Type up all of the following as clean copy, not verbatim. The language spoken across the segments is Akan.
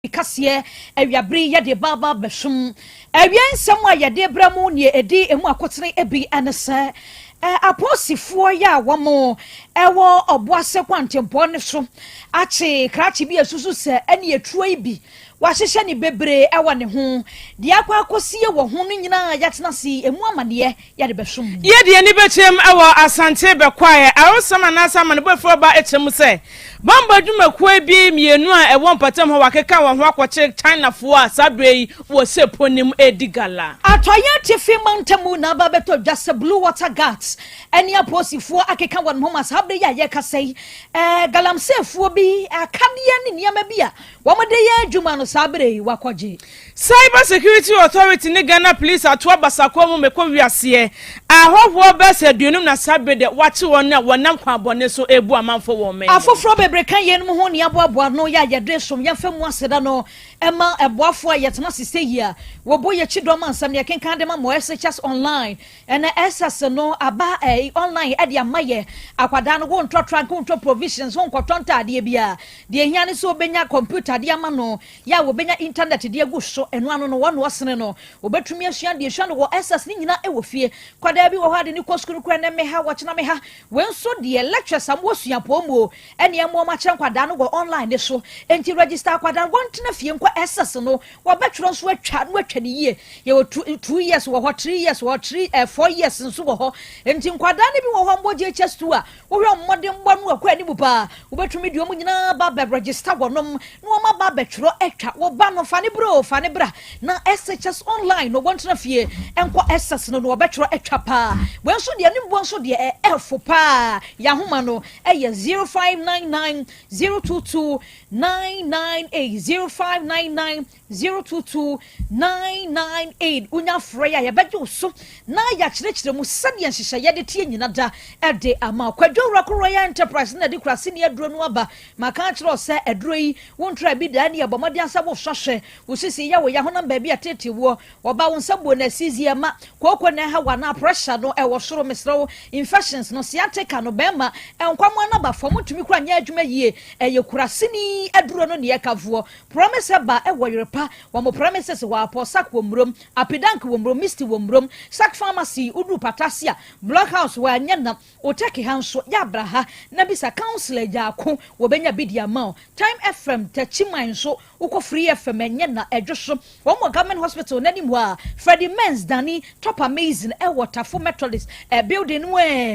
Kaseɛ awiabere yɛde baaba bɛsom awia nsɛm a yɛde brɛ mu neɛ ɛdi emu akotene bi ne sɛ apolisifoɔ yi a wɔn ɛwɔ Ɔboase kwantempɔn ne so akye krakye bi esusu sɛ ɛne etuo yi bi wahyehyɛ ne bebree ɛwɔ ne ho deɛ akɔ akɔsie wɔ ho no nyinaa. Yɛatena se emu amaneɛ yɛde bɛsom mu. Yɛde ani bɛkyɛm ɛwɔ Asante Bɛkwaeɛ arosɛm anaasɛ amanebɔfoɔ ba ɛkyɛ mu sɛ bambɔ adwumakuo bi mmienu a ɛwɔ mpɔtam hɔ wakeka wɔn ho akɔkyere Chinafoɔ a saa berɛ yi wɔ sɛpo nim edi gala. Atɔyɛ Tifi mantamu na aba bɛtɔ dwa sɛ Blue Water Guards ɛne apolisifoɔ akeka wɔn ho ma saa berɛ yi a yɛkasa yi galamseefoɔ bi akadeɛ ne nneɛma bi a wɔde yɛ adwuma no, saa berɛ yi wakɔgye. Cyber Security Authority ne Ghana Police ato abasakoa mu mɛkɔ wiaseɛ ahɔhoɔ bɛsɛ 50 na saa berɛ deɛ wakye wɔn a wɔnam kwan bɔne so ebu amanfo wɔn mɛn. Afoforɔ bebree ka yɛn mu ho ne aboaboa no yɛ a yɛde som. Yɛmfa mu aseda no ɛma ɛboafoɔ a yɛtena sese yi a wɔbɔ yɛkyi dɔm ansɛm ne yɛkenkan de ma mo. SHS Online ɛna SS no aba online ɛde ama yɛ akwadaa no. Wontɔ trunk, wontɔ provisions, wonkɔtɔ ntaadeɛ bi a deɛ ehia ne sɛ wobɛnya computer de ama no yɛ a wɔbɛnya internet de agu so. Ɛno ano no wɔn ɔsene no wɔbɛtumi asua deɛ esua no wɔ SS ne nyinaa ɛwɔ fie. Kwadaa bi wɔ hɔ ade ne kɔ sukuu kura ne meha wɔkyena meha wɔn nso deɛ lectures a wɔsua pɔn mu ɛne ɛmo ɔmo akyerɛ nkwadaa no wɔ online ne so. Nti register akwadaa no, wɔntena fie nkɔ SS no, wɔbɛtwerɛ nso atwa no atwa ne yie. Yɛwɔ 2 years wɔ hɔ, 3 years wɔ hɔ, three 4 years nso wɔ hɔ. Nti nkwadaa no bi wɔ hɔ mbɔ JHS 2 a wohwɛ mmɔden bɔ no akɔ anim paa, wobɛtumi deɛ ɔmo nyinaa ba bɛ register wɔnom na wɔn aba abɛtwerɛ atwa. Wɔba no, fa ne bra o, fa ne bra na SHS Online no wɔntena fie nkɔ SS no na wɔbɛtwerɛ atwa paa. Wɔn nso deɛ ne mbɔ nso deɛ ɛɛfo paa. Yɛahoma no ɛyɛ 0599022998, 0599022998. Wonya frɛ yi a, yɛbɛgye wo so na yɛakyerɛkyerɛ mu sɛdeɛ nhyehyɛeɛ de tie nyina da ɛde ama. Kwadwo Wura Royal Enterprise na de kura sini aduro no aba. Maka akyerɛ wo sɛ aduro yi wontra bi daa ne yɛbɔ mmɔden sɛ wosɔ hwɛ wo sisi yɛ wo yɛ honam baabi a tete woɔ wɔba wo nsa buo na asizi ɛma kooko na ɛha wa na pressure no ɛwɔ soro. Mesrɛ wo, infections no, sciatica no, bɛrima nkwamo no aba fam, ntumi kora nyɛ adwuma yie, ɛyɛ kurasini aduro no neɛ kafoɔ. Promise ɛba ɛwɔ Yerepa wɔn mo premises wɔ Apɔ Sak wɔ Mmurom, Apidank wɔ Mmurom, Misty wɔ Mmurom, Sak Pharmacy uduru Patasi a Block House wɔ anyɛ nam Otɛki ha nso yɛ abra ha na bisa councillor Gyaako, wɔbɛnya bi di ama wo. Time FM Tɛkyiman nso wokɔ Free FM ɛnyɛ na ɛdwo so wɔn wɔ Government Hospital n'anim hɔ a Freddie Mens Dani Top Amazing ɛwɔ Tafo Methodist building no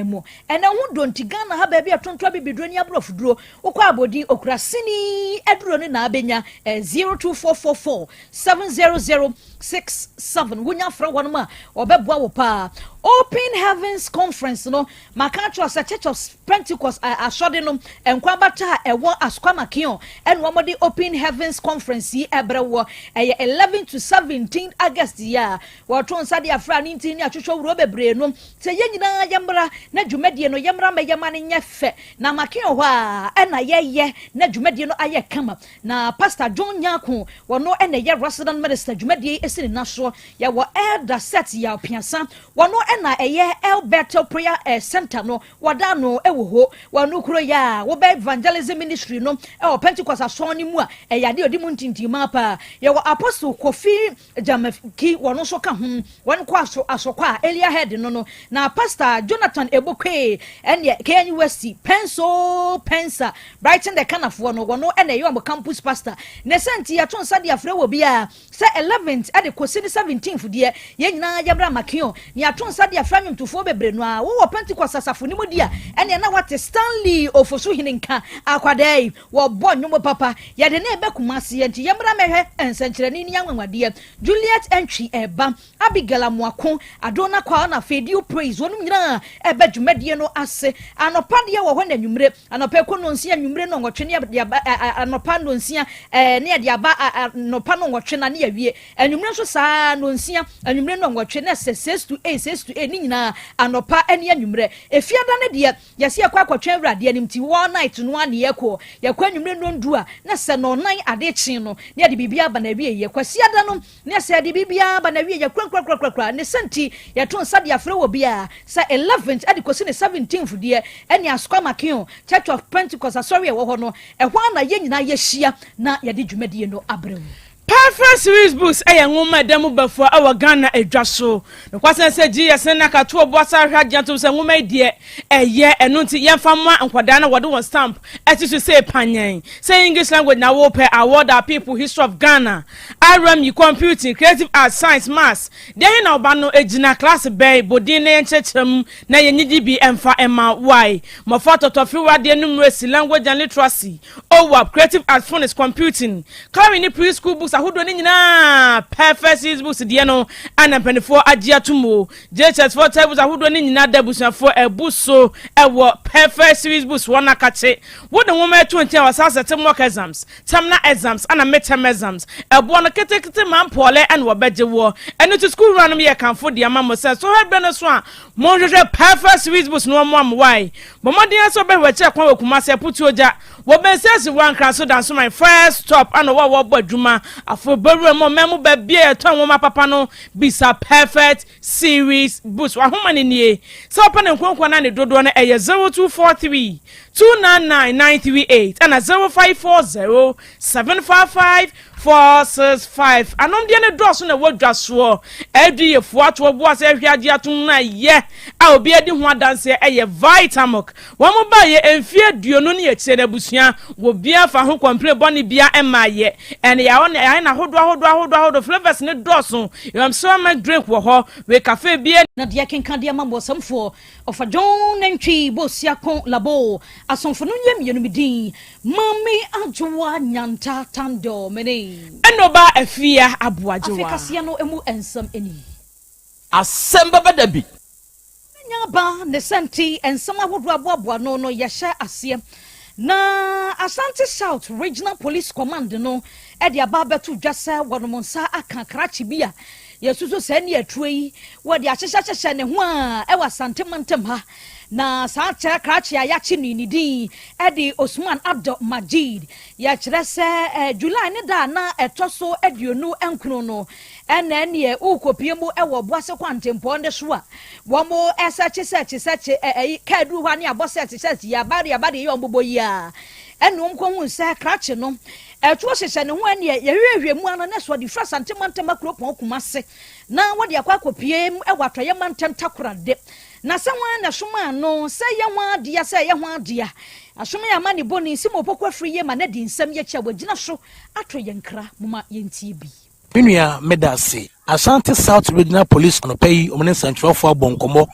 mu. Ɛnɛ ho donti Ghana ha baabi a tontoa bibiduro ne aborɔfoduro wokɔ abɔdin okura sini aduro no na abɛnya 0244470067. Wonya frɛ wɔn a wɔbɛboa wo paa. Open Heavens Conference no, maka akyerɛ sɛ Church of Pentecost asɔde no nkwabata a ɛwɔ Askwamakion ɛna wɔde Open Heavens Conference yi ɛbrɛ wɔ. Ɛyɛ 11 to 17 August yi a wɔto nsa de afra ne ntin ne atwitwa wuro bebree no sɛ yɛn nyinaa yɛmmra na dwumadie no yɛmmra ma yɛma no nyɛ fɛ na Makion hɔ a ɛna yɛyɛ na dwumadie no ayɛ kama. Na Pastor John Nyako wɔno ɛna ɛyɛ resident minister. Dwumadie yi esi ne nasoɔ. Yɛwɔ Elder Set yɛ Apiasa, wɔno ɛna ɛyɛ El Bethel Prayer Center no wɔda no ɛwɔ hɔ. Wɔno kuro yɛ a wɔbɛ evangelism ministry no ɛwɔ Pentecost asɔn no mu a ɛyɛ adeɛ ɔdi mu ntintima paa. Yɛwɔ Apostle Kofi Jamaki, wɔn nso ka ho. Wɔn kɔ aso asɔkɔ a area head no na Pastor Jonathan Ebokwe ɛneɛ KNUST Penso Pensa Brighton the Kanafoɔ no, wɔn ɛna ɛyɛ wɔn campus pastor. Ne sɛ nti yɛto nsa de afrɛ wɔ bi a sɛ 11th ɛde kɔsi ne 17th deɛ, yɛn nyinaa yɛbrɛ Makio ne yɛato nsa de afrɛ nnwomtofoɔ bebree no a wowɔ Pentecost asafo no mu di a ɛneɛ na wate Stanley Ofosu hene nka. Akwadaa yi wɔbɔ nnwom papa, yɛde ne ɛbɛ Kumase nti yɛmmra mɛhwɛ nsɛnkyerɛnne ne anwanwadeɛ. Juliet Entry ɛba, Abigail Amoako, Adona Kwa na Fedio Praise, wɔnom nyinaa ɛbɛ dwumadie no ase. Anɔpa deɛ wɔ hɔ na anwummere, anɔpa ɛkɔ 6, anwummere no 8 ne yɛde aba. Anɔpa 6 ne yɛde aba, anɔpa no 8 na ne yɛwie. Anwummere nso saa, 6, anwummere no 8 na ɛsɛ 6 to 8, 6 to 8 ne nyinaa, anɔpa ne anwummere. Efiada ne deɛ yɛsi yɛkɔ akɔtwɛn Awurade anim ti all night no a ne yɛkɔ anwummere 10 a na sɛ Nɔnan ade kye no ne yɛde biribi aba na awie yɛ Kwasiada no ne sɛ yɛde biribi aba na awie yɛ kurakurakurakura. Ne sɛnti yɛto nsa de afrɛ wɔ biara sɛ 11th ɛde kɔsi ne 17th deɛ, ɛne Asokwa Makeo Church of Pentecost asɔre a ɛwɔ hɔ no, ɛhɔ a na yɛn nyinaa yɛhyia na yɛde dwumadie no abrɛ wo. Perfect Series Books ɛyɛ nwoma ɛda mu bɛfoɔ ɛwɔ Ghana adwa so. Nokwasɛm sɛ GS ne nakatoɔ boasa ahwɛ agye atom sɛ nwoma yi deɛ ɛyɛ. Ɛno nti yɛmfa mmoa nkwadaa na wɔde wɔn stamp ɛti so sɛ panyan sɛ English language na wɔpɛ, Award Our People, History of Ghana, RME, Computing, Creative Arts, Science, Maths deɛ he na ɔba no gyina class bɛn bodin na yɛnkyerɛkyerɛ mu na yɛnyigye bi ɛmfa ɛma wae mmɔfra tɔtɔfiwa deɛ, numeracy, language and literacy, OWAP, Creative Arts, Phonics, Computing, coloring ne preschool books ahodoɔ no nyinaa. Perfect Series Books deɛ no ana mpanimfoɔ agye atom o. JHS foɔ tables ahodoɔ no nyinaa da abusuafoɔ ɛbu so ɛwɔ Perfect Series Books. Wɔn akakye wode nwoma ɛto nkyɛn wɔ saa sɛte mock exams, terminal exams ana midterm exams. Ɛboɔ no ketekete ma mpɔɔlɛ ɛna wɔbɛgye wɔ. Ɛno nti school wura no yɛ kamfo deɛ ama mo sɛ so hɛ no so a monhwehwɛ Perfect Series Books no wɔn mo wae. Bɔ mmɔden sɛ ɔbɛhwɛ kyerɛ kwan wɔ Kumase Aputuo gya wɔbɛnsi asi wɔ Ankra so Dansoman first stop ana wɔ a wɔbɔ adwuma afɔ bɛwura mu ɔmɛn mu baabi a yɛtɔn nwoma papa no, bisa Perfect Series Books. Wahoma ne nie sɛ ɔpɛ ne nkonkon na ne dodoɔ no ɛyɛ 0243 299938 ɛna 0540 755 465. Anomdeɛ no dɔɔso na ɛwɔ dwa soɔ. Ɛdi yɛ foɔ ato ɔbo ase ɛhwɛ agye atom na yɛ a obi adi ho adanseɛ ɛyɛ Vitamilk. Wɔn mo ba yɛ mfie 20 ne akyire no abusua wɔ bia fa ho complain bɔne bia ɛma yɛ ɛne yɛayɛ yɛayɛ na ahodoɔ ahodoɔ ahodoɔ ahodoɔ. Flavours ne dɔɔso. Yɛm sɛ drink wɔ hɔ wei cafe bia. Na deɛ kenka deɛ ma mmɔsɛmfoɔ ɔfa John Nantwi Bosiako Labo asomfo no nyɛ mmienu. Mi din Mame Adwoa Nyanta Tando mene. Ɛna ɔba Afia Aboagyewa. Afei kaseɛ no mu nsɛm ani. Asɛm bɛbɛ da bi. Nya ba ne sɛnti nsɛm ahodoɔ aboaboa no yɛhyɛ aseɛ na Ashanti South Regional Police Command no ɛde aba abɛto dwa sɛ wɔnom nsa aka krakye bi a yɛsusu sɛ ne atuo yi wɔde ahyehyɛhyehyɛ ne ho a ɛwɔ Asante mantam ha. Na saa kyerɛ krakye a yɛakye no ne din ɛde Osman Abdul Majid. Yɛkyerɛ sɛ July ne da a na ɛtɔ so 29 no ɛna ɛneɛ wokɔpie mu ɛwɔ Boase kwantempɔn ne so a wɔn ɛsɛkye sɛkye sɛkye ɛyi kaa duru hɔ a ne abɔ sɛkye sɛkye yaba de yaba de yɛ wɔn bobɔ yi a ɛna wɔn kɔhu sɛ krakye no ɛtoɔ hyehyɛ ne ho. Ɛneɛ yɛhwehwɛ mu ano ne so ɔde fira Asante mantam akuropɔn Kumase na wɔde akɔ akɔpie mu ɛwɔ Atɔyɛ mantam Takorade. Na sɛ wɔn na soma ano sɛ yɛ wɔn adeɛ sɛ yɛ wɔn adeɛ asom yɛ ama ne bɔ ne nsi ma ɔpɔkɔ afiri yie ma ne de nsɛm yɛ akyi a wɔgyina so ato yɛn kra moma yɛntie bi. Me nua, meda ase. Ashanti South Regional Police anɔpa yi ɔmo ne nsɛntwerɛfoɔ abɔ nkɔmmɔ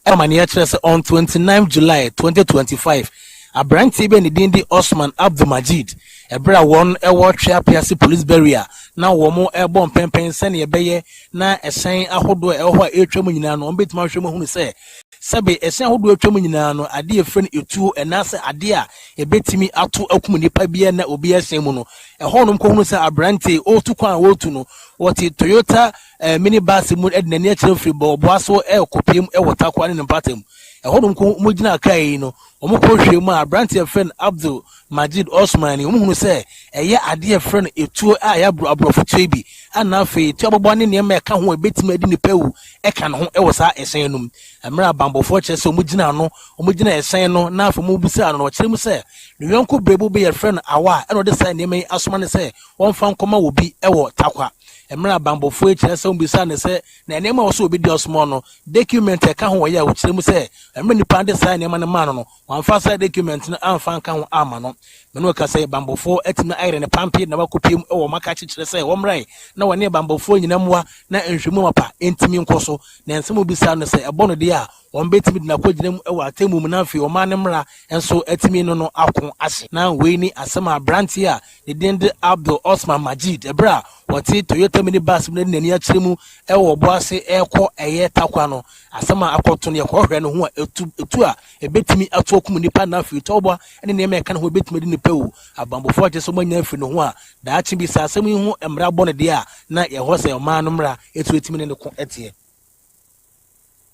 ɛma ne yɛkyerɛ sɛ on 29 July 2025 aberanteɛ bi a ne din de Osman Abdulmajid, ɛberɛ a wɔn ɛwɔ Tweapease police barrier na wɔn ɛbɔ mpɛmpɛn sɛnea ɛbɛyɛ na ɛhyɛn ahodoɔ a ɛwɔ hɔ a ɛretwa mu nyinaa no wɔn bɛtumi ahwɛ mu ahunu sɛ sɛbe ɛhyɛn ahodoɔ atwa mu nyinaa no adeɛ efrɛ no etuo ɛnaasɛ adeɛ a ebɛtumi ato akum nipa biara na obi ɛhyɛn mu no. Ɛhɔ nom kɔhunu sɛ aberanteɛ ɔretu kwan a wɔretu no wɔte Toyota minibus mu ɛde n'ani akyerɛ firi bɔɔboa so ɛrekɔpiem ɛwɔ Takwa ne ne mpata mu. Ɛhɔ nom ko wɔn gyina kaa yi no wɔn kɔ hwɛ mu a aberanteɛ frɛ no Abdul Majid Osman wɔn hunu sɛ ɛyɛ adeɛ frɛ no etuo a ɛyɛ aborɔfo tuo bi ana afei tuo abɔbɔ ne nneɛma ɛka ho a ebɛtumi adi nipa ewu ɛka ne ho ɛwɔ saa ɛhyɛn no mu. Mmerɛ abanbɔfoɔ kyerɛ sɛ wɔn gyina ano wɔn gyina ɛhyɛn no na afei wɔn bisa ano no ɔkyerɛ mu sɛ ne yɔnko berebu bi yɛfrɛ no Awa a ɛna ɔde saa nneɛma yi asoma ne sɛ wɔmfa nkɔma wɔ bi ɛwɔ Takwa. Mmerɛ abanbɔfoɔ yi kyerɛ sɛ wɔn bisa ne sɛ na nneɛma a wɔsɔ obi di ɔsoma no document ɛka ho wɔyɛ a wɔkyerɛ mu sɛ mmerɛ nipa de saa nneɛma no maa no no wɔamfa saa document no amfa nka ho ama no. Mene wɔka sɛ bambɔfoɔ atumi ayerɛ ne pampe na wakɔpie mu ɛwɔ maka kyekyerɛ sɛ wɔmmrae na wɔne bambɔfoɔ nyina mmoa na nhwɛmu mapa ɛntumi nkɔ so. Na nsɛm bisa no sɛ ɛbɔ no deɛ a wɔn bɛtumi de n'akɔgyina mu ɛwɔ atemmu mu na afei ɔman ne mmara nso atumi no no ako ahye. Na wei ni asɛm a aberanteɛ a ne din de Abdul Osman Majid, ɛberɛ a wɔte Toyota minibus mu na n'ani akyerɛ mu ɛwɔ ɔbo ɛrekɔ ɛyɛ Takwa no, asɛm a akɔto no yɛkɔhwɛ no ho a etu etu a ebetumi ato akum nipa na afei tɔbɔ ne nneɛma ɛka ne ho ebetumi de nipa wu. Abanbɔfoɔ akyɛ sɛ wɔn anya afiri ne ho a daakye bi sɛ asɛm yi ho mmara bɔ no deɛ a na yɛhɔ sɛ ɔman no mmara etu etumi ne ne ko ɛteɛ.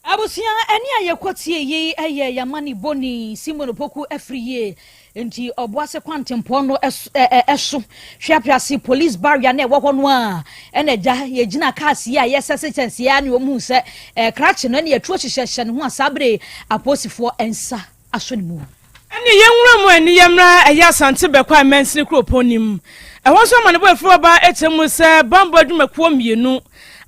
Abusua, ɛne a yɛkɔtie yi yɛ Yamanibɔni Simon Opoku afiri yie nti Ɔboase kwantempɔn no ɛso Hweapease police barrier na ɛwɔ hɔ no a ɛna agya yɛgyina cars yi a yɛsɛse kyɛnseɛ a ne wɔn hu sɛ krakye no ɛne yɛtuo hyehyɛhyɛ ne ho a saa bere apolisifoɔ nsa asɔ ne mu. Ɛne yɛn nwura mu ani yɛmmra ɛyɛ Asante Bɛkwae mansini kuropɔn no mu. Ɛhɔ nso amanebɔ a ɛfiri hɔ ba kyerɛ mu sɛ bammɔ adwumakuo mmienu,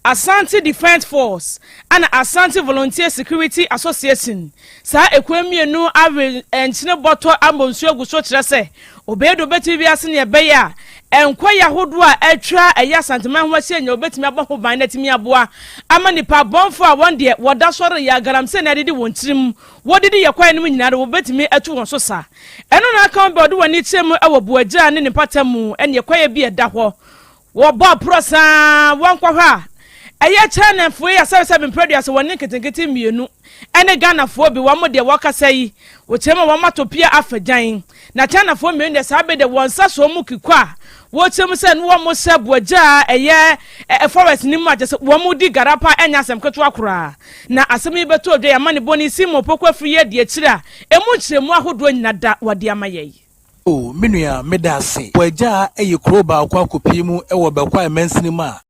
Asante Defence Force ɛna Asante Volunteer Security Association, saa ekuo mmienu awe nkyene bɔtɔ abɔ nsuo agu so kyerɛ sɛ obɛyɛ deɛ obɛtumi biara sɛdeɛ ɛbɛyɛ a nkɔyɛ ahodoɔ a atwa ɛyɛ Asanteman ho ahyia nyinaa obɛtumi abɔ ho ban na atumi aboa ama nnipa abɔnfoɔ a wɔn deɛ wɔda sɔre yɛ agalamsey na adidi wɔn tirim wɔdidi yɛ kwaeɛ no mu nyinaa no wɔbɛtumi atu wɔn so sa. Ɛno na aka wo bɛ ɔde w'ani kyerɛ mu wɔ Boagya ne ne mpata mu ɛneɛ kwaeɛ bi a ɛda hɔ wɔbɔ aporɔ saa wɔnkɔhwɛ a ɛyɛ Chinafoɔ yi asɛbesɛbe mprɛduasa wɔn ne nketenkete mmienu ɛne Ghanafoɔ bi wɔn deɛ wɔkasa yi wɔkyerɛ mu wɔn atɔ pia afa gyan na Chinafoɔ mmienu deɛ saa bɛ deɛ wɔn nsa so mu kikɔ a wɔkyerɛ mu sɛ ne wɔn hyɛ Boagya a ɛyɛ forest ne mu a kyerɛ sɛ wɔn di garapa ɛnyɛ asɛm ketewa koraa. Na asɛm yi bɛtɔ odwa yɛ ama ne bɔne Simon Opoku afiri yɛ di akyire a emu nkyerɛmu ahodoɔ nyina da wɔde ama yɛ yi. O, me nua, meda ase. Boagya yɛ kuro baako akɔpie mu wɔ Bɛkwae mansini mu a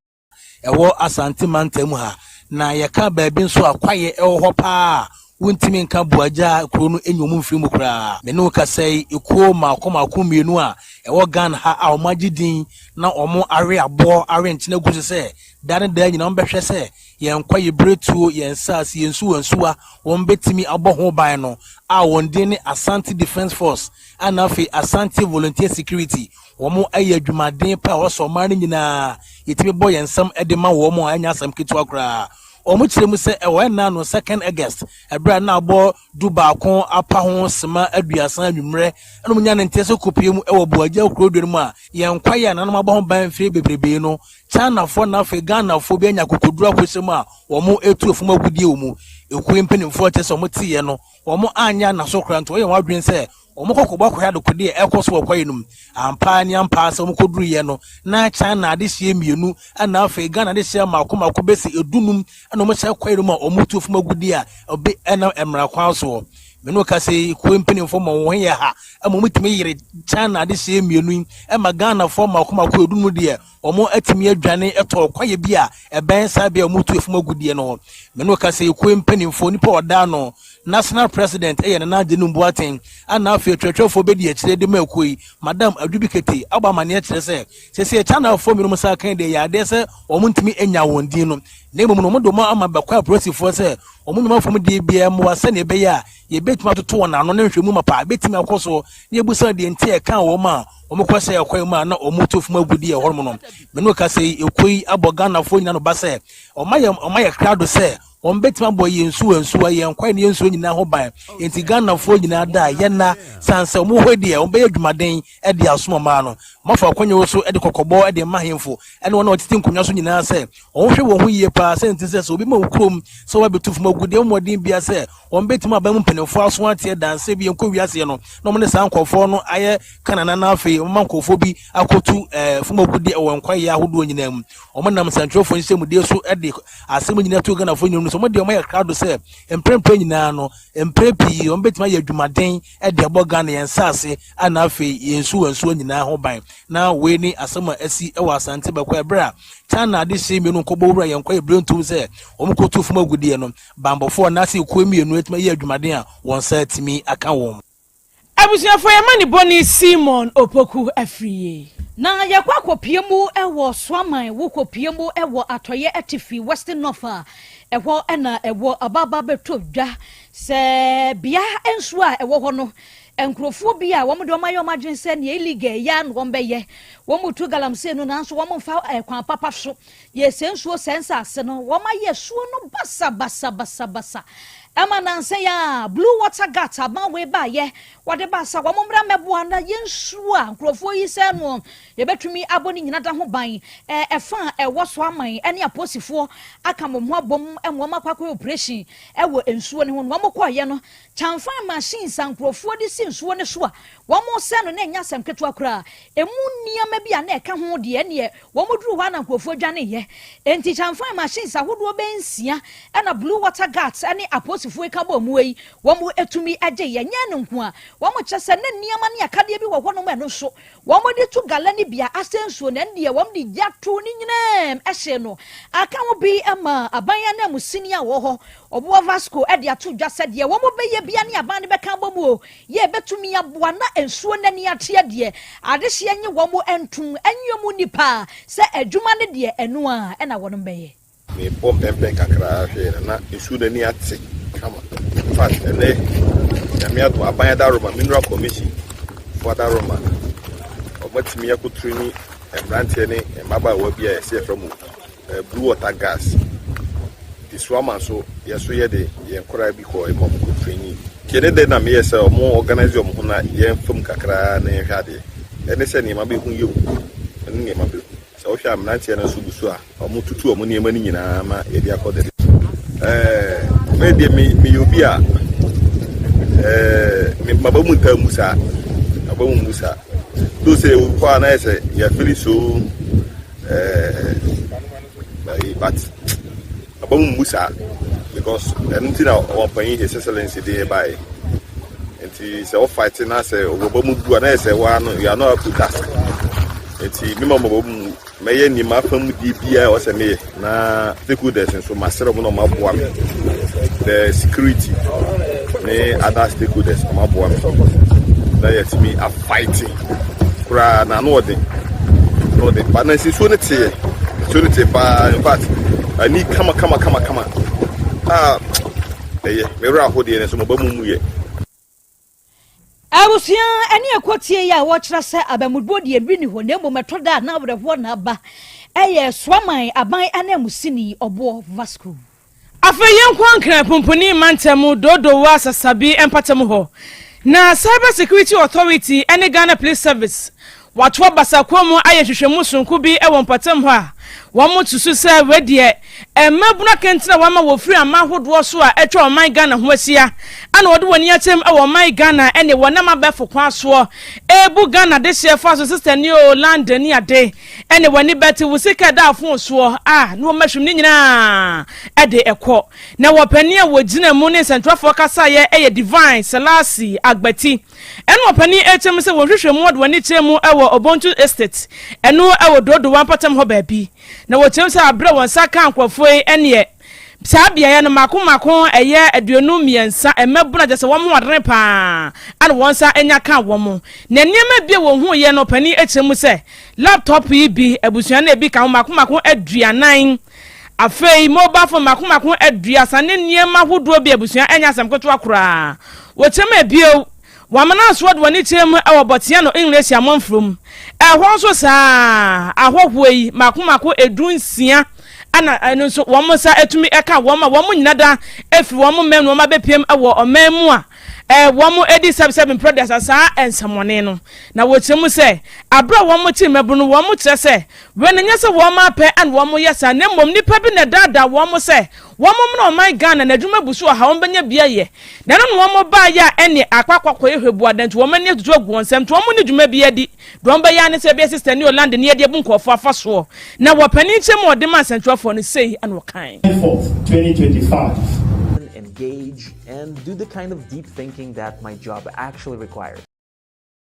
ɛwɔ Asante mantam ha. Na yɛka baabi nso a kwaeɛ ɛwɔ hɔ paa a wontumi nka Boagya kuro no enyi wɔn mfiri mu koraa. Me ne wo kasa yi, ekuo mmaako mmaako mmienu a ɛwɔ Ghana ha a wɔn agye din na wɔn awe aboɔ awe nkyene agu so sɛ daa ne daa nyinaa wɔn bɛhwɛ sɛ yɛn kwaeɛ biretuo, yɛn nsaase, yɛn nsuwa nsuwa, wɔn bɛtumi abɔ ho ban no a wɔn din ne Asante Defence Force ana afei Asante Volunteer Security. Wɔn ayɛ adwumaden pa a wɔsɔ ɔman no nyinaa yɛtumi bɔ yɛn nsam de ma wɔn a ɛnyɛ asɛm ketewa koraa. Wɔn kyerɛ mu sɛ ɛwɔ ɛnna no 2nd August ɛberɛ a na abɔ 11 apa ho sema 30 anwummerɛ ɛna wɔn nya ne nteɛ sɛ kopie mu ɛwɔ Boagya kurodua no mu a yɛn kwaeɛ a nanom abɔ ho ban mfie bebrebe no, Chinafoɔ na afei Ghanafoɔ bi anya akokoduro akɔhyɛ mu a wɔn etu efum agudie wɔ mu. Ekuo mpanimfoɔ kyerɛ sɛ wɔn teeɛ no, wɔn anyɛ anaso koraa nti wɔyɛ wɔn adwene sɛ wɔn kɔ kɔbɔ akɔhwɛ adekodeɛ ɛkɔ so wɔ kwaeɛ no mu. Ampa ne ampa sɛ wɔn kɔduruyɛ no na China adehyeɛ mmienu ɛna afei Ghana adehyeɛ mmaako mmaako bɛsi 15 ɛna wɔn hyɛ kwaeɛ no mu a wɔn tu fam agudie a ɔbi ɛnam mmara kwan soɔ. Mene kasa yi, kuo mpanimfoɔ ma wɔn ho yɛ ha ɛma wɔn tumi yere China adehyeɛ mmienu yi ɛma Ghanafoɔ mmaako mmaako 15 deɛ wɔn atumi adwane ɛtɔ kwaeɛ bi a ɛbɛn saa bea a wɔn tu fam agudie no hɔ. Mene kasa yi, kuo mpanimfoɔ nipa ɔda no national president ɛyɛ Nana Agye Boateng ana afei atwerɛtwerɛfoɔ bɛdi akyire de ma akuo yi, Madam Adwubi Kete, abɔ amanneɛ kyerɛ sɛ sɛsɛ Chinafoɔ mmienu sa kan deɛ yɛ adeɛ sɛ wɔn ntumi anya wɔn din no, na mmom no wɔn de wɔn ama bɛkɔ apolisifoɔ sɛ wɔn nnwuma fam deɛ biara mmoa sɛnea ɛbɛyɛ a yɛbɛtumi atoto wɔn ano ne nhwɛmu ma paa bɛtumi akɔ so na yɛbusa deɛ nti a ɛka wɔn a wɔn kɔ sɛ ɛkwan mu a na wɔn to fam agudi ɛhɔ nom no. Mene kasa yi, ekuo yi abɔ Ghanafoɔ nyinaa no ba sɛ ɔma yɛ krado sɛ wɔn bɛtumi abɔ yɛn nsuwa nsuwa, yɛn kwae ne yɛn nsuo nyinaa ho ban. Nti Ghanafoɔ nyinaa da a yɛnna san sɛ wɔn hɔ deɛ wɔn bɛyɛ adwumaden de asom ɔmaa no. Wɔafa akɔnya wɔ so de kɔkɔbɔ de ma ahemfo ɛne wɔn a wɔtete nkonnwa so nyinaa sɛ wɔn hwɛ wɔn ho yie paa sɛ nti sɛ obi ma wo kurom sɛ wɔabɛtu fam agudeɛ mmɔden bia sɛ wɔn bɛtumi aba mu mpanimfoɔ aso ateɛ danse bi nkɔ wiaseɛ no na wɔn ne saa nkɔfoɔ no ayɛ kanana na afei wɔn ma nkɔfoɔ bi akɔtu fam agudeɛ wɔ nkwaeɛ ahodoɔ nyinaa mu. Wɔn nam nsɛntwerɛfoɔ nhyiamudeɛ so de asɛm nyinaa to Ghanafoɔ nyinaa mu sɛ wɔn deɛ wɔn ayɛ krado sɛ mprempren nyinaa no mprɛ pii wɔn bɛtumi ayɛ adwumaden de abɔ Ghana yɛn nsaase ana afei yɛn nsuwa nsuwa nyinaa ho ban. Na wei ne asɛm a asi wɔ Asante Bɛkɔ ɛberɛ a China adehyeɛ mmienu nkɔbɔ wura yɛn kwaeɛ birentum sɛ wɔn kɔtu fam agudeɛ no, bambɔfoɔ anaasɛ ekuo mmienu atumi ayɛ adwumaden a wɔn nsa atumi aka wɔn. Abusuafoɔ, yɛma ne bɔne Simon Opoku afiri yie. Na yɛkɔ akɔpie mu wɔ Soaman, wokɔpie mu wɔ Atɔyɛ Atifi, Western North a ɛhɔ ɛna ɛwɔ abaaba bɛtɔ dwa sɛ bea nsuo a ɛwɔ hɔ no, nkurɔfoɔ bi a wɔn de wɔn ayɛ wɔn adwene sɛ nea illegal yɛ na wɔn bɛyɛ wɔn tu galamsey no, nanso wɔn mfa kwan papa so yɛsɛ nsuo sɛ nsaase no wɔn ayɛ suo no basabasabasabasa. Ɛma nnansa yi ara Blue Water Guards aban wei baeɛ, wɔde baa sɛ wɔn mmra mmɛboa na yɛn nsuo a nkurɔfoɔ yi sɛe noɔ, yɛbɛtumi abɔ ne nyina da ho ban. Ɛfa a ɛwɔ so aman ne apolisifoɔ aka wɔn ho abom ma wɔn akɔ akɔyɛ operation wɔ nsuo no ho no, wɔn kɔeɛ no, kyamfan machines a nkurɔfoɔ de si nsuo no so a wɔsɛe no na ɛnyɛ asɛm ketewa koraa. Ɛmu nneɛma bi a na ɛka ho deɛ ɛneɛ Wɔduruu hɔ ara na nkurɔfoɔ dwaneeɛ. Enti kyamfae machines ahodoɔ bɛyɛ nsia na Blue Water Guards ne apolisifoɔ yi ka bɔɔ mu yi, wɔtumi gyeeɛ. Ɛnyɛ ɛno nko ara, wɔkyerɛ sɛ na nneɛma ne akadeɛ bi wɔ hɔnom a ɛno nso wɔde to gala no bi a asɛ nsuo no, ɛno deɛ wɔde gya too ne nyinaa mu hyee no. Aka ho bi ma aban ananmusini a ɔwɔ hɔ, Ɔboa Vasco de ato dwa sɛ deɛ wɔbɛyɛ biara ne aban no bɛka abɔ mu o, Yɛ bɛtumi aboa na nsuo no ani ateɛ deɛ, adehyeɛ nye wɔn ntom nye wɔn nni paa sɛ adwuma no deɛ ɛno ara na wɔn bɛyɛ. Mebɔ mpɛmpɛn kakra hwɛɛ no na nsuo no ani ate kama. In fact, ɛnɛ Nyame adom aban adaworoma, Mineral Commission fo adaworoma, wɔatumi akɔtrini mmeranteɛ ne mmabaawa bi a yɛsɛ yɛfrɛ mu Blue water gas de soa ma nso yɛ so yɛ de yɛn koraa bi kɔ ɛma ɔmo kɔ training. Nti ɛne dɛ na meyɛ sɛ ɔmo organise ɔmo ho na yɛn fam kakra na yɛn hwɛ adeɛ. Ɛne sɛ nneɛma bɛhu yɛ hu ɛne nneɛma bɛhu. Sɛ wohwɛ a mmeranteɛ no nso gu so a ɔmo tutu ɔmo nneɛma no nyinaa ma yɛde akɔ dɛ. Ɛɛ me deɛ me meyɛ obi a ɛɛ me maba mu ntaa mu saa maba mu mu saa. Though sɛ yɛwɔ hɔ a na yɛ sɛ yɛ feel so Eh, but aba mu mmu saa because ɛno nti na ɔmpanyin his excellency de yɛ baeɛ nti sɛ wo fight na sɛ ɔba mu bu a na yɛ sɛ waa no you are not up to task nti mema ɔba mu mɛyɛ nneɛma afa mu die biara ɛwɔ sɛ meyɛ Na stakeholders nso masrɛ wɔn na wɔn aboa me, the security ne other stakeholders wɔn aboa me na yɛtumi afight koraa na ano ɔden ano ɔden ba na nsuo no teɛ nsuo no teɛ paa in fact ani kama kama kama kama a ɛyɛ mewura ahodeɛ no nso mo ba mu mu yɛ. Abusua ne ɛkɔtie yi a wɔkyerɛ sɛ abamubuo deɛ bi ni hɔ na mmom ɛtɔ da a na awerɛhoɔ na aba ɛyɛ Soaman aban ananmusini Ɔboɔ Vasco. Afei yɛnkɔ Nkran Pumpuni mantam Dodowa Sasabi mpatamu hɔ na Cyber Security Authority ne Ghana Police Service Wɔato abasakoa mu ayɛ nhwehwɛmu soronko bi wɔ mpɔtam hɔ a wɔsusu sɛ wei deɛ mmabunu akɛntɛn a wɔama wɔfiri aman ahodoɔ so a atwa ɔman Ghana ho ahyia ana wɔde wɔn ani akyerɛm wɔ ɔman Ghana ne wɔnam abɛɛfo kwan soɔ ɛrebu Ghana dehyeɛ fa so sister ni o London ni ade ne wɔn ani bɛte wo sika ɛda afon soɔ a na wɔn ahwim ne nyinaa ɛde ɛkɔ na wɔ panin a wɔgyina mu ne nsɛntwerɛfoɔ kasaeɛ ɛyɛ Divine Selassie Agbati Ɛna ɔpanin rekyerɛ mu sɛ wɔn nhwehwɛmu wɔde wɔn ani kyerɛ mu wɔ Obontu Estate, ɛno wɔ Dodowa mpɔtam hɔ baabi. Na wɔkyerɛ mu sɛ aberɛ wɔn nsa kaa nkorɔfoɔ yi ɛneɛ saa beaeɛ no mako mako ɛyɛ 23 mmabunu a kyerɛ sɛ wɔn ho ɔdene paa ɛna wɔn nsa anya kaa wɔn. Na nneɛma bi a wɔhuiɛ no ɔpanin kyerɛ mu sɛ laptop yi bi abusua no ebi ka ho mako mako 40, afei mobile phone mako mako 30 ne nneɛma ahodoɔ bi abusua ɛnyɛ asɛm ketewa koraa. Wɔkyerɛ mu bio, wɔamena nso wɔde wɔn ani kyerɛ mu wɔ Botiano Englesi amanfo mu. Ɛhɔ nso saa ara, ahɔhoɔ yi mmaako mmaako 16 na ɛno nso wɔn nsa atumi ka wɔn a wɔn nyina da afiri wɔn mmɛn na wɔn abɛpiem wɔ ɔman mu a wɔn di sɛbsɛb mprɛduasa saa nsɛmmɔne no. Na wɔkyerɛ mu sɛ, aberɛ a wɔn kye mmabunu no, wɔn kyerɛ sɛ wei no nyɛ sɛ wɔn ara pɛ na wɔn yɛ saa na mmom nnipa bi na ɛdaadaa wɔn sɛ Wɔn mmra ɔman Ghana na adwuma abu so wɔ ha wɔn bɛnya bi ayɛ. Na ɛno na wɔn baa yɛ a ɛneɛ akɔ akɔ akɔyɛ hwɛbuada nti wɔn ani atutu agu wɔn nsam nti wɔn nni dwuma biara di. Deɛ wɔn bɛyɛ ara ne sɛ ɛbɛyɛ sister ne Yolande ne yɛde abu nkurɔfoɔ afa soɔ. Na wɔ panin nkyɛn mu a ɔde maa nsɛntwerɛfoɔ no sei na ɔkae. 4th, 2025. Engage and do the kind of deep thinking that my job actually requires.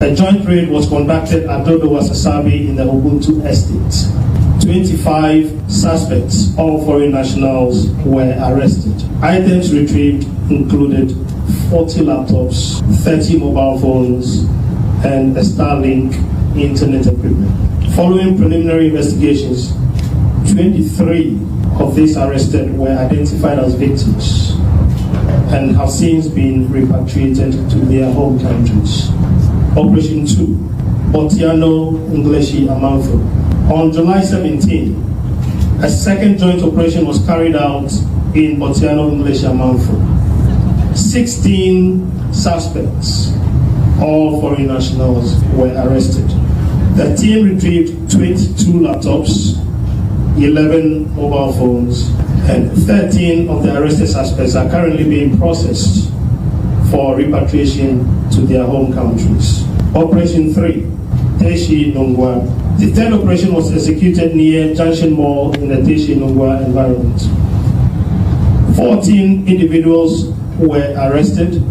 A joint raid was conducted at Dodowa Sasabi in the Ubuntu estate. 25 suspects, all foreign nationals, were arrested. Items retrieved included 40 laptops, 30 mobile phones, and a Starlink internet equipment. Following preliminary investigations, 23 of these arrested were identified as victims and have since been repatriated to their home countries. Operation 2, Botiano Ngleshi Amanfo. On July 17, a second joint operation was carried out in Botiano Ngleshi Amanfo. 16 suspects, all foreign nationals, were arrested. The team retrieved 22 laptops, 11 mobile phones, and 13 of the arrested suspects are currently being processed for repatriation to their home countries. Operation 3, Teshi Nungwa. The third operation was executed near Junction Mall in the Teshi Nungwa environment. 14 individuals were arrested,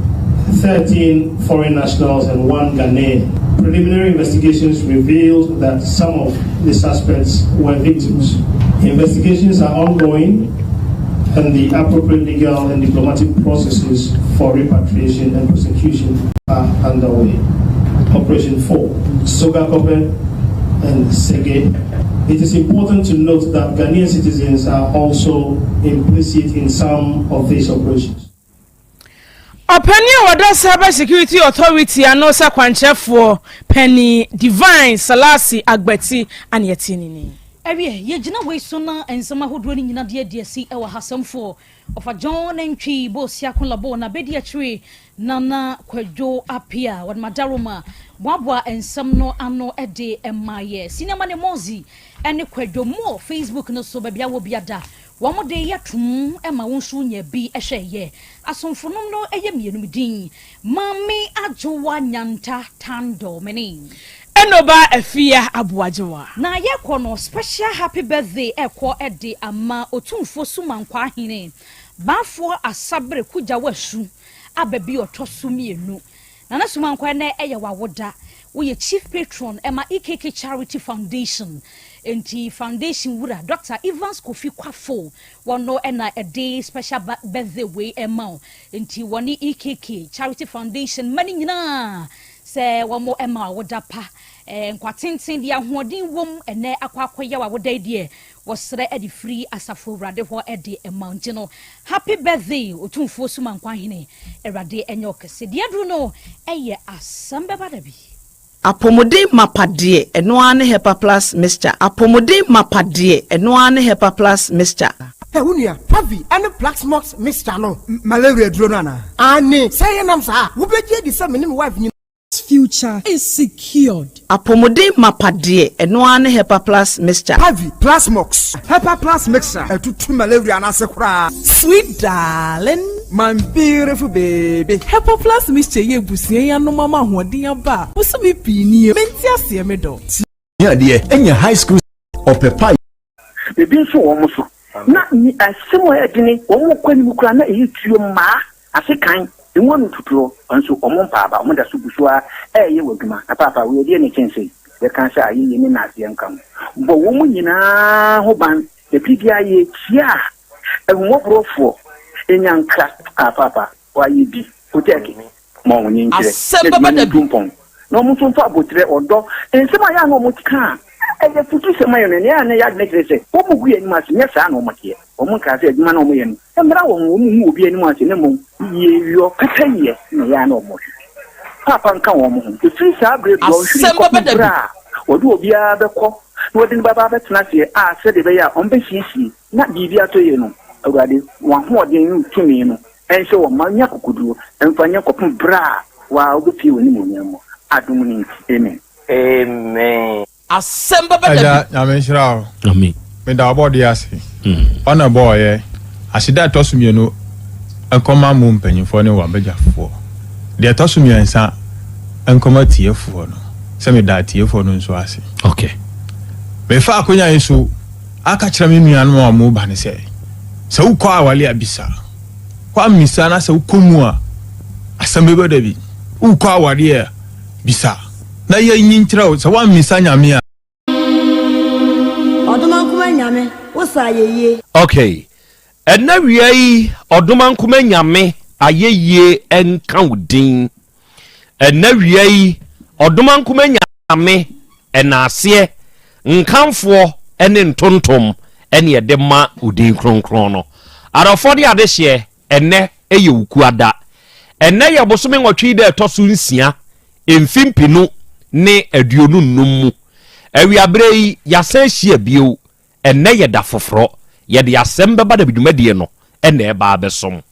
13 foreign nationals and one Ghanaian. Preliminary investigations revealed that some of the suspects were victims. Investigations are ongoing and the appropriate legal and diplomatic processes for repatriation and prosecution are underway. Operation 4, Sogakope and Sege. It is important to note that Ghanaian citizens are also implicit in some of these operations. Ɔpanin a ɔda Cyber Security Authority ano sɛ kwankyerɛfoɔ panin Divine Selasi Agbati aneɛte ne ni. Ɛwiɛ, yɛgyina wei so na nsɛm ahodoɔ no nyina deɛ adi asi ɛwɔ hasɛmfoɔ ɔfa John Nantwi Bosiako Labo na bɛdi akyire Nana Kwadwo Apia wɔde madaroma boaboa nsɛm no ano de ma yɛ sinema ne Mozi ne Kwadwo mo Facebook no so baabi a wɔ biada wɔn de yɛ tom ma wɔn nso nya bi hwɛ yɛ asomfonom no yɛ mmienu din Maame Adwowa Nyanta Tando mene Enoba Afia Aboagyewa. Na yɛkɔ no special happy birthday ɛkɔ de ama Otumfoɔ Sumankwaa Hene Baafoɔ Asabere Kugya Wasu aba bi ɔtɔ so mmienu. Nana Sumankwaa nɛ ɛyɛ wawoda. Woyɛ chief patron ɛma EKK Charity Foundation. Enti foundation wura Dr. Evans Kofi Kwafo wɔno ɛna ɛde special birthday wei ɛma wo. Enti wɔne EKK Charity Foundation ma ne nyinaa sɛ wɔn ɛma awoda pa nkwatenten deɛ ahoɔden wom ɛnɛ akɔ akɔyɛ wawoda yi deɛ wɔsrɛ ɛde firi asafo Awurade hɔ ɛde ɛma nti no happy birthday, Otumfuo Sumankwahene. Awurade ɛnyɛ ɔkɛse deɛ duru no ɛyɛ asɛm bɛba da bi. Apɔmuden mapa deɛ, ɛno ara ne Hepa Plus Mixture. Apɔmuden mapa deɛ, ɛno ara ne Hepa Plus Mixture. Ɛ wo nua, Pavi ɛne Plasmox mixture no, malaria duro no anaa? Ane sɛ yɛ nam saa, wobɛgye adi sɛ me ne me wife nyina future is secured. Apɔmuden mapa deɛ, ɛno ara ne Hepa Plus Mixture. Pavi, Plasmox, Hepa Plus mixture ɛtutu malaria n'ase koraa. Sweet darling. My beautiful baby. Hepa Plus Mixture yɛ ebusua yi anom ama ahoɔden aba a bosome pii nie mente aseɛ me dɔ. Adeɛ ɛnyɛ high school ɔpɛ pa. Ebi nso wɔ wɔn so na ni asɛm a ɛyɛ dene wɔn kɔ anim koraa na ɛyɛ tuo mmaa ase kan emu ano tutuo nso wɔn mpaaba wɔn da so gu so a ɛɛyɛ wɔ adwuma na paapa wei ɛdeɛ ne kyɛnse yɛka sɛ ayɛyie ne naaseɛ nka ho bɔ wɔn nyinaa ho ban na biribiara yɛ kyia a ahummɔborɔfoɔ ɛnya a paapa wayɛ bi kotɛɛke ma wɔn nyi nkyerɛ Asɛm na bɛba adwuma no da ntu bi. mpɔn na wɔn nso mfa abotire ɔdɔ nsɛm a yɛ a na wɔn ka a ɛyɛ futu sɛm ayɛ no nea a na yɛ adwene kyerɛ sɛ wɔn mu gu yɛn anim ase. Nyɛ saa na wɔn teɛ. Wɔn nkaa sɛ adwuma na wɔn yɛ no mmara wɔn wɔn mu hu obi anim ase ne mmom yie yɔ kata yie na yɛ a na wɔn hwehwɛ paapa nka wɔn ho efiri saa abere dɔnhwere Asɛm bɛba kɔpem da berɛ bi. a wɔde obiara bɛkɔ na wɔde no bɛba abɛtena aseɛ a sɛdeɛ ɛbɛyɛ a wɔn bɛsiesie na biribi atɔ yie no. Awurade, wɔn ahoɔden ne tumi no ɛnhyɛ wɔn ma nya kokoduro ɛmfa nyɛ kɔpem berɛ a waa wobɛpie wɔ animuonyam mu adom no nti, amen. Amen. Asɛm bɛba da Agya bi. Nyame nhyira wo. Amen. Meda ɔbɔde ase ɔna bɔɔyɛ aseda. Ɛtɔ so mmienu nkɔma mu mpanyimfoɔ ne wabagyafoɔ deɛ, ɛtɔ so mmiɛnsa nkɔma tiefoɔ no sɛ meda atiefoɔ no nso ase. Mefa akonya yi so aka kyerɛ me nuanom a ɔmo ba ne sɛ sɛ wokɔ awale a, bisa kɔ amisa na sɛ wokɔ mu a, asɛm bɛbɛ da bi. Wokɔ aware a, bisa na yɛnyi nkyerɛ wo sɛ woammisa Nyame a. Ɔdomankoma Nyame, wo sa ayɛyie. Okay, ɛnna wia yi Ɔdomankoma Nyame ayɛyie nka wo din. Ɛnna wia yi Ɔdomankoma Nyame ɛnaaseɛ nkamfoɔ ne ntontom ɛne ɛde ma wo din kronkron no. Adɔfoɔ ne adehyeɛ, ɛnɛ ɛyɛ Wukuada. Ɛnɛ yɛ bosome 8 dɛ ɛtɔ so 6, mfi 2025 mu. Awiaberɛ yi yɛasan ahyia bio. Ɛnɛ yɛ da foforɔ yɛde asɛm bɛba da dwumadie no ɛna ɛba abɛsom.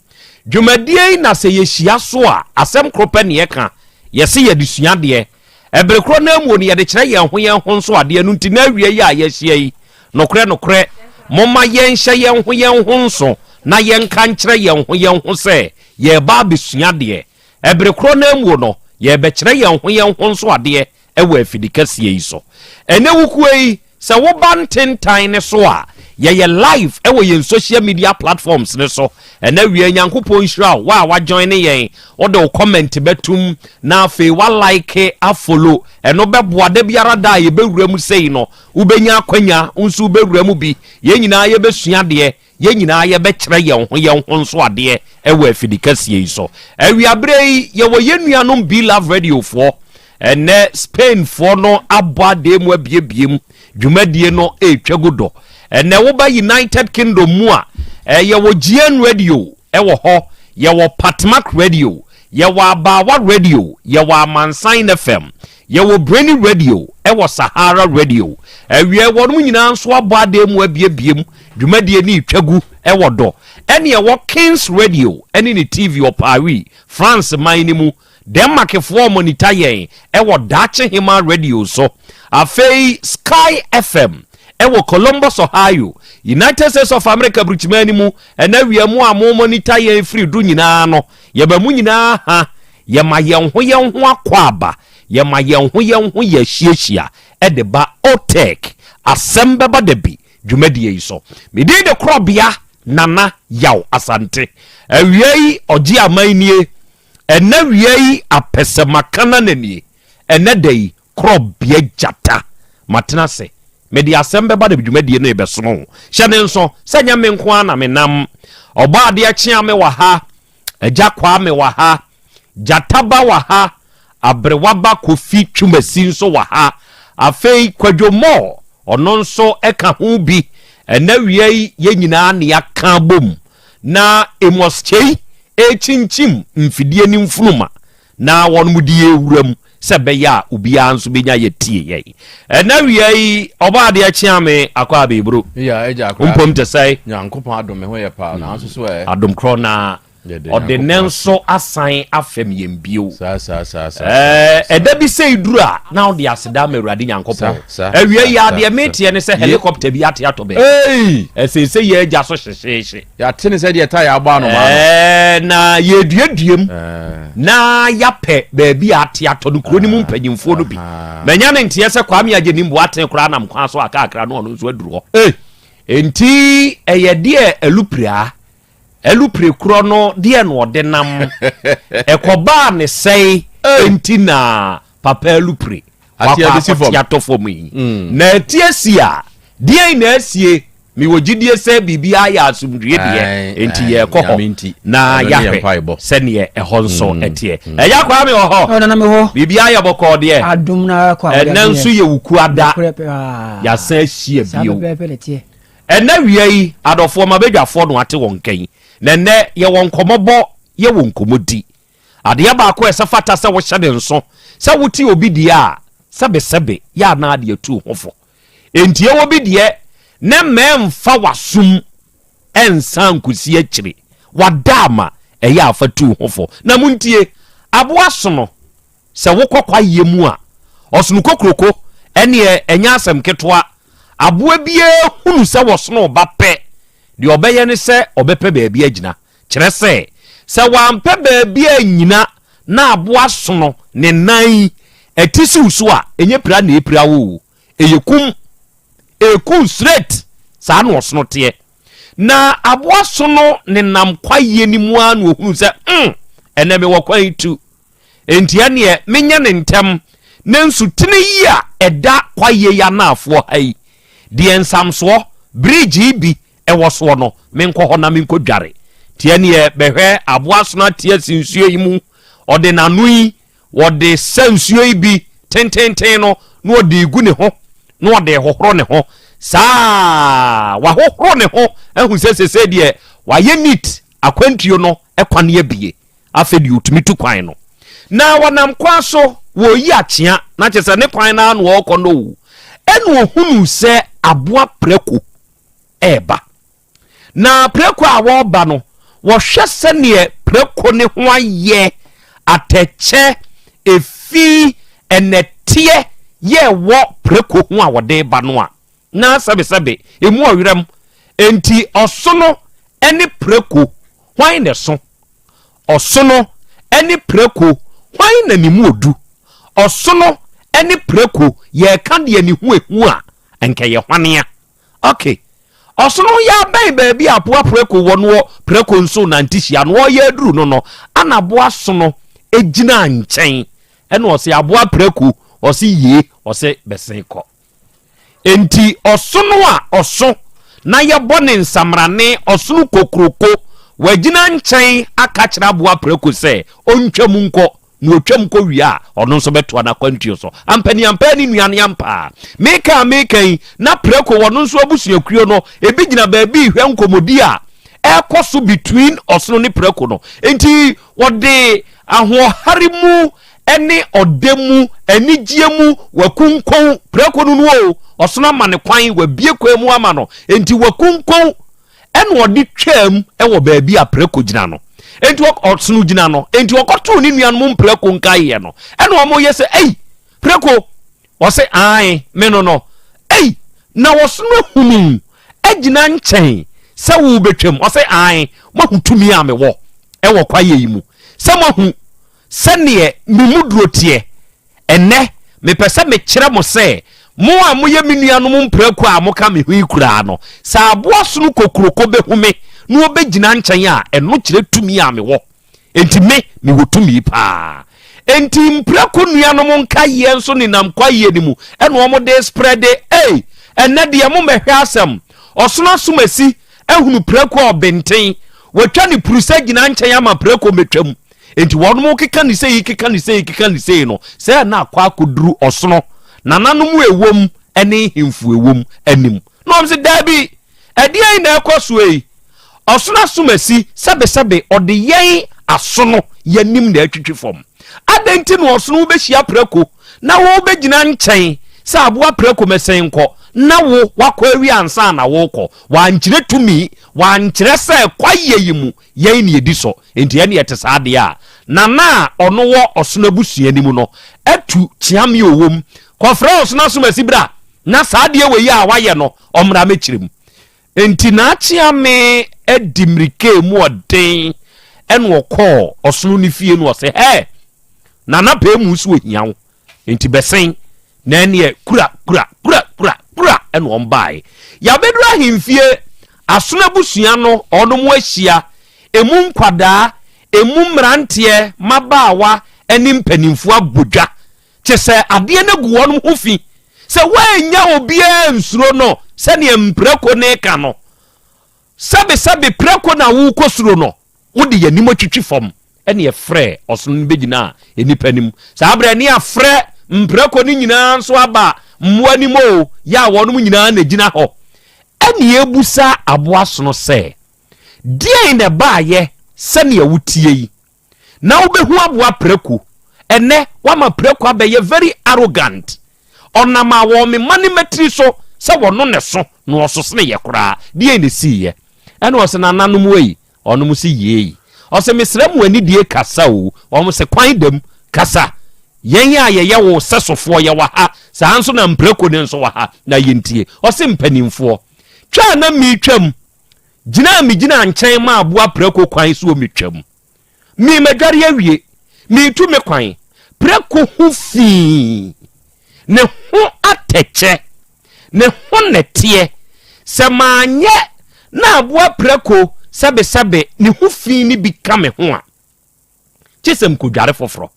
Dwumadie yi na sɛ yɛhyia so a, asɛm koro pɛ ne yɛka, yɛse yɛde sua adeɛ. Ɛbere korɔ no ara mu no, yɛde kyerɛ yɛn ho yɛn ho nso adeɛ. Ɛno nti na awia yi a yɛahyia yi, nokorɛ nokorɛ, momma yɛnhyɛ yɛn ho yɛn ho nso na yɛnka nkyerɛ yɛn ho yɛn ho sɛ yɛreba abɛsua adeɛ. Ɛbere korɔ no ara mu no, yɛrebɛkyerɛ yɛn ho yɛn ho nso adeɛ wɔ afidi kɛseɛ yi so. Ɛnɛ wukuo yi, sɛ woba ntentan no so a, yɛyɛ live wɔ yɛn social media platforms no so. Ɛnɛ wia Nyankopɔn nhyira wo, wo a wajoin yɛn, wode wo comment bɛtum na afei wa like, afollow. Ɛno bɛboa da biara da a yɛbɛwura mu sei no, wobɛnya akwanya, wo nso wobɛwura mu bi. Yɛn nyinaa yɛbɛsua adeɛ. Yɛn nyinaa yɛbɛkyerɛ yɛn ho yɛn ho nso adeɛ wɔ afidikɛseɛ yi so. Awiaberɛ yi, yɛwɔ yɛn nuanom Be Love Radiofoɔ. Ɛnnɛ, Spainfoɔ no abɔ adeɛ mu abiebie mu. Dwumadie no retwa gu do. Ɛnnɛ, woba United Kingdom mu a, yɛwɔ GN Radio wɔ hɔ, yɛwɔ Patmak Radio, yɛwɔ Abaawa Radio, yɛwɔ Amansan FM, Yɛwɔ Brainy Radio wɔ Sahara Radio. Awiei wɔnom nyinaa nso abɔ adan mu abiebie mu dwumadie ne retwa gu wɔ dɔ. Ɛne ɛwɔ Kings Radio ne ne TV wɔ Paris, France man no mu. Denmarkfoɔ monitor yɛn wɔ Daakye Hemaa Radio so. Afei Sky FM wɔ Columbus, Ohio, United States of America brukyiman no mu. Ɛna awia mu a mo monitor yɛn firi do nyinaa no, yɛma mo nyinaa ha. Yɛma yɛn ho yɛn ho akwaaba, yɛma yɛn ho yɛn ho yɛahyiahyia de ba OTEC Asɛm Bɛba Da Bi dwumadie yi so. Me din de Korɔbea Nana Yaw Asante. Awia yi ɔgye aman nie, ɛnɛ awia yi apɛsɛmakanana nie, ɛnɛ da yi Korɔbea Gyata. Matena ase, mede Asɛm Bɛba Da Bi dwumadie no rebɛsono wo. Hyɛ ne nso sɛ nyɛ me nko ara na menam. Ɔbɔadeɛ kyea me wɔ ha, Agya Kwame wɔ ha, Gyata ba wɔ ha, Aberewa ba Kofi Twumasi nso wɔ ha. Afei Kwadwo Moore, ɔno nso ka ho bi. Ɛnnɛ awia yi, yɛn nyinaa na yɛaka abom na Amos Kyei rekyinkyim mfidie no mfunuma na wɔn de yɛn rewura mu sɛ ɛbɛyɛ a obiara nso bɛnya yɛtie yɛn. Ɛnɛ awia yi, ɔbɔ adeɛ kyea me akɔ abɛɛburo. Mpom te sɛ. Nyankopɔn adom me ho yɛ paa nanso so ɛ. Adom korɔ na ɔde ne nso asan afɛm yɛn bio. Ɛda bi sɛ iduru a na ɔde aseda ama Awurade Nyankopɔn. Awia yi adeɛ meteɛ ne sɛ helicopter bi ate atɔ baabi. Ɛsɛ sɛ yɛ agya so hyehyeehye. Yɛate ne sɛ deɛ ɛta yɛ abɔ anomaa no. Ɛɛ, na yɛduadua mu na yɛapɛ baabi a ate atɔ no kuro no mu mpanyimfoɔ no bi. Manya ne nteɛ sɛ Kwame Agyenim Boateng koraa nam kwan so akaakra no ɔno nso aduru hɔ. Enti ɛyɛ deɛ alupiraa, alupire korɔ no deɛ na ɔde nam. Ɛkɔbaa ne sɛe enti na papa alupire wakɔ akɔte atɔ fam yi. Na ɛte asi a, deɛn na asie? Mewɔ gyidie sɛ biribiara yɛ asomdwie deɛ, enti yɛrekɔ hɔ na yɛahwɛ sɛdeɛ ɛhɔ nso mm, teɛ. Mm. Ɛyɛ akwaa me wɔ hɔ. Biribiara yɛ bɔkɔɔ deɛ. Ɛnɛ nso yɛ wukuada. Yɛasan ahyia bio. Ɛnɛ wia yi, adɔfoɔ mabɛdwafoɔ no ate wɔn nka yi. Na ɛnɛ yɛwɔ nkɔmmɔbɔ, yɛwɔ nkɔmmɔdi. Adeɛ baako a ɛsɛ fata sɛ wohyɛ ne nso, sɛ wote obi deɛ a, sɛbesɛbe yɛ anaa deɛ tu ho fo. Enti ɛwɔ bi deɛ ne mɛnfa w'asom nsan nkosi akyire, wada ama ɛyɛ a fa tu ho fo. Na montie, aboa sono, sɛ wokɔ kwaeɛ mu a, ɔsono kokroko, ɛneɛ ɛnyɛ asɛm ketewa, aboa biara hunu sɛ wɔsono ba pɛ, deɛ ɔbɛyɛ ne sɛ ɔbɛpɛ baabi agyina. Kyerɛ sɛ, sɛ wampɛ baabi annyina na aboa sono ne nan yi ati siw so a, ɛnyɛ pira na ɛpira wo o, ɛyɛ kum. Ɛku straight. Saa na ɔsono teɛ. Na aboa sono nenam kwaeɛ no mu ara na ɔhunu sɛ, mm, ɛnɛ mewɔ kwan yi tu. Enti ɛneɛ menyɛ no ntɛm na nsutene yi a ɛda kwaeɛ yi anaafoɔ ha yi, deɛ nsamsoɔ, bridge yi bi wɔ soɔ no, menkɔ hɔ na menkɔdware. Nti ɛneɛ bɛhwɛ aboa sono ate asi nsuo yi mu, ɔde n'ano yi, wɔde sa nsuo yi bi tententen no na ɔde regu ne ho na ɔde rehohoro ne ho. Saa wahohoro ne ho ahu sɛ sesei deɛ wayɛ neat, akwantuo no kwan abie. Afei deɛ ɔtumi tu kwan no. Na wɔnam kwan so wɔreyi akyea, na kyerɛ sɛ ne kwan no ara na ɔrekɔ no o. Ɛna ɔhunuu sɛ aboa prako reba. Na prako a wɔreba no, Wɔhwɛ sɛdeɛ prako ne ho ayɛ, atɛkyɛ, efi, ɛnɛteɛ yɛ ɛwɔ prako ho a wɔde ba no a, na sɛbesɛbe emu ɔwerɛm. Enti ɔsono ne prako, hwan na ɛso? Ɔsono ne prako, hwan na ne mu odu? Ɔsono ne prako, yɛreka deɛ ne ho ehu a, nka ɛyɛ hwan a? Ok. Ɔsono yɛ abɛn baabi a aboa prako wɔ noɔ, prako nso nante hyia no, ɔreyɛ aduru no no, ana aboa sono gyinaa nkyɛn, ɛna ɔse aboa prako, ɔse yie, ɔse bɛsen kɔ. Enti ɔsono a ɔso na yɛbɔ ne nsamrane, ɔsono kokroko, wagyina nkyɛn aka kyerɛ aboa prako sɛ ɔntwam nkɔ, na ɔtwam kɔ wie a, ɔno nso bɛtoa n'akwantuo so. Ampaniampaa ne nua no ampa. Meka a meka yi, na prako wɔ no nso abusuakuo no, ebi gyina baabi rehwɛ nkɔmmɔdi a ɛrekɔ so between ɔsono ne prako no. Enti wɔde ahoɔhare mu ne ɔdɛ mu, anigyeɛ mu, wakunkun prako no no o, ɔsono ama no kwan, wabie kwan mu ama no, enti wakunkun ɛna ɔde twaam wɔ baabi a prako gyina no, enti ɔsono gyina no, enti ɔkɔtoo ne nuanom mprako nkaeɛ no, ɛna wɔn yɛ sɛ, ei, prako, ɔse, ae, me no no, ei, na ɔsono ahunu agyina nkyɛn sɛ wobɛtwam, ɔse, ae, moahu tumi a mewɔ ɛwɔ kwaeɛ yi mu, sɛ moahu Sɛdeɛ me mu duro teɛ. Ɛnnɛ, mepɛ sɛ mekyerɛ mo sɛ, mo a moyɛ me nuanom mprako a moka me ho yi koraa no, sɛ aboa sono kokuroko bɛhu me na ɔbɛgyina nkyɛn a, ɛno kyerɛ tumi a mewɔ. Enti me, mewɔ tumi paa. Enti mprako nuanom nkaeɛ nso nenam kwaeɛ no mu ɛna wɔn de sprɛde, Ei, ɛnnɛ deɛ mommɛhwɛ asɛm! Ɔsono asomasi ahunu prako a ɔbenten, watwa ne purusa gyina nkyɛn ama prako mmɛtwam. Enti wɔnom keka ne sei, keka ne sei, keka ne sei no, sɛ na akɔ akɔduru ɔsono nananom ɛwom ne nhemfo ɛwom anim. Na wɔn se, Daabi, ɛdeɛn na ɛkɔ soɔ yi? Ɔsono asomasi, sɛbesɛbe, ɔde yɛn asono yɛanim na atwitwi fam. Adɛn nti na ɔsono wobɛhyia prako na wobɛgyina nkyɛn sɛ aboa prako mɛsɛn nkɔ na wo wakɔ awie ansa na wokɔ? Wankyerɛ tumi, wankyerɛ sɛ kwaeɛ yi mu Yɛn na yɛdi so, enti ɛnneɛ ɛte saa deɛ a, Nana a ɔno wɔ ɔsono abusua no mu no atu kyeame a ɔwɔ mu kɔfrɛ ɔsono asomasi bra na saa adeɛ wei a wayɛ no ɔmmra mɛkyerɛ mu. Enti Naakyeame di mmirika mu ɔden ɛna ɔkɔɔ ɔsono no fie no ɔse, Hɛ! Nana pɛɛ mu so ɔhia wo. Enti bɛsen, na ɛneɛ kura, kura, kura, kura, kura, ɛna wɔn baeɛ. Yɛabɛduru ahemfie, asono abusua no, wɔnom ahyia, emu nkwadaa, emu mmeranteɛ, mmabaawa, ɛne mpanimfoɔ abɔ dwa. Kyɛ sɛ adeɛ no agu wɔnom ho fi, sɛ wɔannya obiara nsuro no sɛdeɛ mprako no reka no. Sɛbesɛbe prako na worekɔ suro no, wode yɛn anim atwitwi fam. Ɛnna ɛfrɛɛ ɔsono no bɛgyinaa nnipa anim. Saa berɛ ne afrɛ mprako no nyinaa nso aba mmoa anim o, yɛ a wɔnom nyinaa na ɛgyina hɔ. Ɛnna ɛbusa aboa sono sɛ, Deɛn na ɛbaeɛ sɛdeɛ woteɛ yi? Na wobɛhu aboa prako. Ɛnnɛ, woama prako abɛyɛ very arrogant. Ɔnam a wɔmema ne mmatiri so sɛ wɔno ne so na ɔso sene yɛ koraa. Deɛn na ɛsiiɛ? Ɛnna ɔse, Nananom ei, Ɔnom se yei. Ɔse mesrɛ mo anidie kasa o. Wɔn se kwan dam kasa. Yɛn a yɛyɛ wo sɛsofoɔ yɛwɔ ha, saa nso na mprako no nso wɔ ha na yɛntie. Ɔse mpanimfoɔ, twa a na meretwam, gyina a megyinaa nkyɛn maa aboa prako kwan soɔ metwam. Me madware awie, meretu me kwan. Prako ho fii, ne ho atɛkyɛ. Ne ho na ɛteɛ. Sɛ manyɛ na aboa prako sɛbesɛbe ne ho fi no bi ka me ho a, gye sɛ mekodware foforɔ.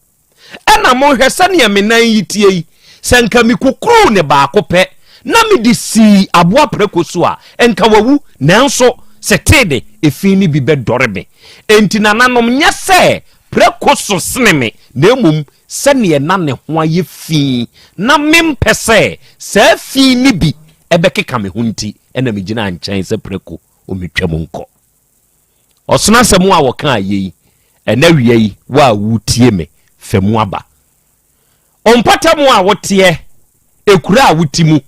Ɛna monhwɛ sɛdeɛ me nan yi teɛ yi, sɛ nka mekukuruu ne baako pɛ na mede sii aboa prako so a, nka wawu, nanso setee de, efi no bi bɛdɔre me. Enti nananom, nyɛ sɛ prako so sene me, na mmom sɛdeɛ na ne ho ayɛ fi na mempɛ sɛ saa fi no bi bɛkeka me ho nti na megyinaa nkyɛn sɛ prako ɔmmetwam nkɔ. Ɔsono asɛm a wɔkaa yei, ɛnɛ awia yi, wo a wotie me, fa mu aba. Ɔmpɔtam a woteɛ, ekura a wote mu,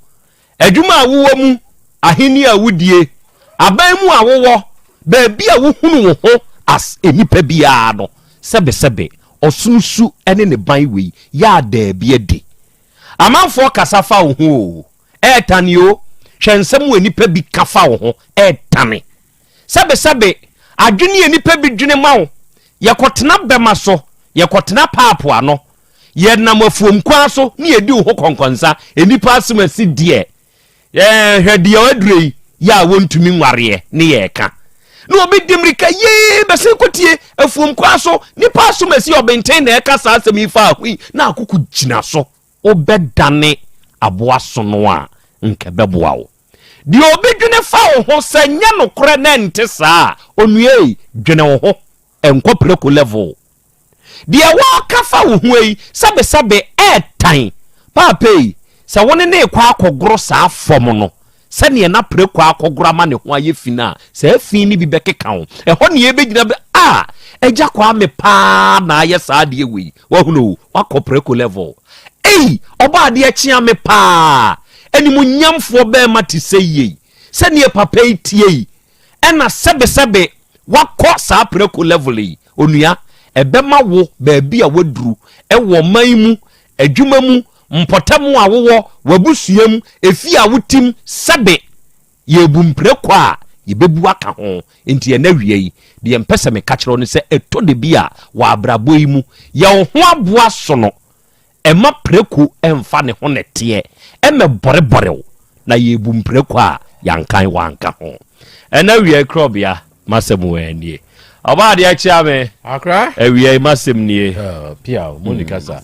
adwuma a wowɔ mu, ahenni a wodie, aban mu a wowɔ, Baabi a wohunu wo ho as nnipa biara no, sɛbesɛbe, ɔsono su ne ne ban wei yɛ a daabi adi. Amanfoɔ kasa fa wo ho oo, ɛɛtane oo, hwɛ nsɛm a nnipa bi ka fa wo ho, ɛɛtane. Sɛbesɛbe, adwene a nnipa bi dwene ma wo, yɛkɔtena bɛma so, yɛkɔtena paapo ano, yɛnam afuom kwan so ne yɛdi wo ho kɔnkɔnsa, nnipa asɛm asi deɛ, Yɛn hwɛ deɛ waduro yi yɛ a wɔntumi nwareɛ ne yɛreka na obi di mmirika yee bɛsɛn kɔtie afuom kwan so nipa asom asi ɔbɛnten na ɛka saa asɛm yi fa ahui na akoko gyina so wobɛdane aboa sono a nka ɛbɛboa wo deɛ obi dwene fa wo ho sɛ nyɛ nokorɛ na ɛnte saa a onua yi dwene wo ho ɛnkɔ preko level Deɛ wɔreka fa wo ho yi, sɛbesɛbe ɛɛtan. Paapa yi, sɛ wo ne no rekɔ akɔgoro saa fam no, sɛdeɛ na preko akɔgoro ama ne ho ayɛ fi no a, saa fi no bi bɛkeka wo. Ɛhɔ ne yɛbɛgyina bɛ, a, Agya Kwame paa na ayɛ saa adeɛ wei. Wahunu o, wakɔ preko level. Ei, ɔbɔ adeɛ kyea me paa. Animuonyamfoɔ bɛrima te sɛ yei. Sɛdeɛ papa yi tie yi, ɛna sɛbesɛbe wakɔ saa prako level yi, onua, ɛbɛma wo baabi a waduru wɔ ɔman mu, adwuma mu, mpɔtam a wowɔ, w'abusua mu, efie a wotim, sɛbe yɛrebu mprako a yɛbɛbu aka ho. Nti ɛnɛ awia yi, deɛ mpɛ sɛ meka kyerɛ wo ne sɛ ɛtɔ da bi a wɔ abrabɔ yi mu, yɛ wo ho aboa sono Mma prako mfa ne ho nɛteɛ mmɛbɔrebɔre wo, na yɛrebu mprako a yɛankan wo anka ho. Ɛnnɛ awia yi korɔbea, m'asɛm wɔ nie. Ɔbaa adeɛ kyea me. Akra. Awia yi m'asɛm nie. Pia o, mo ni kasa.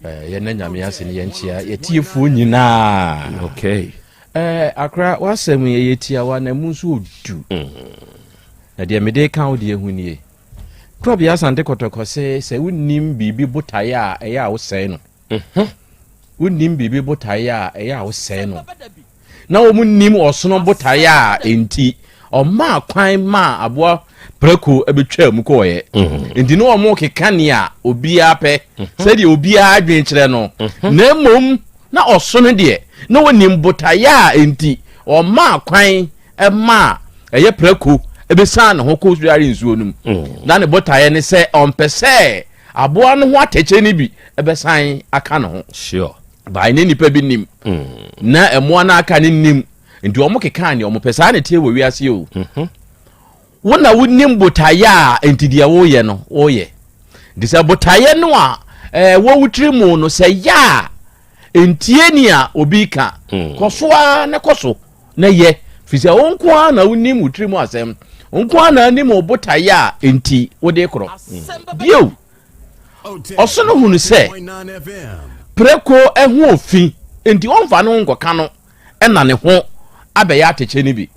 Yɛn na nyame ase ne yɛn kyea yɛtiefoɔ nyinaa. Okay. Akra, w'asɛm yɛ yɛ tiawa na mu nso odu. Na deɛ mede ka wo deɛ ho nie. Korabea Asante Kɔtɔkɔ se sɛ wonnim biribi botaeɛ a ɛyɛ a wosɛe no. Mhm. Wonnim biribi botaeɛ a ɛyɛ a wosɛe no. Na wɔn nnim ɔsono botaeɛ a enti ɔmaa kwan maa aboa prako bɛtwaa mu kɔɔeɛ. Mhm. Nti ne wɔn keka nea obiara pɛ mhm. sɛdeɛ obiara adwene kyerɛ no. Na mmom na ɔsono deɛ na wɔnim botaeɛ a enti ɔmaa kwan maa ɛyɛ prako bɛsiane ne ho kɔ suare nsuo no mu mm. na ne botaeɛ ne sɛ ɔmpɛ sɛ aboa no ho atɛkyɛ no bi ɛbɛsan aka ne ho sure. bae ne nnipa bi nim mm. na mmoa no aka ne nim nti wɔn keka ne wɔn pɛ saa na tie wɔ wiase o mm-hmm. wo na wonim botaeɛ a nti deɛ woyɛ no woyɛ nti sɛ botaeɛ no a ɛwɔ wo tiri mu no sɛ yɛ a ntie nea obi ka mm. kɔ so ara na kɔ so na yɛ, firi sɛ wo nko ara na wonim wo tirim asɛm, wo nko ara na anim wo botaeɛ a enti wode korɔ. Bio, ɔsono hunu sɛ prako ho ofi, enti ɔmfa ne ho nkɔka no na ne ho abɛyɛ atɛkyɛ no bi.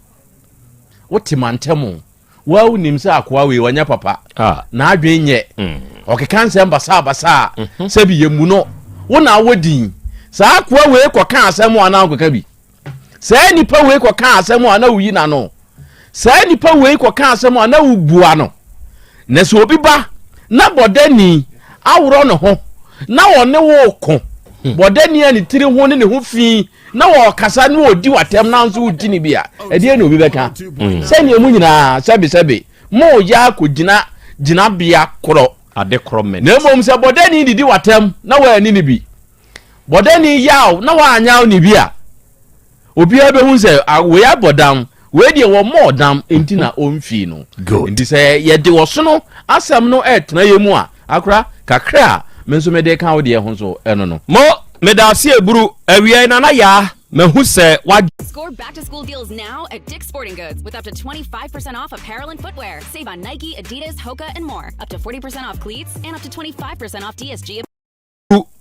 Wote mantam Woa wonim sɛ akoa wei ɔnyɛ papa, ah. n'adwene nyɛ, mm. ɔkeka nsɛm basaabasaa, mhm. sɛbi yɛmmu no, wo na awɔ din. Saa akoa wei kɔka asɛm a na ɔkeka bi. Saa nipa wei kɔka asɛm a na woyi n'ano. Saa nipa wei kɔka asɛm a na wobua no. Na sɛ obi ba na bɔdani aworɔ ne ho na ɔne wo ko, hmm. bɔdani a ne tiri ho ne ne ho fi na wɔkasa na wɔdi w'atɛm na nso wodi ne bi a, ɛdeɛ na obi bɛka? Hmm. Sɛnea mu nyinaa sɛbesɛbe moyɛ akɔgyina gyinabea korɔ. Ade korɔ mɛ. Na mmom sɛ bɔdani didi w'atɛm na wɔanni ne bi, Bɔdani yaw na wanyaw ne bi a, obiara bɛhu sɛ wei abɔ dam, wei deɛ wɔmmɔɔ dam nti na ɔmfii no. Nti sɛ yɛde ɔsono asɛm no ɛtena yɛ mu a, akora kakra a me nso mede ka wo deɛ ho nso ɛno no. Mo, meda ase eburu, awia yi Nana Yaa, mahu sɛ wa. Score back to school deals now at Dick's Sporting Goods with up to 25% off apparel and footwear. Save on Nike, Adidas, Hoka, and more. Up to 40% off cleats and up to 25% off DSG.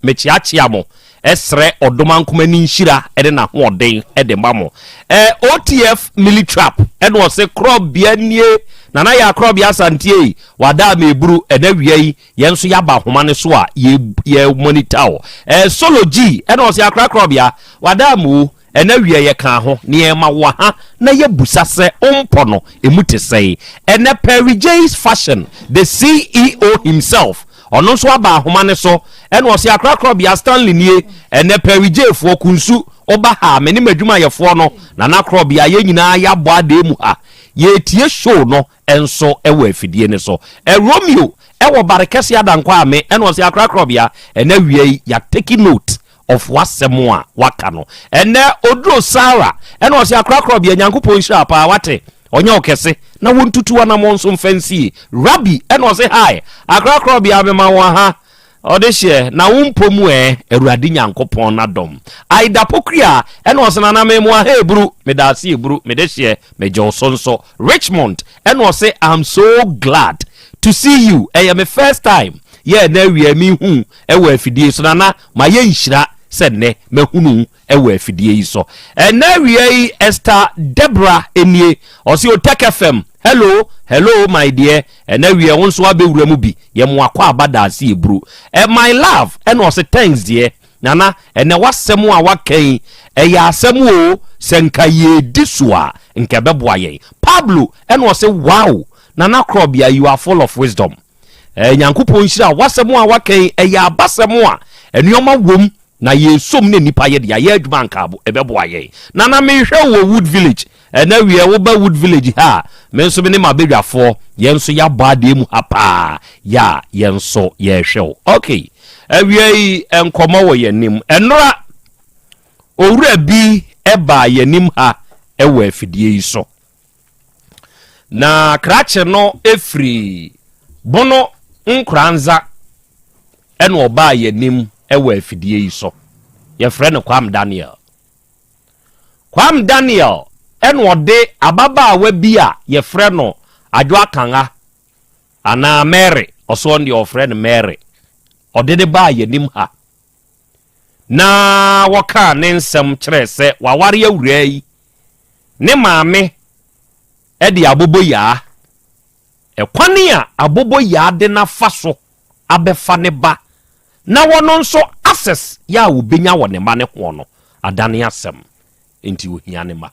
Mekyeakyea mo srɛ Ɔdomankoma ne nhyira ne n'ahoɔden de ma mo. Eh, OTF Militrap ɛna ɔse korɔbea nie, Nana Yaa Korɔbea Asante ei, wada ama eburu, ɛna wia yi yɛn nso yɛaba ahoma no so a yɛ yɛ monitor wo. Eh, Solo G ɛna ɔse Akra Korɔbea, wada ama o, Ɛna wiɛ yɛkaa ho na yɛma wo aha na yɛbusa sɛ wo mpɔ no ɛmu te sɛn? Ɛnɛ Perry J's Fashion the CEO himself ɔno nso aba ahoma no so ɛna ɔse Akorakorɔbea Stanley nie ɛnɛ Perry J foɔ Kunsu woba ha a me ne m'adwumayɛfoɔ no Nana Korɔbea yɛn nyinaa yɛabɔ adee mu ha. Yɛretie show no nso wɔ afidie no so. Romeo wɔ Bare Kɛseɛ Adankwa Ame ɛna ɔse Akorakorɔbea, ɛnɛ awia yi yɛ take note of w'asɛm a waka no. Ɛnɛ Oduro Sarah ɛna ɔse Akorakorɔbea Nyankopɔn nhyira paa wate, ɔnyɛ wo kɛse na wɔntutu w'anamɔn nso mfa nsie. Rabbi ɛna ɔse hi Akorakorɔbea mema wo aha. Ɔdehyeɛ, na wo mpo mu ɛ, Awurade Nyankopɔn n'adɔm. Aida Pokuya, ɛna ɔse Nana me moa ha eburu, medaase eburu, me dehyeɛ, megye wo so nso. Richmond, ɛna ɔse I'm so glad to see you, ɛyɛ me first time yɛ ɛnɛ awia me hu ɛwɔ afidie so, Nana mayɛ nhyira sɛ nnɛ mahunu wo ɛwɔ afidie yi so. Ɛnɛ awia yi Esther Deborah nie, ɔse Otec FM, hello, hello my dear, Ɛnɛ wiɛ wo nso abɛwura mu bi yɛ mo akwaaba daase eburu ɛ my love ɛna ɔse thanks deɛ Nana ɛnɛ w'asɛm a waka yi ɛyɛ asɛm oo sɛ nka yɛdi so a nka ɛbɛboa yɛn Pablo ɛna ɔse wow Nana Krɔbea you are full of wisdom ɛ Nyankopɔn nhyira wo w'asɛm a waka yi ɛyɛ abasɛm a nnoɔma wom Na yɛresom na nnipa yɛ de ayɛ adwuma anka ɛbɛboa yɛn. Nana mehwɛ wo wɔ Wood Village ɛnɛ wiɛ woba Wood Village ha a me nso me ne m'abadwafoɔ yɛn nso yɛabɔ adeɛ mu ha paa yɛ a yɛn nso yɛrehwɛ wo. Ok awia yi nkɔmmɔ wɔ yɛn anim. Ɛnora owura bi baa yɛn anim ha wɔ afidie yi so. Na krakye no firi Bono Nkoranza ɛna ɔbaa yɛnim wɔ afidie yi so. Yɛfrɛ no Kwam Daniel. Kwam Daniel ɛna ɔde ababaawa bi a yɛfrɛ no Adwo Akanga anaa Mary, ɔsoɔ no deɛ ɔfrɛ no Mary, ɔde ne baa yɛnim ha. Na wɔkaa ne nsɛm kyerɛɛ sɛ waware awuraa yi Ne maame de aboboyaa, ɛkwan a aboboyaa de no afa so abɛfa ne ba na wɔno nso access yɛ a wɔbɛnya wɔ ne mma no hoɔ no adane asɛm nti ɔhia ne mma.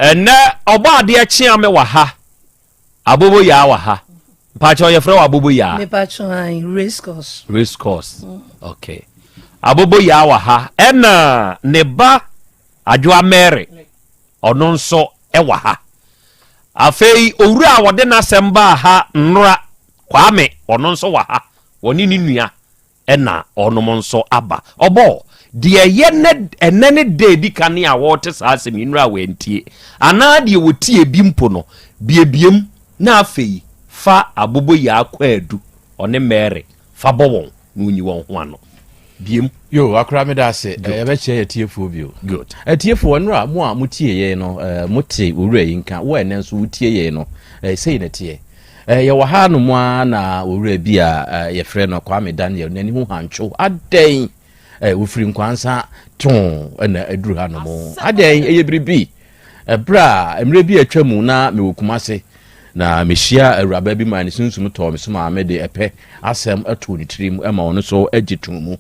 Ɛnnɛ ɔbɔ adeɛ kyea me wɔ ha, aboboyaa wɔ ha. Mpakyɛ yɛfrɛ wɔ aboboyaa? Mepakyɛ ae, race course. Race course, okay. Aboboyaa wɔ ha ɛna ne ba Adwoa Mary, ɔno nso wɔ ha. Afei owura a wɔde n'asɛm baa ha nnora, Kwame, ɔno nso wɔ ha. Wɔne ne nua na ɔnom nso aba. Ɔbɔ, deɛ ɛyɛ nɛ ɛnɛ ne da edi kan a wɔrete saa asɛm yi nnora a wɔantie, anaa deɛ wɔtie bi mpo no, biebiem na afei fa aboboyaa kwaadu, ɔne Mary, fa bɔ wɔn. na ɔnyi wɔn ho ano biem. Yo, akora meda ase. Eh, yɛbɛkyerɛ yɛ atiefoɔ bio. Good. Atiefoɔ, nnora mo a motie yɛn no, eh, mote owura yi nka. Wo a ɛnɛ nso wotie yɛn no, eh, sei na ɛteɛ. Eh, yɛwɔ ha nom a na owura bi a eh, yɛfrɛ no Kwame Daniel, n'ani ho hantwo. Adɛn? Eh, wɔfiri Nkwansa too na aduru ha nom. Adɛn? Ɛyɛ biribi. Ɛberɛ a mmerɛ bi a atwa mu na mewɔ Kumase na mehyia awuraba bi maa ne sunsum tɔɔ me so maa mede ɛpɛ asɛm too ne tirim ma ɔno nso gye too mu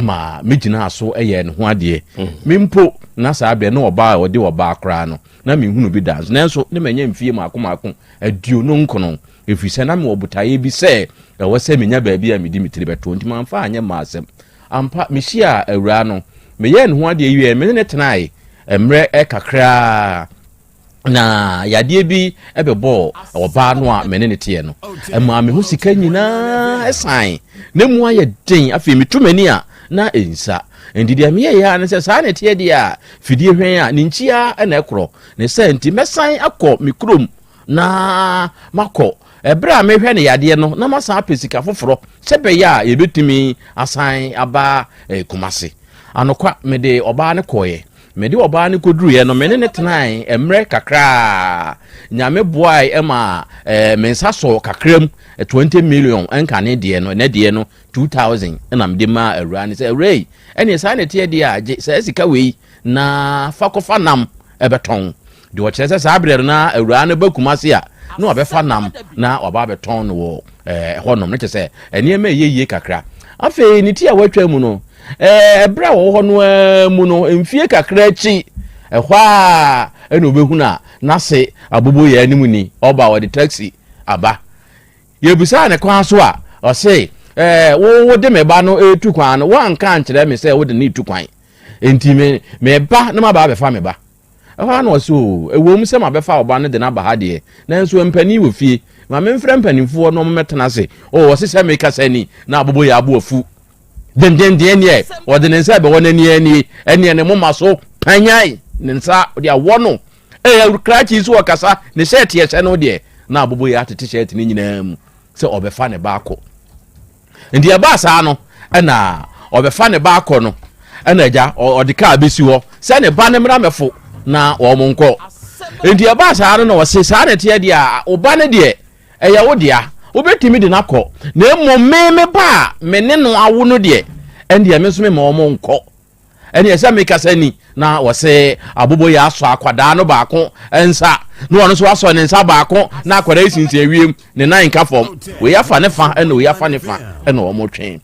ma megyinaa so yɛɛ ne ho adeɛ. Mm. Me mpo na saa berɛ na ɔbaa a ɔde ɔbaa koraa no na menhunu bi da nso nanso ne manya mfie mako mako 29 ɛfiri sɛ na mewɔ botaeɛ bi sɛ ɛwɔ sɛ menya baabi a mede me tiri bɛto nti mamfa anyɛ mmaa asɛm. Ampa, mehyiaa awuraa no, meyɛɛ ne ho adeɛ wieɛ, me ne no tenae mmerɛ kakraa na yadeɛ bi bɛbɔɔ ɔbaa no a me ne no teɛ no. Ɛmaa me ho sika nyinaa san, na mu ayɛ den. Afei metu m'ani a, na ɛnsa. Nti deɛ meyɛeɛ ara ne sɛ saa na ɛteɛ deɛ a, fidie hwɛn a, ne nkyia na ɛkorɔ. Ne saa nti, mɛsan akɔ me kurom na makɔ. Ɛberɛ a mehwɛ no yadeɛ no, na masan apɛ sika foforɔ sɛ ɛbɛyɛ a yɛbɛtumi asan aba eh, Kumase. Anokwa, mede ɔbaa no kɔeɛ. Mede ɔbaa no kɔduruiɛ no, me ne no tenae mmerɛ kakraa. Nyame boae ma eh, me nsa sɔɔ kakra mu, 20 million nkane deɛ no, ɛnɛ deɛ no 2000 na mede maa awuraa no sɛ, awuraa yi, ɛneɛ saa na ɛteɛ deɛ a, gye saa sika wei na fa kɔfa nam ɛbɛtɔn. Deɛ ɔkyerɛ sɛ saa berɛ no na awuraa no ba Kumase a na wabɛfa nam na waba abɛtɔn no wɔ ɛhɔnom no kyɛ sɛ nneɛma ɛyɛ yie kakra. Afei ne ti a watwa mu no ɛberɛ a wɔwɔ hɔ no ara mu no mfie kakra akyi ɛhɔ a ɛna ɔbɛhunu a n'ase abobo yɛ anim ni ɔba ɔde taxi aba. Yɛbisaa ne kwan so a ɔse ɛɛ wo wode me ba no retu kwan no woanka ankyerɛ me sɛ wode no retu kwan nti me meba na maba abɛfa me ba. Ɛhɔ ara na ɔse, Oo, ɛwom sɛ mabɛfa wo ba no de no aba ha deɛ, nanso mpanin wɔ fie. Ma memfrɛ mpanimfoɔ na wɔmmɛtena ase. Oo, ɔse sɛ mekasa ni, na aboboyaa abo afu dendenden ɛneɛ ɔde ne nsa ɛbɛwɔ n'ani anie, ɛneɛ ne moma so panyan ne nsa ɔde awɔ no. Ee, krakye so ɔkasa, ne hyɛɛte ɛhyɛ no deɛ, na aboboyaa atete hyɛɛte no nyinaa mu sɛ ɔbɛfa ne ba akɔ. Nti ɛbaa saa no, ɛna ɔbɛfa ne ba akɔ no, ɛna agya ɔde kaa bɛsi hɔ sɛ ne ba no mmra mɛfo na wɔn nkɔ. Nti ɛbaa saa no na ɔse saa na ɛteɛ deɛ a, wo ba no deɛ ɛyɛ wo dea, wobɛtumi de no akɔ, na mmom me me ba a me ne no awo no deɛ, ɛndeɛ me nso mema wɔn nkɔ. Ɛneɛ sɛ mekasa ni na wɔse abobo yɛ asɔ akwadaa no baako nsa na ɔno nso asɔ ne nsa baako na akwadaa yi sinsin awiem ne nan nka fam wei afa ne fa ɛna wei afa ne fa ɛna wɔn twe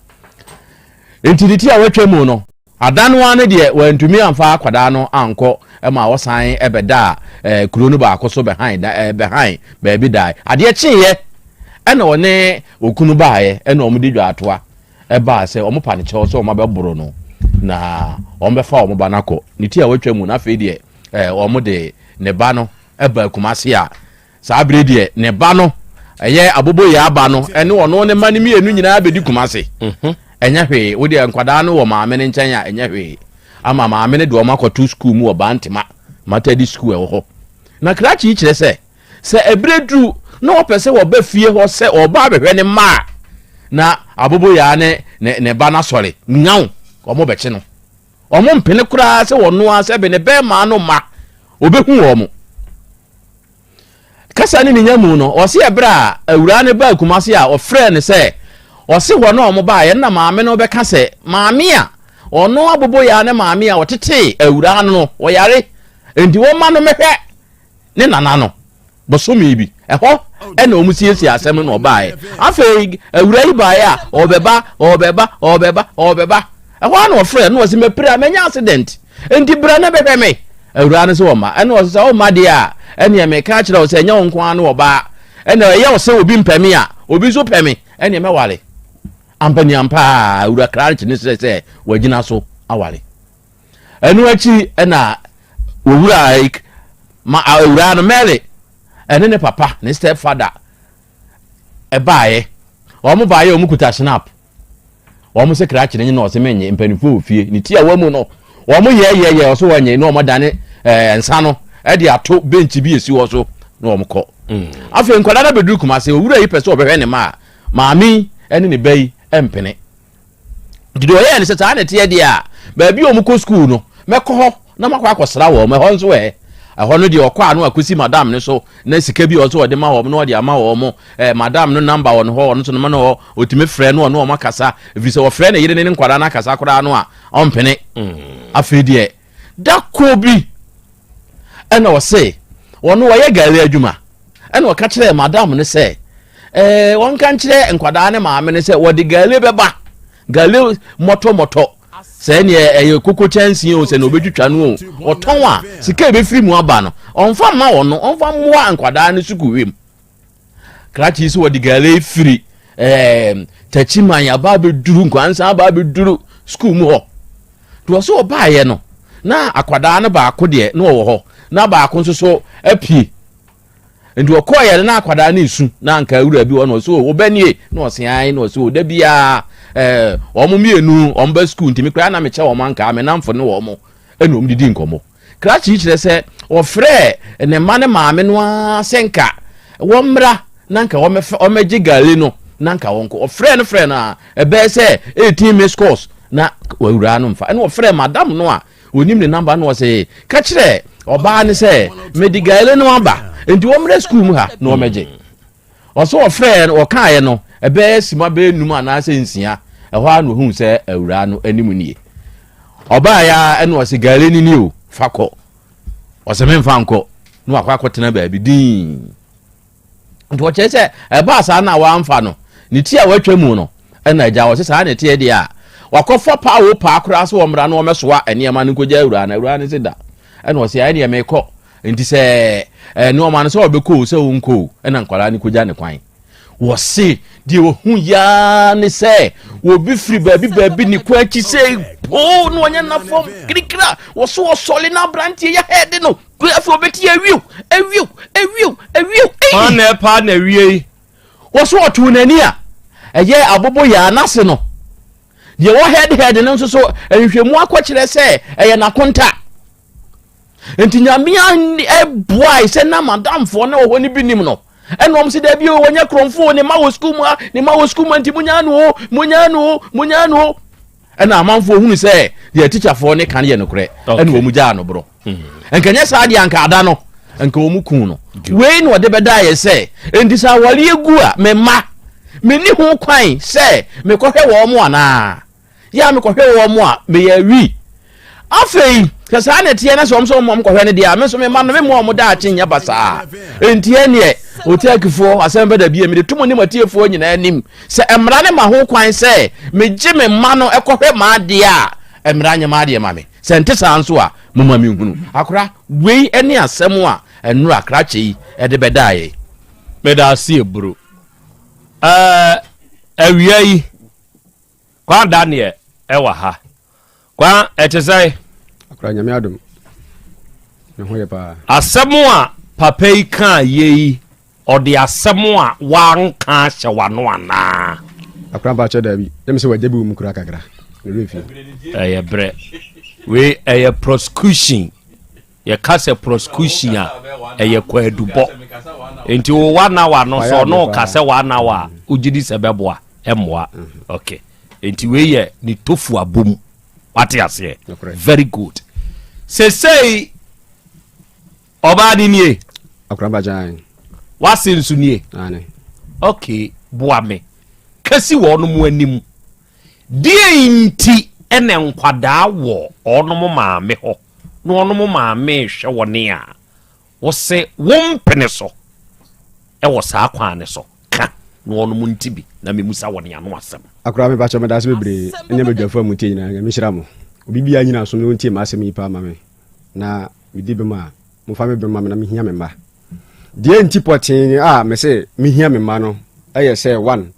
nti ne ti a wɔatwa mu no ada no ara no deɛ wɔantumi amfa akwadaa no ankɔ ma wɔsan ɛbɛda ɛɛ kuro no baako so bɛhan da ɛɛ bɛhan baabi dae adeɛ kyeeɛ ɛna ɔne okunu baeɛ ɛna wɔn de dwa atoa ɛbaa sɛ wɔpa no kyɛw sɛ wɔabɛboro no na wɔbɛfa wɔn ba no akɔ ne ti a watwa mu na afei deɛ ɛɛ wɔn de ne ba no ɛba Kumasi a saa bere deɛ ne ba no ɛyɛ aboboyɛ aba no ɛne ɔno ne mma no mmienu nyinaa bɛdi Kumasi mhm. ɛnyɛ hwee wo deɛ nkwadaa no wɔ maame no nkyɛn a ɛnyɛ hwee ama maame no de wɔn akɔto sukuu mu wɔ Bantama Matadi sukuu ɛwɔ hɔ na krakye yi kyerɛ sɛ Sɛ ɛberɛ duru na ɔpɛ sɛ ɔba fie hɔ sɛ ɔreba abɛhwɛ ne mma a, na aboboyaa ne ne ne ba no asɔre nyaw, wɔbɛkye no. Wɔmpene koraa sɛ ɔno ara sɛ ne bɛrima no mma ɔbɛhu wɔn. Kasa ne ne nya mu no, ɔse ɛberɛ a awuraa no baa Kumase a ɔfrɛɛ no sɛ ɔse hɔ na wɔn baeɛ na maame no bɛka sɛ maame a ɔno aboboyaa ne maame a ɔtetee awuraa no no ɔyare nti wɔmma no mɛhwɛ ne nana no bosome bi ɛhɔ ɛna wɔn siesie asɛm no na ɔbaeɛ afei awura yi baeɛ a ɔbɛba ɔbɛba ɔbɛba ɔbɛba ɛhɔ a na ɔfrɛ na ɔsi mɛpira mɛnya accident nti bra na bɛhwɛ me awura no sɛ ɔma ɛna ɔsɛ sɛ ɔma deɛ a ɛnea mɛka akyerɛ wo sɛ ɛnyɛ wo nko ara ne ɔbaa ɛna ɛyɛ wo sɛ obi mpɛ me a obi nso pɛ me ɛnea mɛware ampaniampa a awura krakye ne srɛ sɛ wagyina so aware Ɛno akyi na owura ma awuraa no Mary ɛne ne papa ne step father ɛbaeɛ. Wɔn baeɛ wɔn kuta snap. Wɔn sɛ krakye ne na ɔsɛ menye mpanimfoɔ wɔ fie ne ti a wɔn mu no wɔn yɛ yɛ yɛ ɔsɛ wɔn nye na wɔn adane ɛɛ nsa no ɛde ato bench bi esi hɔ so na wɔn kɔ. Mm. Afei nkwadaa no abɛduru Kumase owura yi pɛ sɛ ɔbɛhwɛ ne ma a maame yi ne ne ba yi mpene. Nti deɛ ɔyɛɛ ne sɛ saa na ɛteɛ deɛ a, baabi a wɔkɔ sukuu no, mɛkɔ hɔ na makɔ akɔsra wɔn. Ɛhɔ nso ɛ, ɛhɔ no deɛ ɔkɔ a na wakɔsi madam no so na sika bi a ɔsɛ ɔde ma wɔn na ɔde ama wɔn. Ɛ, madam no namba wɔ ne hɔ, ɔno nso no ma no hɔ, ɔtumi frɛ no ɔne wɔn akasa. Ɛfiri sɛ ɔfrɛ ne yere ne ne nkwadaa no akasa koraa no a, ɔmpene. Mm. Afei deɛ, da koro bi ɛna ɔse ɔno ɔyɛ gari adwuma ɛna ɔka kyerɛɛ madam no sɛ ɛɛ wɔnka nkyerɛ nkwadaa ne maame no sɛ wɔde gari bɛba gari mɔtɔmɔtɔ sɛ neɛ ɛyɛ koko kyɛnsee o sɛ na ɔbɛtwitwa no o ɔtɔn a sika ɛbɛfiri mu aba no ɔmfa mma wɔn no ɔmfa mmoa nkwadaa no sukuu wiem Krakye yi sɛ wɔde gari firi ɛɛ Takyiman aba abɛduru Nkwansa aba abɛduru sukuu mu hɔ. Nti wɔ so ɔbaeɛ no na akwadaa no baako deɛ na ɔwɔ hɔ na baako nso so apue. Nti ɔkɔɔeɛ no na akwadaa no resu na anka awura bi wɔ na ɔsɛ o ɔbɛ nie na ɔse ae na ɔsɛ o da biara ɛɛ wɔn mmienu wɔn ba sukuu nti me koraa na mekyɛ wɔn anka me namfo ne wɔn ɛna wɔn didi nkɔmmɔ. Krakye yi kyerɛ sɛ ɔfrɛɛ ne mma ne maame no ara sɛ nka wɔmmra na nka wɔmmɛgye gari no na nka wɔnkɔ. Ɔfrɛɛ no frɛɛ no a ɛbɛyɛ sɛ 18 missed calls na wawuraa no mfa. Ɛna ɔfrɛɛ madam no a onim ne namba no ɔse ka kyerɛ ɔbaa no sɛ mede gari no aba nti wɔmmrɛ sukuu mu ha na wɔmmɛgye. Ɔsɛ ɔfrɛɛ no ɔkaeɛ no ɛbɛyɛ sima bɛyɛ num anaasɛ nsia ɛhɔ ara na ohuu sɛ awuraa no anim nie. Ɔbaeɛ ara ɛna ɔse gari no ni o fa kɔ. Ɔse memfa nkɔ na wakɔ akɔtena baabi dinn. Nti ɔkyerɛ sɛ ɛbaa saa na wamfa no ne ti a watwa mu no ɛna agya ɔse saa na ɛteɛ deɛ a wakɔfa paa o paa koraa sɛ wɔmmra na wɔmmɛsoa nneɛma no nkɔgya awuraa no awuraa no se da ɛna ɔse ɛneɛ mekɔ Nti sɛ nneɛma no sɛ ɔbɛkɔ o sɛ ɔnkɔ o ɛna nkwadaa no kɔgya ne kwan. Wɔse deɛ wɔhu yaa ne sɛ wɔbi firi baabi baabi ne kwan akyi sɛ poo na wɔnyɛ nna fam kirikira wɔso wɔsɔle na aberanteɛ yɛ hɛɛde no afei wɔbɛti awiw awiw awiw awiw. Hwan na ɛpaa na awie yi? Wɔso ɔtoo n'ani a ɛyɛ abobo yaa n'ase no deɛ wɔ hɛɛde hɛɛde no nso so nhwehwɛmu akɔkyerɛ sɛ ɛyɛ n'akonta. Nti Nyame boae sɛ na madamfoɔ na wɔ hɔ no bi nim no. Ɛna wɔn sɛ daabi o, wɔnyɛ korɔmfoɔ o, ne mma wɔ sukuu mu ha, ne mma wɔ sukuu mu ha, nti monyaa no o, monyaa no o, monyaa no o. Ɛna amanfoɔ hunu sɛ deɛ tikyafoɔ ne ka no yɛ nokorɛ, ɛna wɔn gyaa no borɔ. Hmm. Nka nyɛ saa deɛ anka ada no, nka wɔn kun no. Wei na ɔde bɛda yɛ sɛ, nti sɛ awareɛ gu a, me mma, menni ho kwan sɛ mekɔhwɛ wɔn mo anaa? Yɛ a mekɔhwɛ wɔn a, meyɛ awi. Afei, sɛ saa na ɛteɛ na sɛ wɔn sɛ wɔn kɔhwɛ no deɛ a, me nso me mma no, me mmoa wɔn daakye nyɛ basaa. Enti ɛneɛ, Otiakifoɔ, asɛm bɛda bie, mede to mo ne mo atiefoɔ nyinaa anim sɛ mmara no ma ho kwan sɛ megye me mma no kɔhwɛ m'adeɛ a, mmara nyɛ m'adeɛ ma me. Sɛ ɛnte saa nso a, momma menhunu. Akora, wei ne asɛm a nnora krakye yi de bɛdaa yɛn. Meda ase Eburo. Ɛɛ, awia yi, Kwan Daniel ɛwɔ ha. Kwan ɛte sɛn? Akora nyame adom. Ne ho yɛ paa. Asɛm a papa yi kaa yɛ yi, ɔde asɛm a wanka ahyɛ w'ano anaa? Akora mpakyɛ daabi. Yɛm sɛ wagya bi wɔ mu koraa kakra. Ne werɛ fi. Ɛyɛ berɛ. Wei ɛyɛ prosecution. Yɛka sɛ prosecution a, ɛyɛ kwaadubɔ. Nti wo one hour no sɛ ɔno ka sɛ one hour a, wogye di sɛ bɛboa? Ɛmmoa. Okay. Nti wei yɛ ne tofu abom. Wate aseɛ? Very good. Sesei ɔbaa ne nie. Wase nso nie. Okay, boa me. Kasi wɔn mo anim. Deɛn nti na nkwadaa wɔ wɔnom maame hɔ na wɔnom maame rehwɛ wɔn a wose wompene so wɔ saa kwan no so? Ka na wɔnom nte bi na memusa wɔn ano asɛm. Akora me pakyɛ medase bebree ɛnyɛ badwafo a motie nyinaa nyame nhyira mo obi biaa nyina som na ɔntie m'asɛm yi paa ma me na medi bem a momfa me bem ma me na mehia me mma deɛ nti pɔtee a mese mehia me mma no ɛyɛ sɛ one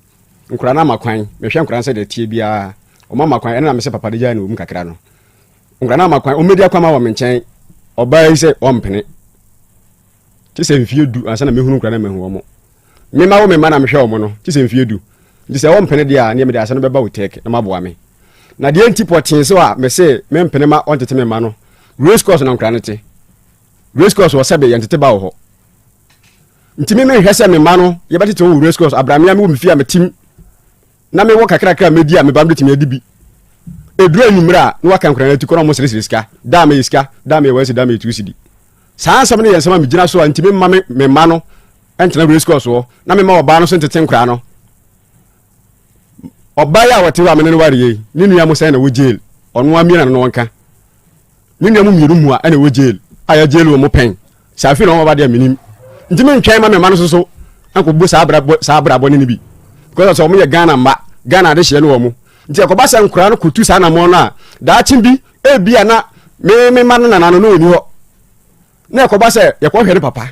Nkwadaa no ama kwan, mehwɛ nkwadaa no sɛdeɛ ɛteɛ biara, wɔn ama kwan, ɛno na mesɛ papa de gyae no wɔ mu kakra no. Nkwadaa no ama kwan, wɔmmɛdi akwama wɔ me nkyɛn, ɔbaa yi sɛ ɔmpene. Kye sɛ mfie du ansa na mehunu nkwadaa no mahu wɔn. Mema wo me mma na mehwɛ wɔn no, kye sɛ mfie du. Nti sɛ ɔmpene deɛ a, neɛ mede asɛm no bɛba wo tɛk na maboa me. Na deɛ nti pɔtee so a mese mempene ma ɔntete me mma no, race course na nkwadaa no te. Race course wɔ sɛbe yɛntete ba wɔ hɔ. Nti me menhwɛ sɛ me mma no yɛbɛtete wɔn wɔ race course abira me a mewɔ me fie a metim na mewɔ kakrakra a medi a me ba no betumi adi bi. Eduru anwummere a na waka nkwadaa no ati kɔ na wɔn seresere sika. Da a meyɛ sika, da a meyɛ one cedi, da a meyɛ two cedi. Saa nsɛm no yɛ nsɛm a megyina so a nti memma me me mma no ntena race course hɔ na memma ɔbaa no so ntete nkwadaa no. Ɔbaa yi a wɔte hɔ a me ne no ware yi, ne nua mo sɛn na wɔ jail. Ɔno ara mmienu na no wɔnka. Ne nua mu mmienu mua ɛna ɛwɔ jail a yɛ jail wɔn pɛn. Sɛ afei na wɔn aba deɛ menim. Nti mentwɛn ma me mma no soso nkɔbɔ saa abrabɔ saa abrabɔ ne no bi. Because sɛ wɔn yɛ Ghana mma, Ghana adehyeɛ ne wɔn. Nti ɛkɔba sɛ nkwadaa no kɔtu saa anamɔn no a, daakye bi ebi a na me me mma no nana no na ɔni hɔ. Na ɛkɔba sɛ yɛkɔhwɛ ne papa,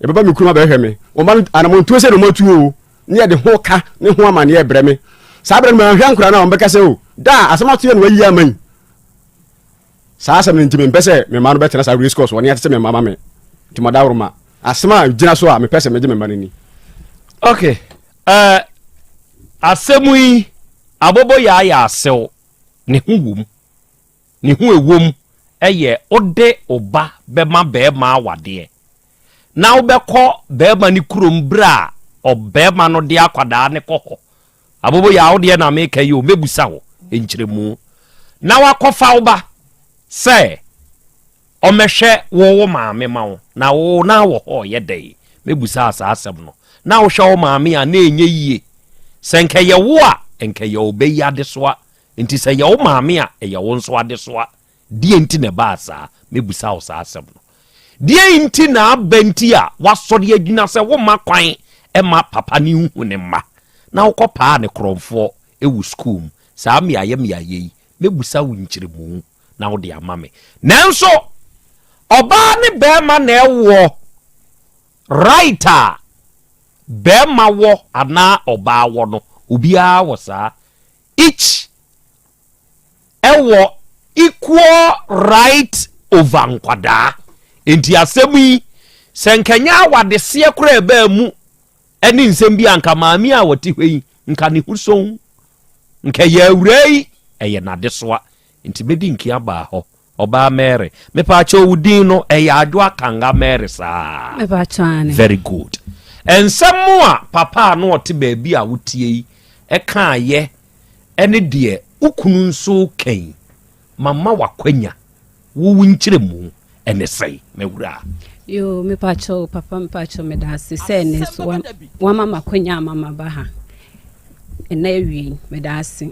yɛbɛba me kurom abɛhwɛ me. Wɔn mma no anamɔntuo sɛ na wɔn atu o. Ne yɛde ho ka ne ho amaneɛ brɛ me. Saa berɛ no manhwɛ nkwadaa no a wɔbɛka sɛ o, da a asɛm ato yɛ na wayi ama yi. Saa asɛm no nti mempɛ sɛ me mma no bɛtena saa race course hɔ ne atete me mma ma me. Nti madaworoma. Asɛm a gyina so a mepɛ sɛ megye me mma no ni. Ok, eh, asɛm yi abobo yaa asew, ne ho wom. Ne ho ɛwom yɛ wode wo ba bɛma bɛɛma awadeɛ na wobɛkɔ bɛɛma no kurom berɛ a ɔbɛɛma no de akwadaa no kɔ hɔ Aboboyaa wo deɛ na meka yi o, mɛbusa wo nkyerɛmu. Na wakɔfa wo ba sɛ ɔmmɛhwɛ wo wo maame ma wo, na wo na wɔ hɔ ɔyɛ dɛn? Mɛbusa saa asɛm no. Na wohwɛ wo maame a na ɛnyɛ yie. Sɛ nka ɛyɛ wo a, nka ɛyɛ wo ba yi adesoa. Nti sɛ ɛyɛ wo maame a, ɛyɛ wo nso adesoa. Deɛn nti na ɛbaa saa? Mɛbusa wo saa asɛm no. Deɛn nti na aba nti a woasɔre agyina sɛ womma kwan mma papa no nhu ne mma na wokɔpaa ne korɔmfoɔ wɔ sukuu mu? Saa mmeaeɛ mmeaeɛ yi, mɛbusa wo nkyerɛmu na wode ama me. Nanso ɔbaa ne barima na ɛwoɔ, right a? bɛrima wɔ anaa ɔbaa wɔ no, obiara wɔ saa. Each ɛwɔ equal right over nkwadaa. Nti asɛm yi, sɛ nkɛnyɛ awadeseɛ koraa ɛbaa mu ɛne nsɛm bi a nka maame a wɔte hɔ yi nka ne ho sɔn nka yɛ awura yi ɛyɛ n'adesoa. Nti mɛdi nkia baa hɔ. Ɔbaa Mary, mepaakyɛ wo din no ɛyɛ Adwo Akanga Mary saa? Mepaakyɛ ane. Very good. Nsɛm a papa a na ɔte baabi a wotie yi ɛkaayɛ ɛne deɛ wo kunu nso kɛn mama wakwanya wo wo nkyerɛmu ɛne sɛe mawura? Yo, mepaakyɛ papa, mepaakyɛ meda ase sɛ ɛnɛ nso wama makwanya ama maba ha ɛnɛ awie. Meda ase.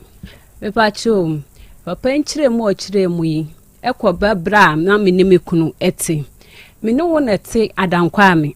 Mepaakyɛ o, papa, nkyerɛ mu a ɔkyerɛ mu yi ɛkɔ bɛbrɛ a na me ne me kunu ɛte. Me ne wo na ɛte Adankwa a me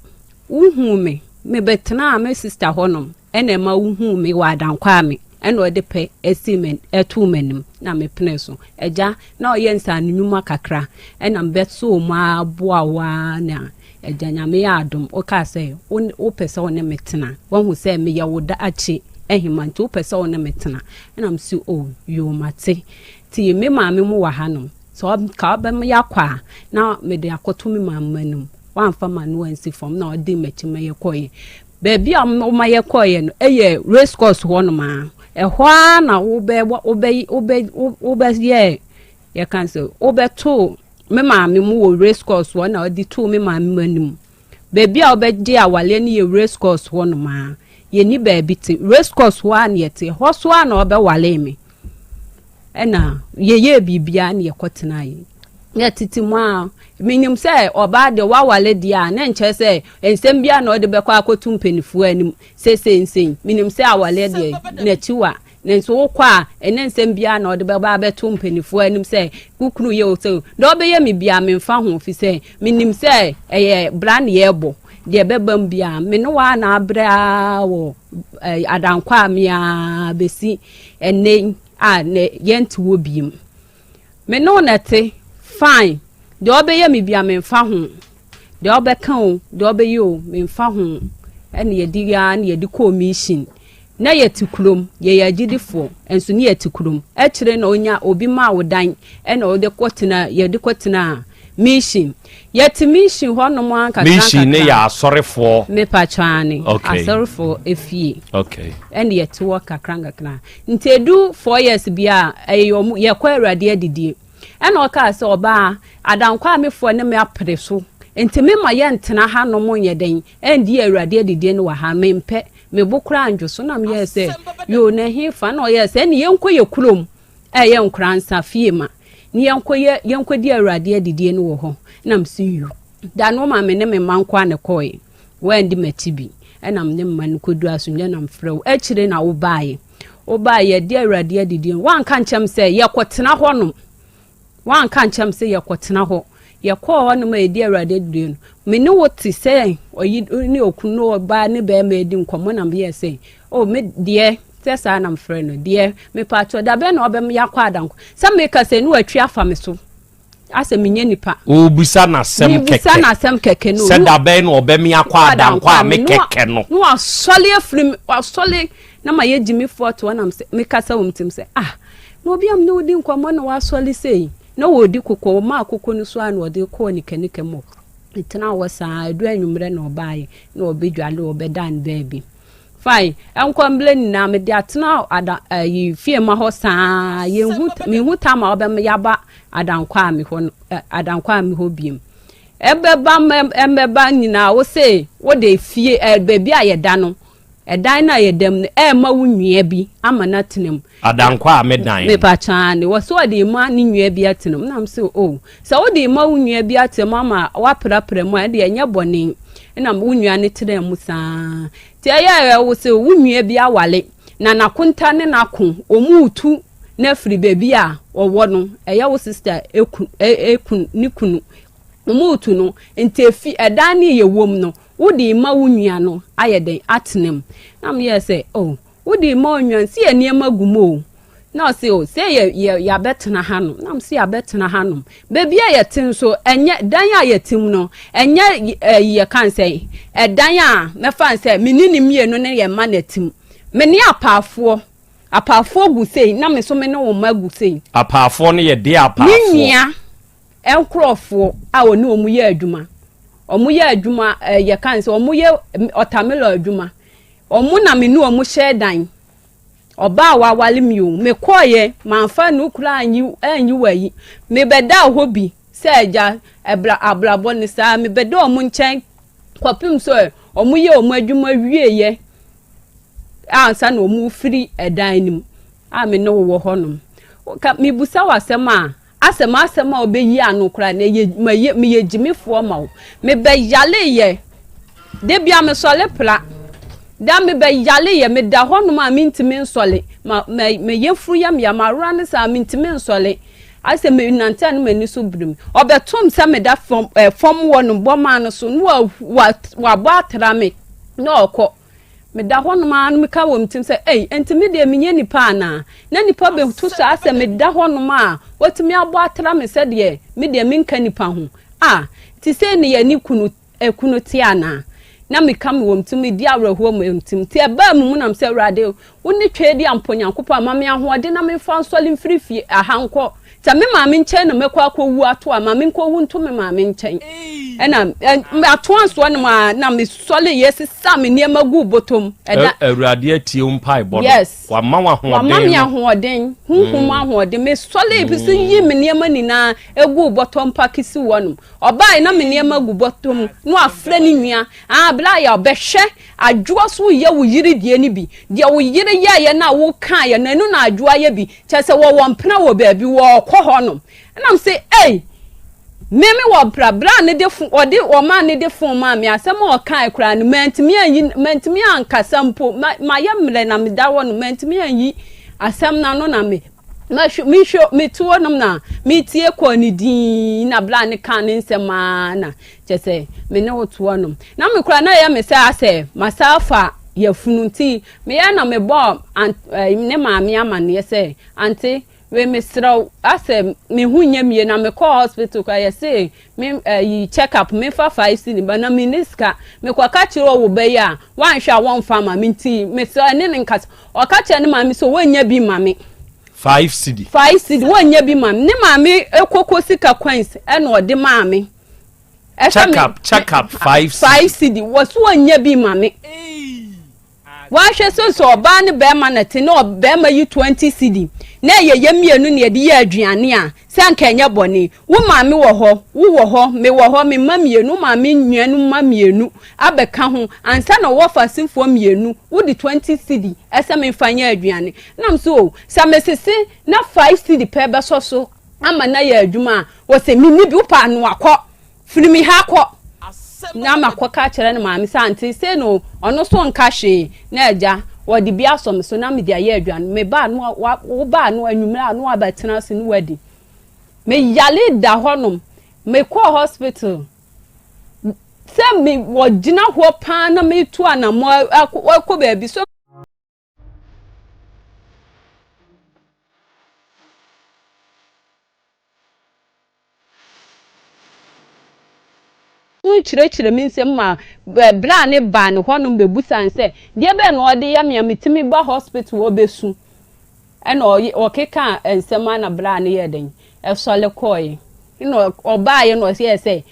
wohuu me, mebɛtenaa me sister hɔnom ɛna ɛma wohuu me wɔ Adankwa a me ɛna ɔde pɛ ɛsi me ɛtoo m'anim na mepene so. Agya na ɔyɛ nsaano nnwuma kakra ɛna mbɛso mu aboa wo a na agya Nyame yɛ adom wokaa sɛ wopɛ sɛ wo ne me tena. Wahu sɛ meyɛ wo da akyi ahima nti wopɛ sɛ wo ne me tena. Ɛna msi o yoo, mate. Nti me maame mu wɔ hanom sɛ ɔka ɔbɛma yɛakɔ a na mede akɔto me maame anim. Wamfa ma no ansi fam na ɔde m'akyi ma yɛkɔeɛ. Baabi a ɔma yɛkɔeɛ no ɛyɛ race course hɔnom a ɛhɔ ara na wobɛ wobɛ wobɛ wobɛyɛ yɛka sɛ wobɛto me maame mu wɔ race course hɔ na ɔde too me maame mu anim. Baabi a wobɛgye awaleɛ no yɛ race course hɔnom a yɛni baabi te race course hɔ a na yɛte hɔ so a na ɔbɛwale me ɛna yɛyɛ biribiara na yɛkɔtena yi na tete mu a menim sɛ ɔbaa deɛ wawale deɛ a na nkyerɛ sɛ nsɛm biara na ɔde bɛkɔ akɔto mpanimfoɔ anim sɛsɛnsɛn. Menim sɛ awale deɛ n'akyi wa na nso wokɔ a ɛnɛ nsɛm biara na ɔde bɛba abɛto mpanimfoɔ anim sɛ kukuru yɛ o sɛ deɛ ɔbɛyɛ me biara memfa ho fi sɛ menim sɛ ɛyɛ bra ne yɛrebɔ deɛ ɛbɛba mu biara. Me ne waa na abrɛ a wɔ Adankwa a mea bɛsi ɛnɛ a ne yɛnte wɔ biem. Me ne wo na te fine, deɛ ɔbɛyɛ me bia memfa ho, deɛ ɔbɛka o, deɛ ɔbɛyɛ o, memfa ho. Ɛna yɛde ya na yɛde kɔɔ mission na yɛte kurom, yɛyɛ agyidifoɔ nso ne yɛte kurom. Akyire na onya obi maa wo dan ɛna ɔde kɔtena, yɛde kɔtena mission. Yɛte mission hɔnom ankakra. Mission ne yɛ asɔrefoɔ. Mepatwa ne asɔrefoɔ efie. Okay. Ɛna yɛte hɔ kakra nkakra nti edu 4 years bi a ɛyɛ ɔmo yɛkɔ Awurade adidie ɛna ɔkaa sɛ ɔbaa Adankwa a mefoɔ ne me apere so nti me ma yɛntena ha nom nyɛ den ɛndi Awurade adidie no wɔ ha. Mempɛ, me bo koraa ndwo so na meyɛɛ sɛ yoo na ɛhe fa na ɔyɛɛ sɛ ɛne yɛnkɔ yɛ kurom ɛyɛ Nkoransa fie ma ne yɛnkɔ yɛ yɛnkɔ di Awurade adidie no wɔ hɔ. Na msi yoo da no ma me ne me mma nko a ne kɔɛ wɔandi m'akyi bi ɛna me ne mma no kɔdu asomdwe na mfrɛ wo akyire na wobaeɛ. Wobaeɛ yɛde Awurade adidie no woanka nkyɛm sɛ yɛkɔtena hɔnom, woanka nkyɛm sɛ yɛkɔtena hɔ. Yɛkɔɔ hɔnom a yɛdi Awurade adidie no, me ne wo te sɛ ɔyi ne okunu ne ɔbaa ne bɛrima adi nkɔmmɔ na meyɛ sɛ o me deɛ sɛ saa na mfrɛ no deɛ mepatwɔ da bɛn na ɔbɛm yɛakɔ Adanko sɛ meka sɛ ne watwi afa me so asɛ menyɛ nipa. Obisa n'asɛm kɛkɛ. Mebisa n'asɛm kɛkɛ no. Sɛ da bɛn na ɔbɛmi akɔ Adankɔ a me kɛkɛ no. Na wasɔle afiri mi, wasɔle na ma yɛ gyimifoɔ to ɔnam sɛ mekasa wɔm tim sɛ ah na obi am ne wodi nkɔmmɔ na wasɔle sei na wɔdi koko ɔmaa koko no so a na ɔde kɔɔ nikanika mu tena hɔ saa. Edu anwummerɛ na ɔbaeɛ na ɔbɛdwale ɔbɛda ne baabi. Fine, nkɔmblɛ nyinaa mede atena ada ayi fie ma hɔ saa. Yɛnhu mehu tam a ɔbɛma yaba Adankwa a me hɔ no Adankwa a me hɔ biem ɛbɛba ɛbɛba nyinaa. Wo se wode fie ɛ baabi a yɛda no, ɛdan no a yɛda mu no ɛɛma wo nua bi ama no atena mu. Adankwa a me dan. Mepatwa ne wɔ so ɔde ma ne nua bi atena mu nam sɛ o sɛ wode ma wo nua bi atena mu ama waprapra mu a ɛde ɛnyɛ bɔne ɛna wo nua no tena mu saa. Nti ɛyɛ wo sɛ wo nua bi awale na n'akonta ne n'ako ɔmu tu na afiri baabi a ɔwɔ no, ɛyɛ wo sister eku ekun ne kunu ɔmu tu no nti efi ɛdan ne yɛ wɔm no wode ma wo nua no ayɛ den atena mu. Na meyɛ sɛ oh wode ma wo nua nsi yɛ nneɛma gu mu o. Na ɔse o sɛ yɛ yɛ yɛabɛtena hanom. Na mese yɛabɛtena hanom. Baabi a yɛte nso ɛnyɛ dan a yɛte mu no ɛnyɛ ɛyi yɛka nsɛ ɛdan a mɛfa nsɛ me ne ne mmienu ne yɛn mma na ɛte mu. Me ne apaafoɔ apaafoɔ gu sei na me nso me ne wɔn mma gu sei. Apaafoɔ no yɛ deɛ apaafoɔ? Me nua nkorɔfoɔ a ɔne wɔn yɛ adwuma. Wɔn yɛ adwuma ɛɛ yɛka nsɛ wɔn yɛ ɔtamilɔ adwuma. Wɔn na me ne wɔn hyɛ dan. Ɔbaa a waware me o, mekɔeɛ, mamfa no koraa anyi anyi w'ayi. Mebɛdaa hɔ bi sɛ agya, ɛbra abrabɔ no saa, mebɛda wɔn nkyɛn kɔpem sɛ wɔyɛ wɔn adwuma wieeɛ ansa na wɔfiri ɛdan no mu a me ne wo wɔ hɔnom. Ka mebusa wo asɛm a, Asɛ m'asɛm a ɔbɛyi ano koraa no ɛyɛ mayɛ meyɛ gyimifoɔ ma wo mebɛyaleyɛ da bia mesɔle pra da mebɛyaleyɛ meda hɔnom a mentumi nsɔle ma ma meyɛ furu yɛ meya mawora no saa mentumi nsɔle asɛ menante a no m'ani so birim ɔbɛtom sɛ meda fam eh, fam wɔ no bɔmaa no so no wa wa wabɔ atra me na ɔkɔ Meda hɔnom ara na meka wɔ me tirim sɛ, Ei, enti me deɛ menyɛ nipa anaa? Na nipa bɛtu saa sɛ meda hɔnom a, watumi abɔ atra me sɛdeɛ me deɛ menka nipa ho. A, nti sei ne yɛne kunu, kunu te anaa? Na meka me wɔ me tirim, medi awerɛhoɔ wɔ me tirim. Nti ɛbaa me mu nam sɛ, Awurade, wo ne Tweaduampɔ Nyankopɔn a, ma me ahoɔden na memfa nsɔre mfiri fie ha nkɔ Sɛ me maame nkyɛn na mɛkɔ akɔwu ato a, ma menkɔwu nto me maame nkyɛn. Ɛna atoa nsoɔ no a na mesɔre yɛ sesa me nneɛma gu bɔtɔ mu. Ɛda Awurade atie wo mpaebɔ no. Yes. Wama wo ahoɔden. Wama me ahoɔden, honhom mm. ahoɔden. Mesɔre mm. so yi me nneɛma nyinaa egu bɔtɔ mpa kisi wɔnom. Ɔbaa na me nneɛma gu bɔtɔ mu na wafrɛ ne nua. Ah, bla yɛ ɔbɛhwɛ adwoa so yɛ wo yere deɛ no bi. Deɛ wo yere yɛɛyɛ no a wokaeɛ no ɛno na adwoa yɛ bi. Kyerɛ sɛ wɔwɔ mpena wɔ baabi, wɔrekɔ hɔnom. Ɛna me se, ei, me me wɔ mpena. Berɛ a ne de fo, ɔde, ɔmaa ne de fon maa me, asɛm a ɔkae koraa no, mantumi anyi, mantumi ankasa mpo. Ma, mayɛ mmerɛ na meda hɔ no, mantumi anyi asɛm no ano na me, mahwɛ, mehwɛ, mete hɔnom na metie kɔɔ ne din na berɛ a ne kaa ne nsɛm ara na kyerɛ sɛ me ne wo to hɔnom. Na me koraa na ɛyɛ me sɛ asɛ masa afa yafunu nti Meyɛ na mebɔɔ aunt eh, ne maame amanneɛ sɛ, Ante, wei mesrɛ wo, asɛ me ho nyɛ mie na mekɔɔ hospital koraa yɛse me ayi eh, check up memfa 5 cedi ba na menni sika. Mekɔka kyerɛ wo ba yi a, woanhwɛ a wɔmfa ma me nti mesrɛ ɛne ne nkasa. Ɔka kyerɛ ne maame sɛ wɔnnya bi ma me. 5 cedi. 5 cedi wɔnnya bi ma me. Ne maame koko sika coins ɛna ɔde maa me. Check up, check up 5 cedi. 5 cedi. Wɔso wɔnnya bi ma me. Wahwɛ sɛ sɛ ɔbaa ne bɛrima na te na ɔbɛrima yi 20 cedi na ɛyɛ yɛ mmienu na yɛde yɛ aduane a, sɛ anka ɛnyɛ bɔne. Wo maame wɔ hɔ, wo wɔ hɔ, me wɔ hɔ, me mma mmienu, wo maame nuanom mma mmienu abɛka ho ansa na wɔfa asimfoɔ mmienu, wode 20 cedi ɛsɛ memfa nyɛ aduane. Nam so o, sɛ mesese na 5 cedi pɛ bɛsɔ so ama no ayɛ adwuma a, wɔsɛ menni bi, wopɛ anoa kɔ. Firi me ha kɔ! Na makɔka akyerɛ ne maame sɛ ante sei no ɔno so nka hwee na agya wɔde bi asɔ me so na mede ayɛ aduane meba no wobaa no anwummerɛ a na wabɛtena ase no wadi meyale da hɔnom mekɔɔ hospital sɛ me wɔgyina hɔ paa na metu anammɔ akɔ baabi so Rekyerɛkyerɛ me nsɛm mu a, berɛ a ne baa ne hɔnom bɛbusaa no sɛ, deɛ bɛn na ɔde yɛ me a metumi ba hospital hɔ bɛsu? Ɛna ɔkekaa nsɛm a na berɛ a ne yɛɛ dɛn? Ɛsɔre kɔeɛ. Ɛna ɔbaeɛ na ɔyɛɛ sɛ,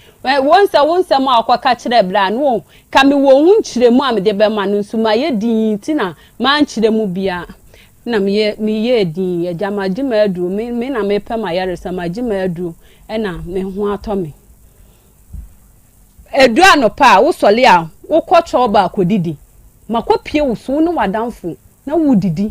wo nsɛ wo nsɛm a ɔkɔka kyerɛɛ berɛ a no, ka mewɔ ho nkyerɛmu a mede bɛma no nso mayɛ dinn nti na mankyerɛ mu biara. Na meyɛ meyɛɛ dinn, agya magye m'aduro, me me na mepɛ m'ayaresa, magye m'aduro ɛna me ho atɔ me. Ɛduru anɔpa a, wosɔre a, wokɔ chɔɔba akɔdidi. Makɔpie wo so, wo ne w'adamfo na wodidi.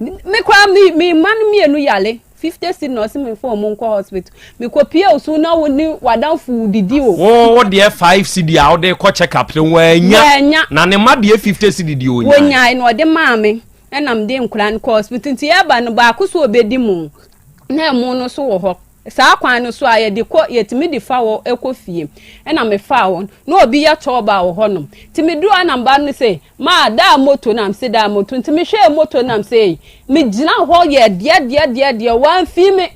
Me koraa me me mma no mmienu yare, 50 cedi na ɔse memfa wɔn nkɔ hospital. Mekɔpie wo so na wo ne w'adamfo wodidi o. Wo wo deɛ 5 cedi a wode kɔ check up no wannya. Wannya. Na ne mma deɛ 50 cedi deɛ ɔnyae. Wɔnyae na ɔde maa me. Ɛna mede nkwadaa no kɔɔ hospital nti yɛreba no baako so ɔbɛdi mo na ɛmo no so wɔ hɔ. Saa kwan no so a yɛde kɔ yɛtumi de fa hɔ kɔ fie. Ɛna mefaa hɔ na obi yɛ tɔɔba wɔ hɔnom. Nti meduru hɔ na mba no se maa daa moto na mese daa moto. Nti mehwɛɛ moto na mese ei megyina hɔ yɛ deɛ deɛ deɛ deɛ wamfii me.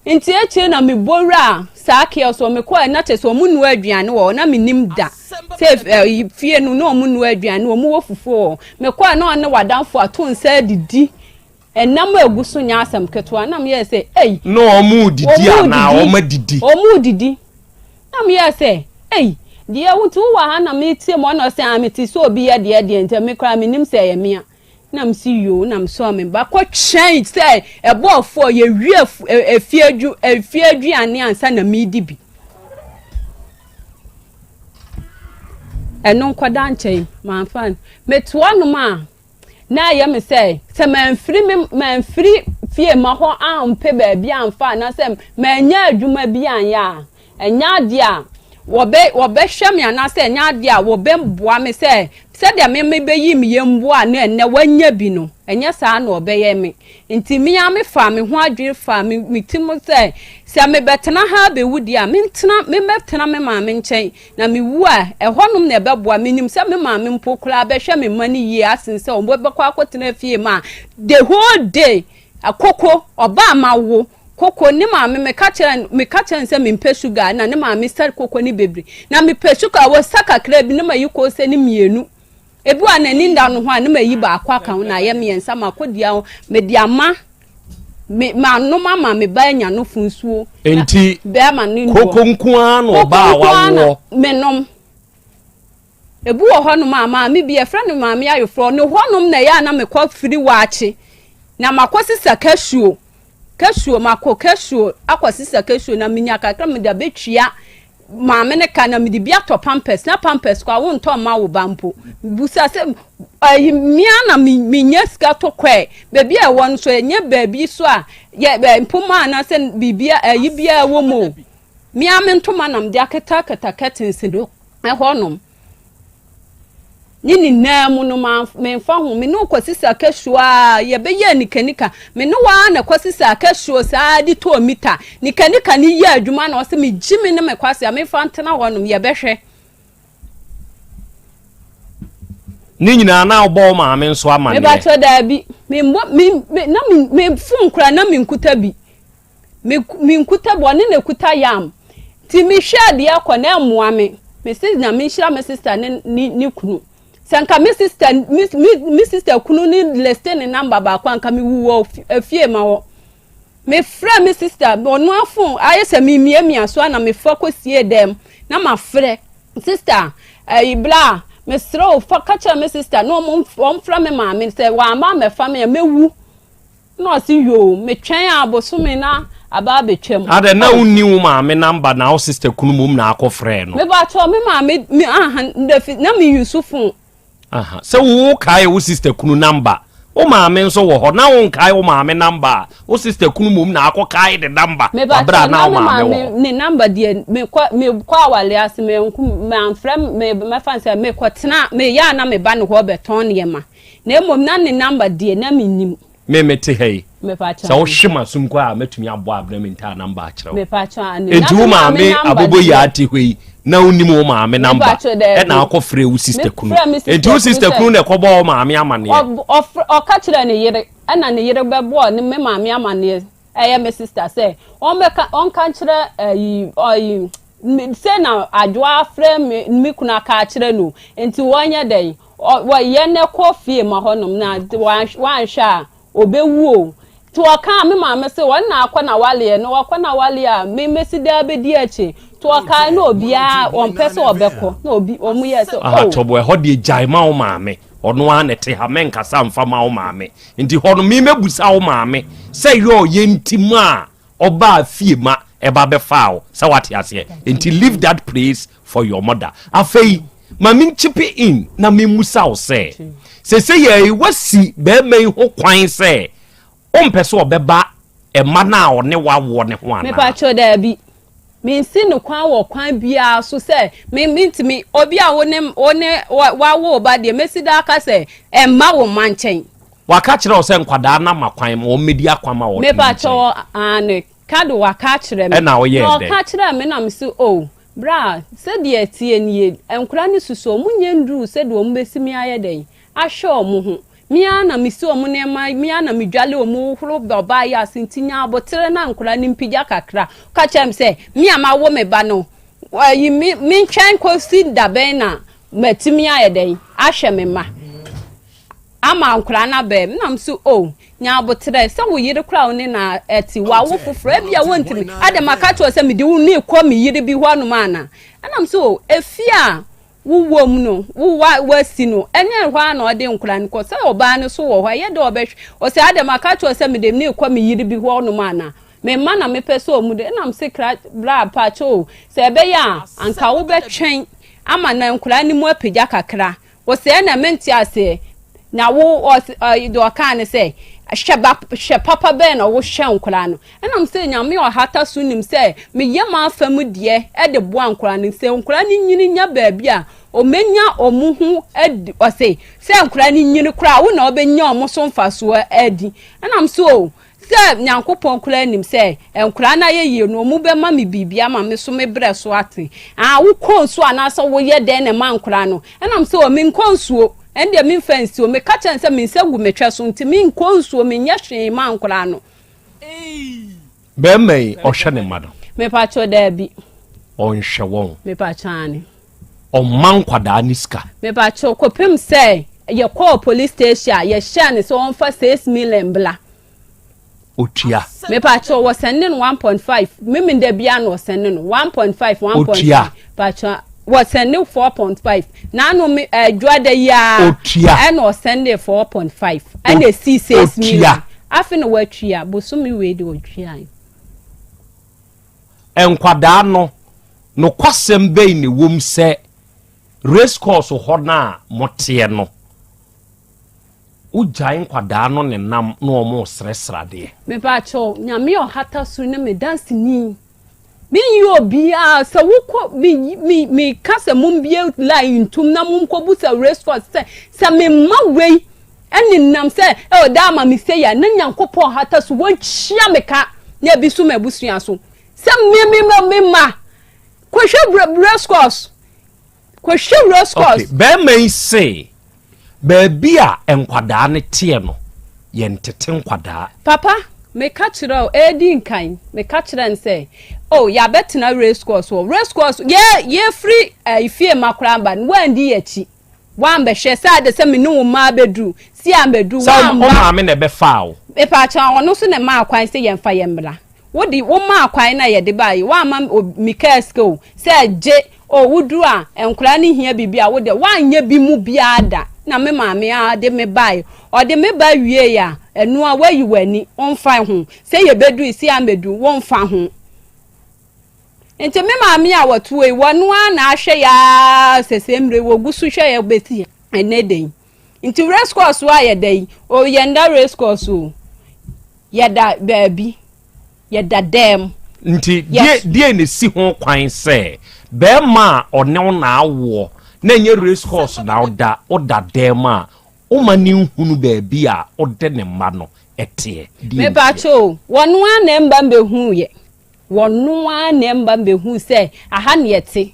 Nti akyire na mebɔ wuraa saa kiosk hɔ mekɔɛ na kyerɛ sɛ wɔn noa aduane wɔ hɔ na menim da sɛ ɛyi fie no na wɔn noa aduane wɔn wɔ fufuo wɔ hɔ. Mekɔɛ na ɔne w'adamfo ato nsa adidi. Ɛnam a egu so nyɛ asɛm ketewa. Na meyɛɛ sɛ, Ei! Na wɔredidi anaa wɔadidi? Wɔredidi. Na meyɛɛ sɛ, Ei! Deɛ wo nti wowɔ ha na meretie mu? Ɛna ɔse, Ah, mete sɛ obi yɛ deɛ deɛ nti me koraa mennim sɛ ɛyɛ me a. Na mese, Yoo, na mesɔɔ me ba kɔtwɛn sɛ ɛbɔɔ fɔɔ, yɛwie efie adwu efie aduane ansa na meredi bi. Ɛno nkɔda nkyɛn, mamfa no. Mete hɔnom a, Na ɛyɛ me sɛ, sɛ mamfiri me mamfiri fie ma hɔ ampɛ baabi amfa anaasɛ mannya adwuma bi anyɛ a, ɛnyɛ adeɛ a wɔbɛ wɔbɛhwɛ me anaasɛ ɛnyɛ adeɛ a wɔbɛboa me sɛ sɛdeɛ me mebɛyi me yam boa no ɛnnɛ wanya bi no, ɛnyɛ saa na wɔbɛyɛ me. Nti me ara mefaa me ho adwene faa me me ti mu sɛ, sɛ mebɛtena ha abɛwu deɛ a, mentena memmɛtena me maame nkyɛn Na mewu a, ɛhɔnom na ɛbɛboa. Menim sɛ me maame mpo koraa bɛhwɛ me mma no yie asen sɛ wɔbɛkɔ akɔtena fie ma the whole day koko ɔba a mawo koko ne maame meka kyerɛ meka kyerɛ no sɛ mempɛ sugar na ne maame sa koko ne bebree na mepɛ sugar wɔsa kakra bi na mayi kose ne mmienu ebi wɔ a n'ani nda no ho a na mayi baako aka ho na ayɛ mmiɛnsa makɔdua ho mede ama me manom ama me ba anya nofo nsuo. Nti bɛrima no nnuo. Koko nko ara na ɔbaa a wawoɔ. Menom. Ebi wɔ hɔnom a maame bi yɛfrɛ no maame ayeforɔ ne hɔnom na ɛyɛ a na mekɔ firi waakye na makɔ sisa kasuo kasuo makɔ kasuo akɔ sisa kasuo na menya kakra mede abɛtua maame no ka na mede bi atɔ pampers na pampers kɔ a wontɔ mma wo ba mpo busa sɛ ayi mmea na menya sika to kɔɛ baabi a ɛwɔ no so ɛnyɛ baabi so a yɛ mpoma anaasɛ biribi ayi biara wɔ mu o mmea me ntoma na mede akatakata curtains no ɛhɔnom Ne nyinaa mu no, memfa ho. Me ne wo kɔsisi akasuo a, yɛbɛyɛɛ nikanika. Me ne wo ara na ɛkɔsisi akasuo saa de tɔɔ mita. Nikanika no yɛ adwuma na ɔsɛ megye me ne me kwase a memfa ntena hɔnom, yɛbɛhwɛ. Ne nyinaa na wobɔ wo maame nso amanneɛ? Mebakyɛ daabi. Memmɔ, me, me, na me, me fon koraa na menkuta bi. Me me nkuta bi ɔne na ekuta yam nti me hwɛ adeɛ kɔ na ɛmmoa me me se nyame nhyira me sister ne ne ne kunu sɛ nka me sister me me me sister kunu ne liste ne number baako a nka me wu wɔ efie ma hɔ me frɛ me sister ɔno afon ayɛ sɛ me miamia so ana me fa kɔ sie dɛm na ma frɛ sister ɛyi bla mesrɛ o fa ka kyerɛ me sister na wɔn wɔn frɛ me maame sɛ wɔn ama mɛfa me a mɛwu. Na ɔse yoo, metwɛn a bosome na aba abɛtwam. Adɛn na wonni wo maame number na wo sister kunu mmom na akɔ frɛɛ no? Mebakyɛw me maame me aha ndafi na me use phone. Aha sɛ wo kae wo sister kunu number wo maame nso wɔ hɔ na wo nkae wo maame number a wo sister kunu mmom na akɔ kae ne number wɔ bere a na wo maame wɔ hɔ. Ne number deɛ mekɔ mekɔ awale ase me nko manfrɛ me mɛfa sɛ mekɔ tena meyɛ a na meba ne hɔ bɛtɔn nneɛma. Na mmom na ne number deɛ na mennim. Me mete ha yi, sɛ wohwe m'asom kɔ a mɛtumi abɔ Abena Mintaa number akyerɛ wo. Enti wo maame abobo yi ate hɔ yi na wonim wo maame number ɛna akɔ frɛ wo sister kunu. Enti wo sister kunu na ɛkɔbɔ wo maame amaneɛ. Ɔka kyerɛ ne yere ɛna ne yere bɛbɔɔ ne me maame amaneɛ ɛyɛ me sister sɛ ɔmmɛka ɔnka nkyerɛ ɛyi ɔyi Sei na Adwoa afrɛ me me kunu aka akyerɛ no nti wɔnyɛ dɛn wɔyɛ no kɔ fie ma hɔnom na wanhwɛ a ɔbɛwu o nti ɔkaa me maame se wɔn na akɔ na waleɛ no wɔkɔ na waleɛ a me mɛsi daa bɛdi akyi nti ɔkaa na obiara ɔmpɛ sɛ ɔbɛkɔ na obi wɔn yɛ sɛ oh. Atɔbo ɛhɔ deɛ gyae ma wo maame ɔno ara na ɛte ha mɛnkasa mfa ma wo maame nti hɔ no me mɛbusa wo maame sɛ yɛ ɔyɛ nti ma a ɔbaa fie ma ɛba bɛfaa wo sɛ wate aseɛ nti leave that place for your mother afei ma me nchipe in na memmusa wo sɛ sese yɛ wasi bɛrima yi ho kwan sɛ wompɛ sɛ ɔbɛba ɛma no a ɔne wawoɔ ne ho anaa mepakyɛ daabi mensi no kwan wɔ kwan biara so sɛ me mentumi obi a wo ne wo ne wawo ba deɛ mɛsi daa ka sɛ ɛmma wo mma nkyɛn Waka kyerɛ wo sɛ nkwadaa no ama kwan ma wɔmmɛdi akwam a wɔte ne nkyɛn. Mepakyɛw, aane. Ka de waka akyerɛ me. Ɛna woyɛɛ Na dɛn? ɔka kyerɛɛ me na me se oh, bra, sɛdeɛ ɛteɛ nie, nkwadaa no susu, wɔn nyɛ nnuruu sɛdeɛ wɔn bɛsi me ayɛ dɛn ahwɛ wɔn ho. Me ara na mesi wɔn nneɛma, me ara na medwale wɔn, hohoro ɔbaa yi ase, nti nya aboterɛ na nkwadaa no mpigya kakra. Ɔka kyerɛɛ me sɛ, me a mawo me ba no, ayi, me, mentwɛn kɔsi da bɛn na matumi ayɛ dɛn ahwɛ me mma. Ama nkwadaa no abɛn me na me so oh nya aboterɛ sɛ wo yere koraa wo ne na ɛte wawo foforɔ ebia wontumi adɛn maka kyerɛ sɛ mede wo ne kɔ me yere bi hɔ anom ana ɛna me so oh efie a wowɔ mu no wo wa wasi no ɛnyɛ hɔ a na ɔde nkwadaa no kɔ sɛ ɔbaa no so wɔ hɔ ɛyɛ dɛ ɔbɛhwɛ ɔsɛ adɛn maka kyerɛ sɛ mede ne kɔ me yere bi hɔ anom ana me mma na mepɛ sɛ ɔmu de ɛna me se kra bra paakyɛ o sɛ ɛbɛyɛ a anka wobɛtwɛn ama na nkwadaa no mu apagya kakra Ɔsɛɛ na mente aseɛ. Na wo ɔs ɔy deɛ ɔkaa ne sɛ, hwɛ ba hwɛ papa bɛn na wohwɛ nkwadaa no. Ɛna me sɛ Nyame a ɔhata so nim sɛ meyɛ m'afa mu deɛ de boa nkwadaa no. Sɛ nkwadaa no nyini nya baabi a wɔbɛnya wɔn ho adi ɔse sɛ nkwadaa no nyini koraa wo na wobɛnya wɔn so mfasoɔ adi. Ɛna me sɛ o Sɛ Nyankopɔn koraa nim sɛ nkoraa no ayɛ yie no, ɔmo bɛma me biribi ama me so me brɛ so ate. Ah, wo kɔ nsuo anaasɛ wo yɛ dɛn na ɛma nkoraa no? Ɛna me sɛ, oh, me nkɔ nsuo, ɛndeɛ me nfa nsuo. Me ka kyerɛ no sɛ me nsa gu me twɛ so nti me nkɔ nsuo, me nyɛ hwee ma nkoraa no. Bɛɛma yi, ɔhwɛ ne mma no? Mepakyɛw, daabi. Ɔnhwɛ wɔn? Mepakyɛw, aane. Ɔmma nkwadaa no sika? Mepakyɛw, kɔpem sɛ yɛkɔɔ police station a, yɛhyɛɛ no sɛ ɔmfa 6 million bla. Otua. Mepakyɛw, wɔsɛnde no 1.5, Memenda biara na wɔsɛnde no 1.5, 1.5. Otua. Pakyɛw, wɔsɛnde 4.5. N'ano me ɛdwoada yi ara. Otua. Ɛna ɔsɛnde 4.5. Ɛna esi 6 million. Afe na watua, bosome wei de ɔtuae. Nkwadaa no, nokwasɛm bɛn na ɛwom sɛ race course hɔ no a moteɛ no, wogyae nkwadaa no nenam na wɔresrɛsrɛ adeɛ? Mepakyɛw, Nyame a ɔhata soro ne me danseni. Menyɛ obiara, sɛ wokɔ, me, me, meka sɛ mombie line ntom na monkɔbusa race course sɛ, sɛ memma wei ɛnenam sɛ, ɛwɔ daa ma me sei a, na Nyankopɔn hata so, wɔnkyia me ka, na ebi so m'abusua so. Sɛ me, me, me, me ma, kɔhwɛ race course. Kɔhwɛ race course. Okay, bɛrima yi se baabi a nkwadaa no teɛ no, yɛntete nkwadaa. Papa, meka kyerɛ wo, ɛredi nkan, meka kyerɛ no sɛ, oh, yɛabɛtena race course hɔ. Race course, yɛ, yɛfiri eh, fie ma koraa ba no, woandi yɛakyi. Woambɛhwɛ sɛ ade sɛ me ne wo mma abɛduru, si ambɛduru, Sɛ wo woamba. maame na ɛbɛfaa wo. Mepaakyɛw, ɔno nso na ɛmaa kwan sɛ yɛmfa yɛn mmra. Wo de, womaa kwan na yɛde baeɛ, woamma me kaa sika o, sɛ gye o, woduru a, nkwadaa no hia biribi a, wo deɛ, woanyɛ bi mu biara da. Na me maame ara de me baeɛ. Ɔde me ba wieeɛ a, ɛno ara, woayi w'ani, womfa ho. Sɛ yɛbɛduru, sɛ yɛammɛduru, womfa ho. Nti me maame a wɔtoɔ yi, wɔno ara na ahwɛ yɛ ara sɛsɛɛ mmerɛ yi, wɔgu so hwɛ yɛ bɛsi ɛnnɛ da yi. Nti race course a yɛda yi, o yɛnda race course o, yɛda baabi, yɛda dɛm. Nti deɛ deɛ na esi ho kwan sɛ bɛrima a ɔne wo na awoɔ na ɛnyɛ race course na woda woda dɛm a woma ne nhunu baabi a wode ne mma no ɛteɛ. Mepatwo o, wɔn ara na ɛmba mbɛhuu yɛ. Wɔno ara na ɛmba mbɛhuu sɛ aha na yɛte.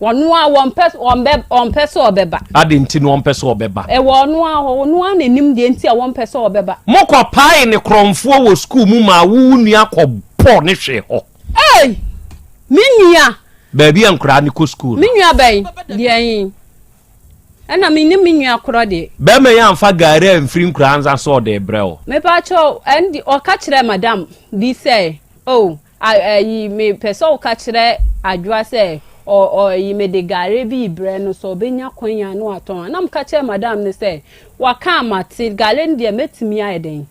Wɔno ara wɔmpɛ wɔmbɛ wɔmpɛ sɛ ɔbɛba. Adɛn nti na ɔmpɛ sɛ ɔbɛba? Ɛwɔ ɔno ara hɔ, ɔno ara na nim deɛ nti a wɔmpɛ sɛ ɔbɛba. Mokɔpaee ne korɔmfoɔ wɔ sukuu mu maa wo wo nua kɔbɔɔ ne hwee hɔ. Ei! Me nua! Baabi a nkoraa no kɔ sukuu no. Me nua bɛn? Deɛn yi? Ɛna me ne me nua korɔ deɛ. Bɛrima yi amfa gari amfiri nkuraa nsa sɛ ɔde rebrɛ wo. Mepakyɛw, ɛnde ɔka kyerɛɛ madam bi sɛ, Oh, ayi, mepɛ sɛ woka kyerɛ Adwoa sɛ ɔ, ɔ, ayi, mede gari bi rebrɛ no sɛ ɔbɛnya kwan a na watɔn a. Na meka kyerɛɛ madam no sɛ, Waka a mate, gari no deɛ mɛtumi ayɛ dɛn?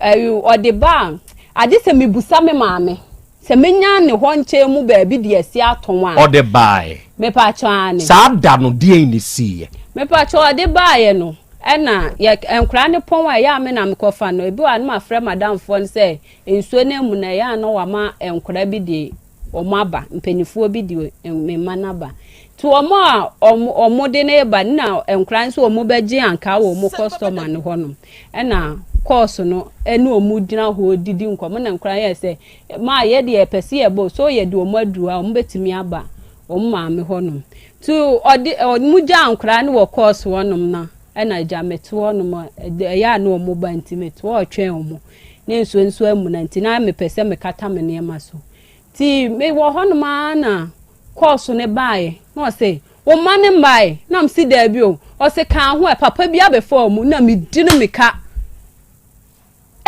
Ayi, ɔde ba a, agye sɛ mebusa me maame. Sɛ menya ne hɔ nkyɛn mu baabi de asi atɔn a. Ɔde baeɛ. Mepakyɛw aane. Saa da no deɛn na ɛsiiɛ? Mepakyɛw ɔde baeɛ no ɛna yɛ nkwadaa no pɔn a ɛyɛ a me na mekɔfa no ebi wɔ a na mafrɛ madamfoɔ no sɛ nsuo no amu no ɛyɛ a na wama nkwadaa bi de wɔn aba mpanimfoɔ bi de me mma no aba nti wɔn a wɔn wɔn de no reba no na nkwadaa nso wɔn bɛgye ankaa wɔ wɔn kɔstɔma no hɔnom ɛna. kɔɔso no ne wɔn gyina hɔ didi nkɔmmɔ na nkwadaa yɛ sɛ maa yɛ deɛ yɛpɛ sɛ yɛbɔ so yɛde wɔn aduru a wɔn bɛtumi aba wɔn maame hɔnom nti ɔde wɔn gyaa nkwadaa no wɔ kɔɔso hɔnom no ɛna agya mete hɔnom ɛyɛ a na wɔn ba nti mete hɔ retwɛn wɔn ne nsuo nso amuna nti na mepɛ sɛ mekata me nneɛma so nti mewɔ hɔnom ara na kɔɔso no baeɛ na ɔse Wo mma no mmae? Na mese daabi o. Ɔse kaa ho ɛ, papa bi abɛfa wɔn na medi no mika.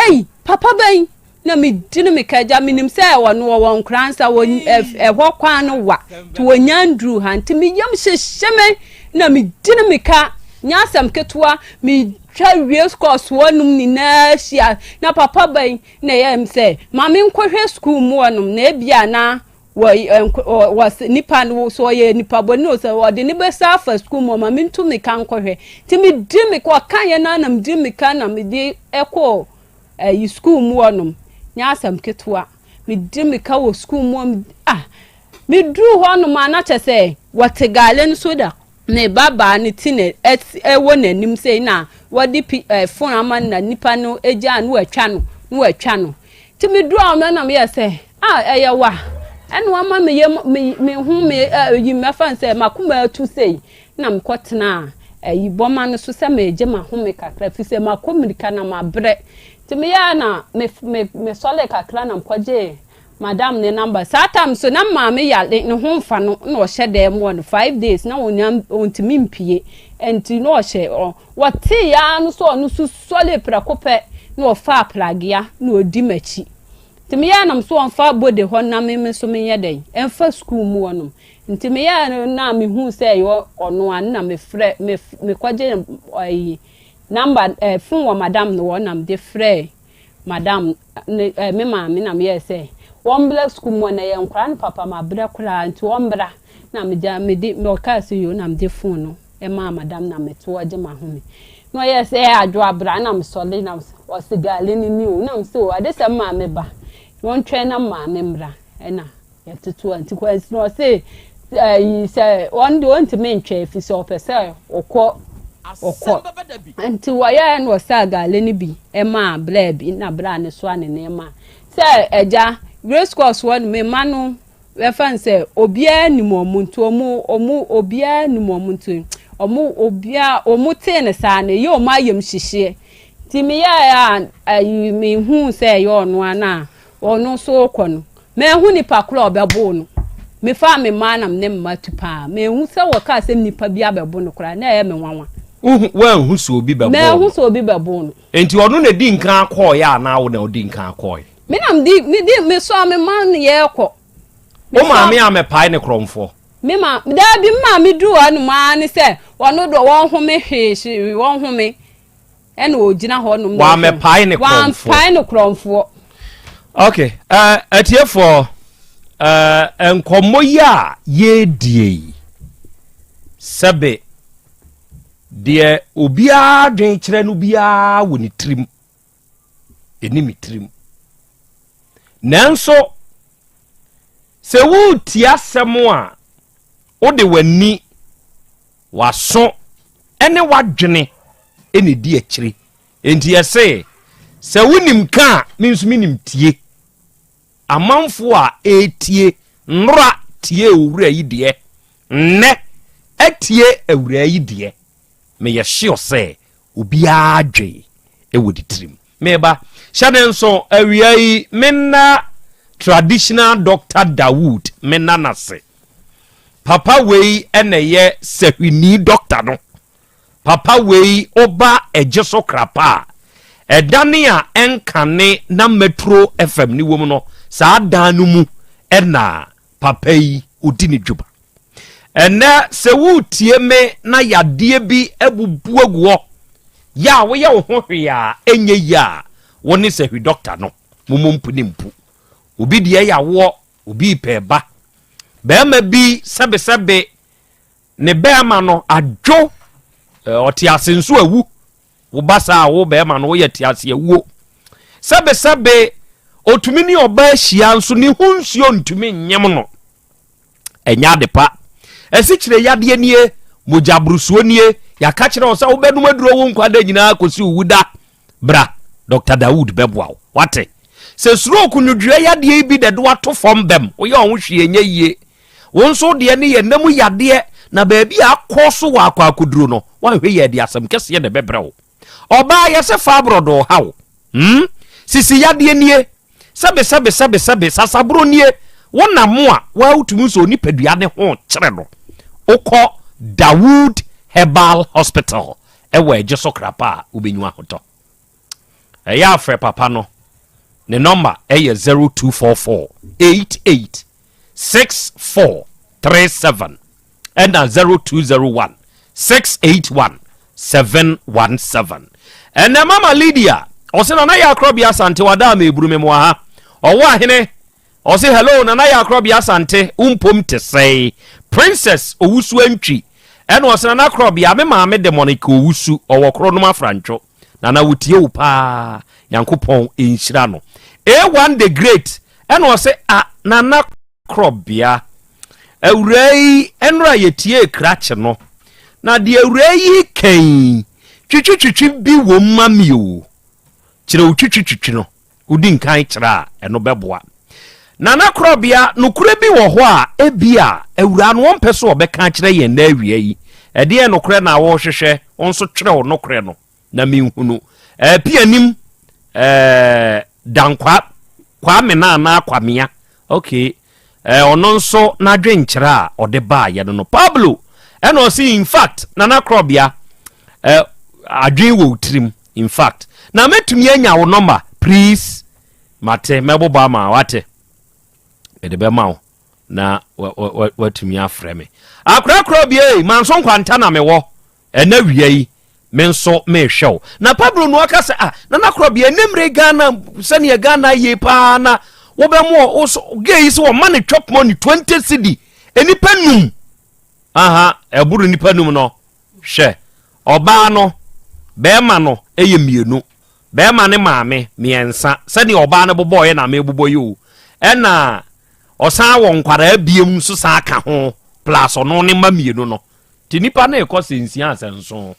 Ei, papa bɛn? Na medi no mika agya, menim sɛ ɔno ɔwɔ Nkoransa, ɛhɔ kwan no wa, nti wɔnya nduru ha, nti me yam hyehye me, na medi no mika. Nyɛ asɛm ketewa, metwa wie kɔɔ soɔ nom nyinaa hyia, na papa bɛn na ɛyɛ m sɛ, ma menkɔhwɛ sukuu mu hɔnom, na ebia na wɔ wɔ nipa no so ɔyɛ nipa bɔne o sɛ ɔde ne bɛsa afa sukuu mu ɔma mentu mika nkɔhwɛ nti medi mika ɔka yɛ no na medi mika na mede ɛkɔ ɛyi sukuu mu hɔnom nyɛ asɛm ketewa medi mika wɔ sukuu mu hɔ ah meduru hɔnom a na kyɛ sɛ wɔte gaale no so da Ne ba baa no ti na ɛwɔ n'anim sei na wɔde pi ɛɛ fon ama no na nipa no gyaa no watwa no na watwa no nti me duru a na meyɛ sɛ a ɛyɛ wa ɛna wama me yam me me ho me ɛyi mɛfa sɛ makoma atu sei na mekɔ tena ɛyi bɔma no so sɛ megye mahome kakra fi sɛ makɔ mirika na mabrɛ nti meyɛ na me me mesɔle kakra na mekɔgye Madam ne number. Saa time so na maame yare ne ho nfa no na ɔhyɛ dan mu no 5 days na onya ontumi mpie nti na ɔhyɛ ɔ wɔte ya no so ɔno so sɔre prɛko pɛ na ɔfa apragea na ɔdi m'akyi nti meyɛ nam so ɔmfa bode hɔ na me me so menyɛ dɛn ɛmfa school mu hɔnom nti meyɛ na mehu sɛ ɛyɛ ɔno a na mefrɛ me mekɔgye ɛyi number ɛɛ phone wɔ madam no wɔ na mede frɛ Madam ne eh, me maame na meyɛɛ sɛ wɔmbra sukuu mu na yɛ nkwadaa no papa mabrɛ koraa nti wɔmbra na megya mede ɔkaa sɛ yoo na mede phone no ɛmaa madam na meto ɔgye m'ahome na ɔyɛɛ sɛ ɛyɛ adwo abra na mesɔre na ɔse gaale no ni o na mesɛ o ade sɛ maame ba wɔntwɛn na maame mmra ɛna Yɛtoto a nti kwansi no ɔse ɛyi sɛ wɔn deɛ ɔntumi ntwɛn fi sɛ ɔpɛ sɛ ɔkɔ ɔkɔ nti wɔyɛɛ no ɔsaa gaale no bi ɛmaa blaa bi na blaa no soa ne nneɛma sɛ ɛgya race course hɔ no mema no bɛfa no sɛ obiara nim wɔn nti wɔn wɔn obiara nim wɔn nti wɔn obiara wɔn tee no saa no ɛyɛ wɔn ayam hyehyeɛ nti meyɛɛ a ɛyi mehu sɛ ɛyɛ ɔno a na Ɔno nso rekɔ no, manhu nipa korɔ a ɔbɛboo no. Mefaa me mma na me ne me mma tu paa. Manhu sɛ wɔkaa sɛ nipa bi abɛbo no koraa, na ɛyɛ me nwanwa. Wohu, woanhu sɛ obi bɛboo no? Manhu sɛ obi bɛboo no. Enti ɔno na edi nkan kɔɔeɛ anaa wo na odi nkan kɔɔe? Me na medi, medi, mesɔɔ me mma no yɛrekɔ. Wo maame ammɛpae ne korɔmfoɔ? Me ma, daabi, me maame duruu hɔnom ara ne sɛ ɔno deɛ wɔnhome hwee, hwee, wɔnhome. Ɛna ɔgyina hɔ nom. Wamɛpae ne korɔmfoɔ. Wampae ne korɔmfoɔ. Ok, uh, atiefoɔ, uh, nkɔmmɔ yi a yɛredie yi, sɛbe deɛ obiara dwen kyerɛ no biara wɔ ne tirim, ɛni me tirim. Nanso, sɛ woretie asɛm a, wode w'ani W'aso ne w'adwene na ɛdi akyire. Enti yɛse, sɛ wonim ka a, me nso menim tie. Amanfoɔ a ɛretie nnora tie owura yi deɛ, nnɛ atie awuraa yi deɛ, meyɛ sure sɛ obiara dwen wɔ ne tirim. Meba, hyɛ ne nso awia yi menna traditional doctor Dawood menna n'ase. Papa wei na ɛyɛ sahwini doctor no. Papa wei woba ɛgye so krapa a, ɛdane a ɛnkane na Metro FM ne wom no, saa dan no mu ɛna papa yi ɔdi ne dwuma. Ɛnɛ sɛ woretie me na yadeɛ bi abubu agu hɔ, yɛ a woyɛ wo ho hwee a ɛnyɛ yie a, wo ne sahwi dɔkta no mommɔ mpu ne mpu. Obi deɛ yɛ awoɔ, obi repɛ ba. Barima bi sɛbesɛbe ne bɛrima no adwo, ɔte ase nso awu. Wo ba saa a wo bɛrima no woyɛ te ase awuo. Sɛbesɛbe otumi ne ɔbaa hyia nso ne ho nsuo ntumi nyem no. Ɛnyɛ ade pa. Asikyire yadeɛ nie, mogyaborosoɔ nie, yɛaka kyerɛ wo sɛ wobɛnom aduro wo nkwa da nyinaa kɔsi wo wuda. Bra, Dr. Dawood bɛboa wo. Wate? Sɛ stroke nodua yadeɛ yi bi na ɛde wato fam bɛm, woyɛ ɔho hwee nyɛ yie. Wo nso deɛ ne yɛ nna mu yadeɛ na baabi a akɔ so wɔ akɔ akɔduro no, woanhwɛ yie a ɛde asɛm kɛseɛ na ɛbɛbrɛ wo. Ɔbaa yɛse fibroid ɔha wo. Hmm? Sisi yadeɛ nie. Sɛbe sɛbe sɛbe sɛbe sasaboro nie. Wo nam a woa wotumi sɛ onipadua ne ho kyerɛ no. Wokɔ Dawood Herbal Hospital ɛwɔ Ɛgye so Krapa a wobɛnyu ahotɔ. Ɛyɛ a frɛ papa no. Ne nɔmba ɛyɛ 0244 88 6437 ɛna 0201 681 717. Ɛnɛ Mama Lydia ɔse Nana yɛ akorɔbea Asante wada ama eburu me moa ha. Ɔwɔ ahene ɔse hello Nana yɛ akorɔbea Asante wo mpom te sɛe. Princess Owusu Antwi ɛna ɔse Nana akorɔbea me maame de Monica Owusu ɔwɔ Kronom Afrantwo. Nana wotie wo paa Nyankopɔn nhyira no. A1 the Great ɛna ɔse a Nana korɔbea awuraa yi ɛnora yɛtiee krakye no na deɛ awuraa yi ka yi twitwitwitwi bi wom ma me o kyerɛ wo twitwitwitwi no wodi nkan kyerɛ a ɛno bɛboa Nana korɔbea nokorɛ bi wɔ hɔ a ebia awuraa no ɔmpɛ sɛ ɔbɛka akyerɛ yɛn nnɛ awia yi ɛdeɛn nokorɛ na wɔrehwehwɛ wo nso twerɛ wo nokorɛ no na menhunu ɛɛ pianim ɛɛ dankwa kwame na anaa kwamea okay ɛɛ ɔno nso n'adwenkyerɛ a ɔde baayɛ no no pablo ɛna ɔsi in fact nana korɔbea ɛɛ adwen wɔ tirim in fact na mɛtumi anya wo nɔmba please mate mɛbobɔ ama wate mede bɛma wo na watumi afrɛ me akorakora bie manso nkwanta na mewɔ Ɛnɛ awia yi, me nso mehwɛ wo. Na Pablo no aka sɛ, ah, Nana Korɔbea, ɛnɛ mmerɛ Ghana, sɛdeɛ Ghana yie paa na wobɛmo wo so, gay yi sɛ wɔma ne chop money 20 cedi, nnipa num. Aha, ɛboro nnipa num no. Hwɛ, ɔbaa no, bɛrima no yɛ mmienu, bɛrima ne maame mmiɛnsa, sɛdeɛ ɔbaa no bobɔɔyɛ na mebobɔ yi o. Ɛna ɔsan wɔ nkwadaa biem nso san ka ho, plus ɔno ne mma mmienu no. Nti nipa no rekɔ sɛ nsia asɛ nson.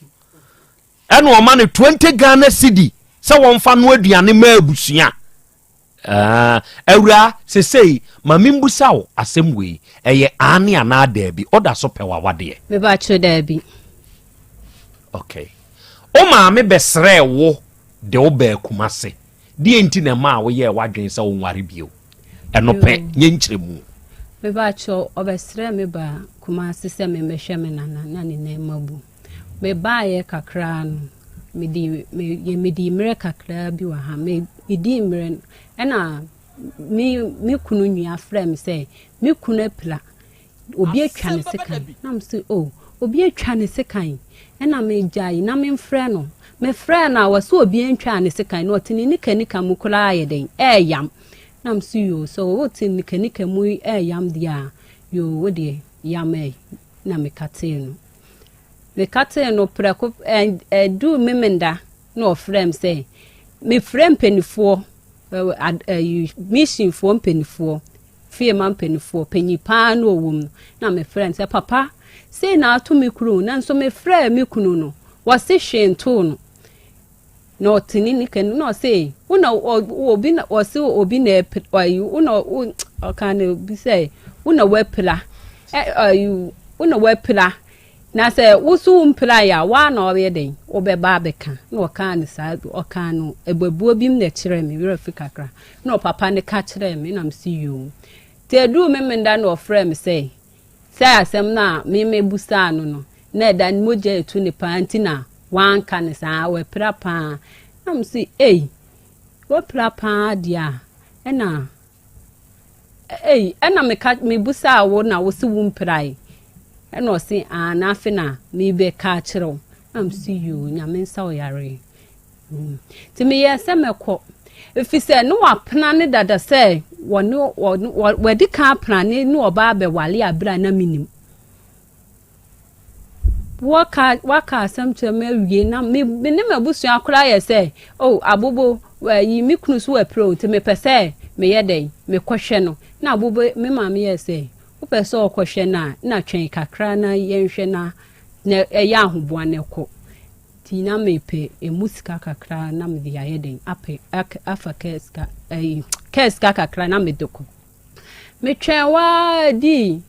Ɛna ɔma no 20 Ghana cedi sɛ wɔmfa no aduane ma abusua. Ah, awura, sesei ma membusa wo asɛm wei, ɛyɛ aane anaa daabi, ɔda so pɛ w'awadeɛ? Mebakyerɛ daabi. Okay. Wo maame bɛsrɛɛ wo de wo baa Kumase. Deɛ nti na ɛmaa woyɛɛ w'adwene sɛ wonware bio? Ɛno pɛ, nyɛ nkyerɛmu. Mepakyɛw, ɔbɛsrɛɛ me baa Kumasi sɛ memmɛhwɛ me nana na ne nan mu abu. Mebaeɛ kakra no, medi me yɛ medii mmerɛ kakra bi wɔ ha. Me medii mmerɛ no, ɛna me me kunu nua frɛɛ me sɛ me kunu apira. Obi atwa ne sekan. Na me se, oh, obi atwa ne sekan. Ɛna megyae na memfrɛ no. Mefrɛɛ no a, wɔse obi antwaa ne sekan na ɔte ne nikanika mu koraa ayɛ dɛn? Ɛɛyam. Na me se, yoo, sɛ wote nikanika mu ɛɛyam deɛ a, yoo, wo deɛ yam ɛ. Na mekatee no. Mekatee no prɛko, ɛduu Memenda na ɔfrɛɛ me sɛ, mefrɛ mpanifoɔ, missionfoɔ mpanifoɔ, fie ma mpanimfoɔ, panyin paa na ɔwɔ mu no, na mefrɛ no sɛ, Papa, sei na ato me kunu, nanso mefrɛɛ me kunu no, wɔse hwee ntoo no. Na ɔte ne nika no, na ɔse, wo na obi na ɔse obi na ɛpira, ayi, wo na ɔka no bi sɛ, wo na wapira, ayi, wo na wapira. Na sɛ wo so wo mpirae a, woa na ɔyɛ dɛn? Wobɛba abɛka. Na ɔkaa no saa, ɔkaa no abuabuo bi mu na ɛkyerɛɛ me, werɛ fi kakra. Na ɔpapa no ka kyerɛɛ me, na mese yoo. Nti ɛduruu Memenda na ɔfrɛɛ me sɛ, sɛ asɛm no a me mebusaa no no, na ɛda no mogya retu no paa nti na wanka no saa, wapira paa. Na mese ei, wapira paa deɛ a, ɛna Ei, ɛna meka mebusaa wo na wo se wo mpirae. Ɛna ɔse aa na afe na mebɛka akyerɛ wo. Na mese yoo, nyame nsa wo yareɛ. Mm. Nti meyɛɛ sɛ mɛkɔ. Ɛfiri sɛ ne wapena ne dada sɛ wɔne wɔde kan apena ne ne ɔbaa bɛwale a berɛ a na menim. Wɔka waka asɛm kyerɛ me awie na me me ne m'abusua koraa yɛ sɛ oh abobo ayi me kunu so apira o nti mepɛ sɛ meyɛ dɛn mekɔhwɛ no na abobo me maame yɛ sɛ wopɛ sɛ ɔkɔhwɛ no a na twɛn kakra na yɛnhwɛ na na ɛyɛ ahoboa na ɛkɔ. Nti na mepɛ emu sika kakra na mede ayɛ dɛn apɛ afa kaa sika ɛyi kaa sika kakra na mede kɔ. Metwɛn waa dii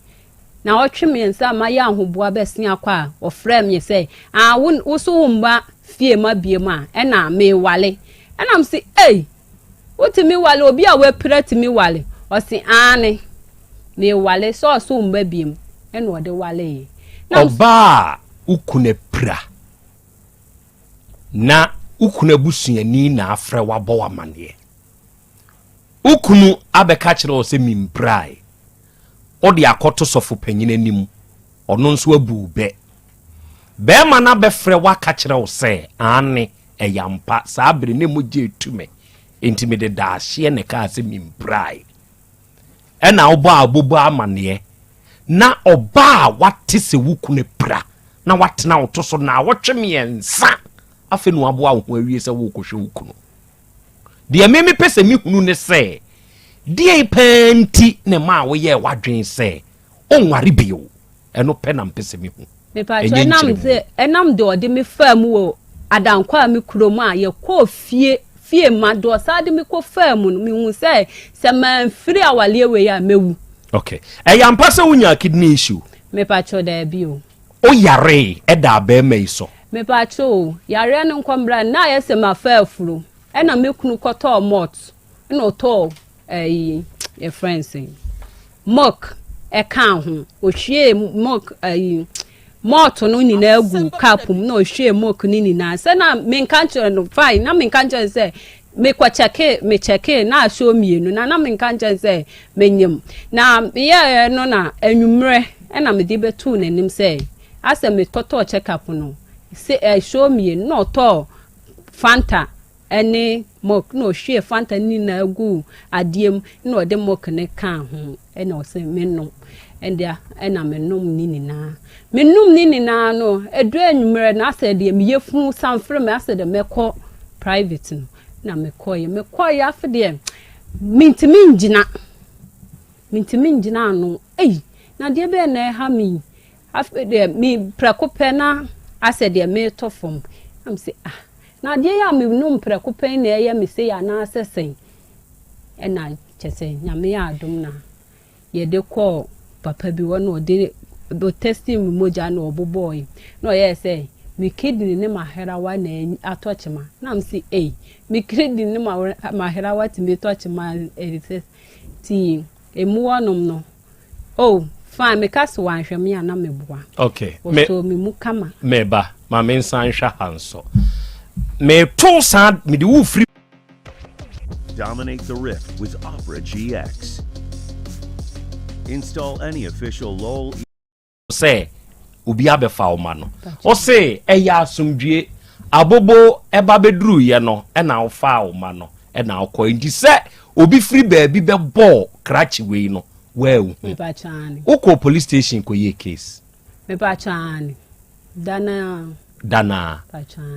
naawɔtwe mmiɛnsa a mayɛ ahoboa bɛsen akɔ a ɔfrɛɛ me sɛ ah wo wo so wo mma fie ma biem a ɛna mewale ɛna m se ei wotumi wale obi a wapira tumi wale ɔse aane mewale sɛ ɔso wo mma biem ɛna ɔde waleeɛ. Ɔbaa a wo kunu apira na wo kunu abusuani na afrɛ wo abɔ wo amanneɛ. Wo kunu abɛka kyerɛ wo sɛ mempirae. Wode akɔto sɔfo panyin anim, ɔno nso abu wo bɛ. Barima no abɛfrɛ wo aka kyerɛ wo sɛ, aane, ɛyɛ ampa, saa bere ne mogya etu me, enti mede daahyeɛ na ɛkaa sɛ mempirae. Ɛna wobɔ abobo amanneɛ na ɔbaa a wate sɛ wo kunu apira na watena wo to so naawɔtwe mmiɛnsa afei na waboa wo ho awie sɛ worekɔhwɛ wo kunu. Deɛ me mepɛ sɛ mehunu ne sɛ, deɛn paa nti na ɛmaa woyɛɛ w'adwene sɛ wonware bio? Ɛno pɛ na mepɛ sɛ mehu. Mepakyɛ Ɛnyɛ ɛnam nkyerɛmu. sɛ ɛnam deɛ ɔde me faa mu wɔ Adankwa a me kurom a yɛkɔɔ fie fie ma deɛ ɔsan de me kɔ faa mu no mehu sɛ sɛ mamfiri awaleɛ wei a mɛwu. Okay. Ɛyɛ ampa sɛ wonyaa kidney issue? Mepakyɛ daabi o. Woyaree ɛdaa bɛrima yi so? Mepakyɛ o, yareɛ no nkɔmmra no na ayɛ sɛ mafa afuro ɛna me kunu kɔtɔɔ malt ɛna ɔtɔɔ ɛyi yɛfrɛ no sɛn milk ɛkaa ho ohwie milk ɛyi malt no nyinaa gu cup mu na ohwie milk no nyinaa sɛ na menka nkyerɛ no fine na menka nkyerɛ no sɛ mekɔ kyɛke me kyɛke na ahyɛ mmienu na na menka nkyerɛ no sɛ menyim na meyɛɛ no na anwummerɛ ɛna mede bɛtoo n'anim sɛ asɛ mekɔtɔɔ check up no sɛ ɛhyɛ mmienu na ɔtɔɔ fanta ne milk na ɔhwiee Fanta no nyinaa guu adeɛ mu na ɔde milk no kaa ho ɛna ɔsɛ menom ɛndeɛ ɛna menom ne nyinaa menom ne nyinaa no ɛduru anwummerɛ no asɛ deɛ meyɛ funu sanfere me asɛ deɛ mɛkɔ private no na mekɔeɛ mekɔeɛ afe deɛ mentumi ngyina mentumi ngyina ano ei na deɛ bɛyɛ na ɛha me yi afei deɛ me prɛko pɛ na asɛ deɛ metɔ fam na me sɛ ah Na adeɛ yi a menom prɛko pɛ yi na ɛyɛ me sei anaasɛ sɛn? Ɛna kyɛ sɛ Nyame yɛ adom na yɛde kɔɔ papa bi hɔ na ɔde ɔtɛsti me mogya na ɔbobɔɔe na ɔyɛɛ sɛ me kidney ne m'aherawa na atɔ kyema na me se ei me kidney ne m'aherawa tumi tɔ kyema ɛsɛ ti emu hɔnom no Oh, fine, meka se wanhwɛ me a na meboa. Okay. Ɔsɔɔ me mu kama. Meba, ma me nsan nhwɛ ha nso. Meto saa, mede wo firi. Dominate the Rift with Opera GX. Install any official LOL. Sɛ obi abɛfa wo ma no. Ɔse ɛyɛ asomdwie. Abobo ɛba bɛduruiɛ no ɛna wofaa wo ma no ɛna wokɔ. Nti sɛ obi firi baabi bɛbɔɔ krakye wei no woanhu. Wokɔɔ police station kɔyɛɛ case? Danaa.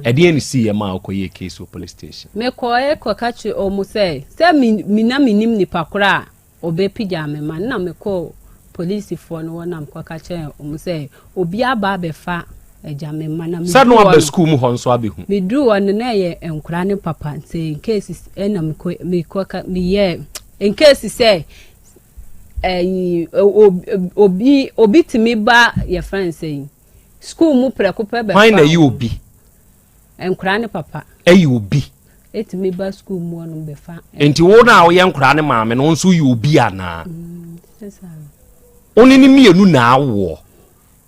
Ɛdeɛn ne siiɛ maa wokɔyɛɛ case wɔ police station? Mekɔɛ kɔka kyerɛ ɔmo sɛ sɛ me na menim nipa korɔ a Ɔbɛpigyaa me ma na mekɔɔ polisifoɔ no hɔ na mekɔka kyerɛɛ wɔn sɛ obi aba abɛfa agya me mma na Sɛ no aba sukuu mu hɔ nso abɛhu. Meduruu hɔ no na ɛyɛ nkwadaa ne papa nti in case ɛna mekɔ mekɔka meyɛɛ in case sɛ ɛyi obi obi tumi ba yɛfrɛ no sɛ sukuu mu prɛko pɛ bɛfa. Hwan na ɛyɛ obi? Nkwadaa ne papa. Ɛyɛ obi. Ɛtumi ba sukuu mu ɔnom bɛfa. Nti wo na woyɛ nkwadaa ne maame no wo nso yɛ obi anaa? Mm, wo ne ne mmienu na awoɔ.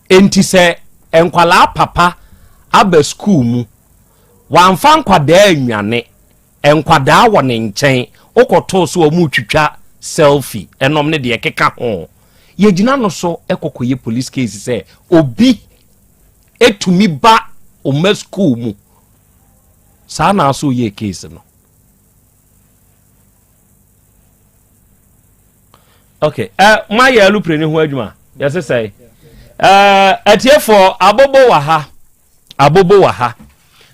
Nti sɛ nkwadaa papa aba sukuu mu, wamfa nkwadaa nnwane, nkwadaa wɔ ne nkyɛn, wokɔtoo so wɔn retwitwa selfie, ɛnom ne deɛ ɛkeka ho. Yɛgyina no so kɔkɔyɛ police case sɛ obi etumi ba ɔma school mu saa na aso yɛ case no okay ɛ eh, moayɛ alupre ne ho adwuma yɛse sɛe eh, atiefoɔ abobo wɔ ha abobo wɔ ha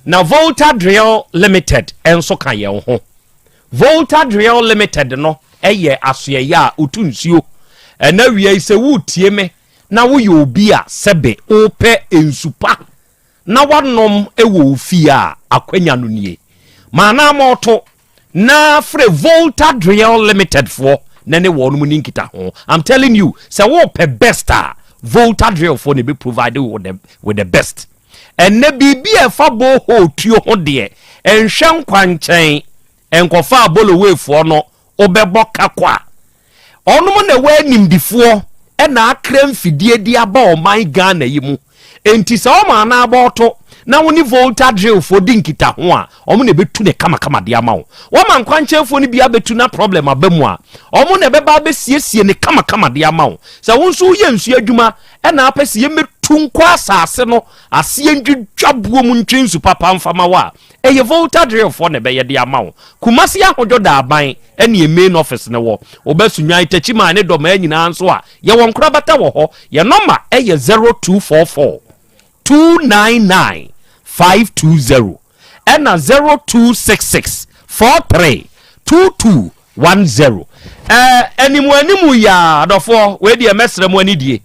na volta drill limited nso ka yɛn ho volta drill limited no ɛyɛ asoɛyɛ a otu nsuo ɛna wia yi sɛ wotie me na woyɛ obi a sɛbe wopɛ nsu pa na woanom wɔ wo fie a, akwanya no nie. Ma anaa na frɛ Volta Driel Limited foɔ na ne wɔnom ni nkitaho. I'm telling you, sɛ wopɛ best a, Volta Driel foɔ na ɛbɛ provide you with the best. Ɛnnɛ biribi a ɛfa borehole tuo ho deɛ, nhwɛ nkwankyɛn, nkɔfa abolowefoɔ no, wobɛbɔ ka kwa. Ɔnom na ɛwɔ animdifoɔ ɛna akra mfidie de aba ɔman Ghana yi mu. Enti sɛ ɔma anaa bɔɔto na wo ne Volta drillfoɔ di nkitaho a, ɔmo na ɛbɛtu ne kamakama de ama wo. Wɔma nkwankyɛnfoɔ no bi abɛtu na problem aba mu a, ɔmo na ɛbɛba abɛsiesie ne kamakama de ama wo. Sɛ wo nso woyɛ nsuo adwuma ɛna apɛ sɛ yɛmmɛtu nkɔ asase no aseɛ ndwidwa buo mu ntwe nsu papa mfa ma wo a, ɛyɛ Volta drillfoɔ na ɛbɛyɛ de ama wo. Kumasi Ahodwo Daaban ɛne yɛn main office no wɔ. Woba Sunyani, Techiman ne Dɔmaa nyinaa nso a, yɛwɔ nkorabata wɔ hɔ. Yɛn nɔma ɛyɛ 0244 299 520 ɛna 0266 43 2210. Ɛɛ animu animu yi a, adɔfoɔ, wei deɛ mɛsrɛ mo anidie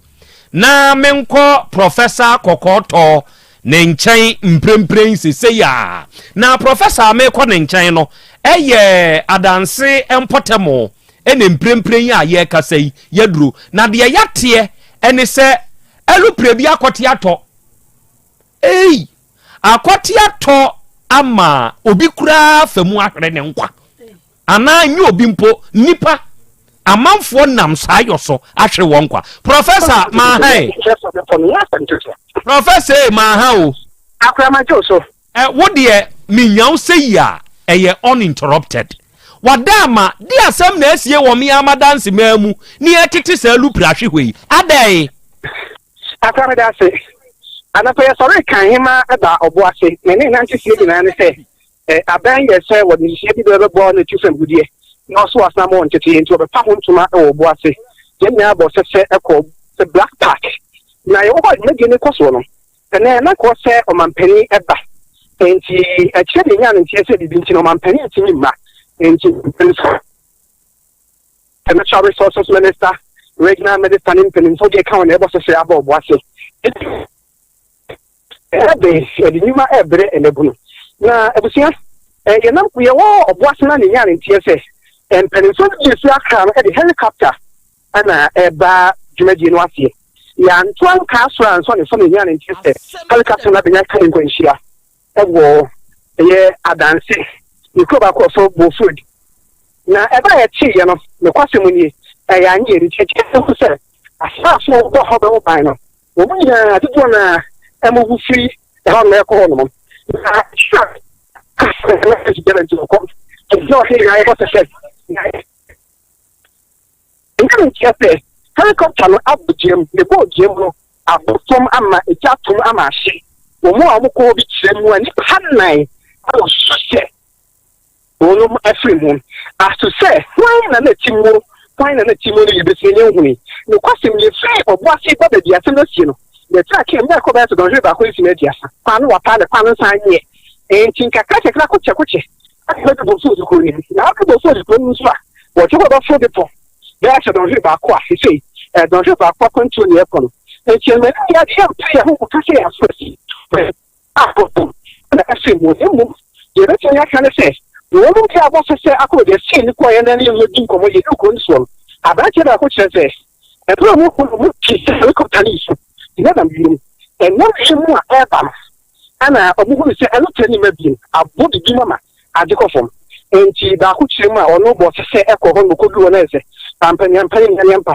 na menkɔ Professor Kɔkɔɔtɔ ne nkyɛn mprempren sesei a. Na Professor a merekɔ ne nkyɛn no yɛ adanse mpɔtam ɛna mprempren yi a yɛrekasa yi yɛaduro. Na deɛ yɛateɛ ɛne sɛ alupre bi akɔte atɔ. Ei! Akɔte atɔ ama obi koraa fa mu ahwere ne nkwa. Anaa nyɛ obi mpo, nnipa, amanfoɔ nam saa yɔ so ahwere wɔn nkwa. Professor, maaha e. Professor e, maaha o. Akora magye wo so. Ɛ, wo deɛ, menya wo sɛ yi a, ɛyɛ uninterrupted. Wada ama, de asɛm na asie wɔ me ara m'adanse maa mu ne yɛtete saa lupre ahwe hɔ yi. Adɛn? Akora meda ase. Anɔpa yɛsɔree kan hema baa ɔbo ase. Na ne nanteseɛ nyinaa ne sɛ Aban yɛ sɛ wɔde nhyehyɛe bi bɛbɛboa wɔn a etu fam gudeɛ na wɔso asan ama wɔn ntetee, enti wɔbɛpa ho ntoma wɔ ɔbo ase. Yɛn nyinaa bɔ sɛsɛ kɔ Black Park, na yɛwɔ hɔ a dwumadie no rekɔ soɔ no, ɛnnɛ na kɔ sɛ ɔmampanin ba, enti ɛkyerɛ deɛ yɛnyaa no nteɛ sɛ biribi nti no ɔmampanin ntumi mma, enti mpanimfoɔ Natural Resources Minister, Regional Minister ne mpanimfoɔ deɛ ka wɔn na ɛbɔ sɛsɛ aba ɔbo ase. Ɛyɛ den, yɛde nnwuma rebrɛ mmabunu. Na abusua, yɛnam yɛwɔ ɔboase na ne nyaa ne nteɛ sɛ mpanimfoɔ no bi efi Accra no de helicopter na ɛba dwumadie no aseɛ. Yɛanto anka soro ansɔ ne fam yɛnyaa ne nteɛ sɛ helicopter no abɛnya ka nkwanhyia wɔ ɛyɛ adanse ne kuro baako a ɔfrɛ Bofod. Na ɛberɛ a yɛteeɛ no, nokwasɛm nie, ɛyɛ anyɛ yɛn nti ɛkyerɛ sɛ asraafoɔ a wɔbɔ hɔ bɛho ban no Wɔn nyinaa dodoɔ no ara ma wɔfiri ɛhɔ nom kɔ hɔ nom. Na nka nkyerɛ sɛ helicopter no abɔ dua mu, na ɛbɔɔ dua mu no abɔ fam ama egya atom ama ahye. Wɔn a wɔkɔ hɔ bi kyerɛ mu a nnipa nnan a wɔsusu sɛ Wɔnom afiri mu. Aso sɛ, Hwan na na ɛte muo, hwan na na ɛte muo no yɛbɛsi na yɛnhunui. Nokwasɛm nie, firi ɔbo ase ba baabi a asɛm no asie no, yɛtraa kaa mu na ɛkɔ bɛyɛ sɛ dɔnhwere baako ne simma aduasa. Kwan no wapa na kwan no nsan nyɛ. Enti nkakrankakra kokyɛkokyɛ na yɛbɛdu Bofood kuro no mu. Na woduru Bofood kuro no mu nso a, wɔgye wo bɛforo bepɔ bɛyɛ sɛ dɔnhwere baako a seesei ɛyɛ dɔnhwere baako akwantuo na yɛrekɔ no. Enti ɛma ɛno yɛ adeɛ yɛmpere yɛn ho nkɔka sɛ yɛaso asi. a wɔbom na ɛsen mu, na mmom deɛ yɛbɛtumi aka ne sɛ, wɔnom de abɔ so sɛ akɔ baabi a sei ne kɔeɛ na ne yɛdi nkɔmmɔ yɛduru kuro no soɔ no, aberanteɛ baako kyerɛ sɛ ɛberɛ a wɔkɔ no wɔtee sɛ helicopter no resu na ɛnam wiem. Ɛnam wiem a ɛreba no ɛna wɔhunu sɛ ɛno ne mma bio abɔ biribi mu ama ade kɔ fam. Enti baako kyerɛ mu a ɔno bɔ sɛ sɛ ɛkɔ hɔ no kɔduru hɔ no ayɛ sɛ ampaniampaniampaniampa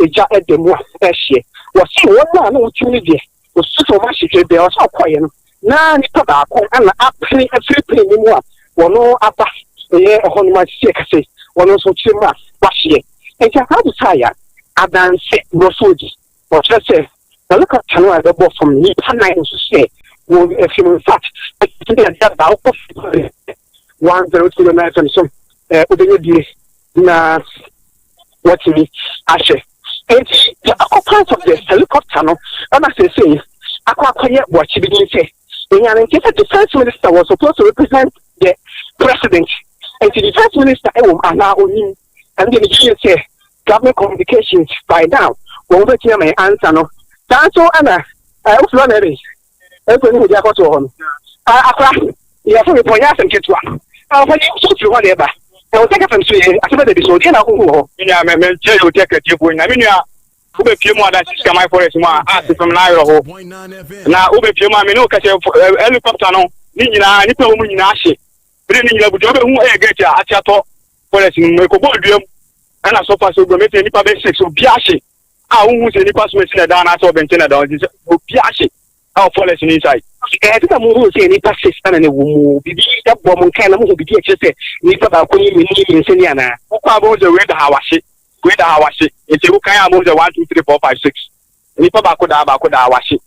egya ɛda mu a ɛhyeɛ. Wɔse wɔn a na wɔtim no deɛ Osusu sɛ wɔahye dwebɛ a ɔsɛ ɔkɔeɛ no, na nipa baako na apene afiri plane no mu a wɔn aba ɛyɛ ɛhɔ nom a sisi ɛkasa yi wɔn nso kyerɛ mu a wahyeɛ. Nti akwadaa bisaeɛ a adanse borɔfo di wɔkyerɛ sɛ helicopter no a ɛbɛbɔ fam no nipa nan nso sɛ wɔn afiri mu in fact ɛtumi de adeɛ aba wokɔ 102.9 FM so wobɛnya bie na wɔtumi ahwɛ. Enti the occupants of the helicopter no ɛna seesei akɔ akɔyɛ boakye bi din sɛ enya ne nte sɛ defence minister was supposed to represent the president. Enti defence minister ɛwɔ mu anaa onim? Ɛno deɛ megye die sɛ government communications by now wɔn bɛtumi ama yɛn answer no. Saa nso ɛna ɛɛ wofiri hɔ na ɛbɛn. Ɛkɔ ne mu de akɔto hɔ no. Akora, yɛfo bepɔ nyɛ asɛm ketewa. Ɔfa yi nso firi hɔ na ɛba. Na wo sɛ fam so yɛ asɛm bɛda bi so, deɛ na akɔhu wɔ hɔ. Me nua, mɛ mɛ kyerɛ yɛ otɛ kɛtiefoɔ nyina. Me nua, wobɛpie mu ada Sikaman forest mu a, a sefam na awerɛho. Na wobɛpie mu a, me ne wo kɛsɛ helicopter no ne nyinaa, nipa wɔ mu nyinaa ahye. Bere ne nyinaa butu, wobɛhu ɛyɛ gate a ate atɔ forest no mu. Ɛkɔbɔɔ dua mu, ɛna so fa so gu, mɛsɛ nipa bɛ six, obi ahye. A wohu sɛ nipa so esi na ɛda anaasɛ ɔbɛnten na ɛda, ɔnti sɛ obi ahye. ɛwɔ forest no inside. Ɛsɛ sɛ muhu sɛ nnipa 6 na na ɛwɔ mu. Biribi bɔ mo nkae na muhu biribi a ɛkyerɛ sɛ nnipa baako ne mmienu ne mmiɛnsa ni anaa? Wokɔ a wobɛhu sɛ wei da ha wahye, wei da ha wahye. Nti wokan a wobɛhu sɛ 1, 2, 3, 4, 5, 6. Nnipa baako da ha, baako da ha wahye.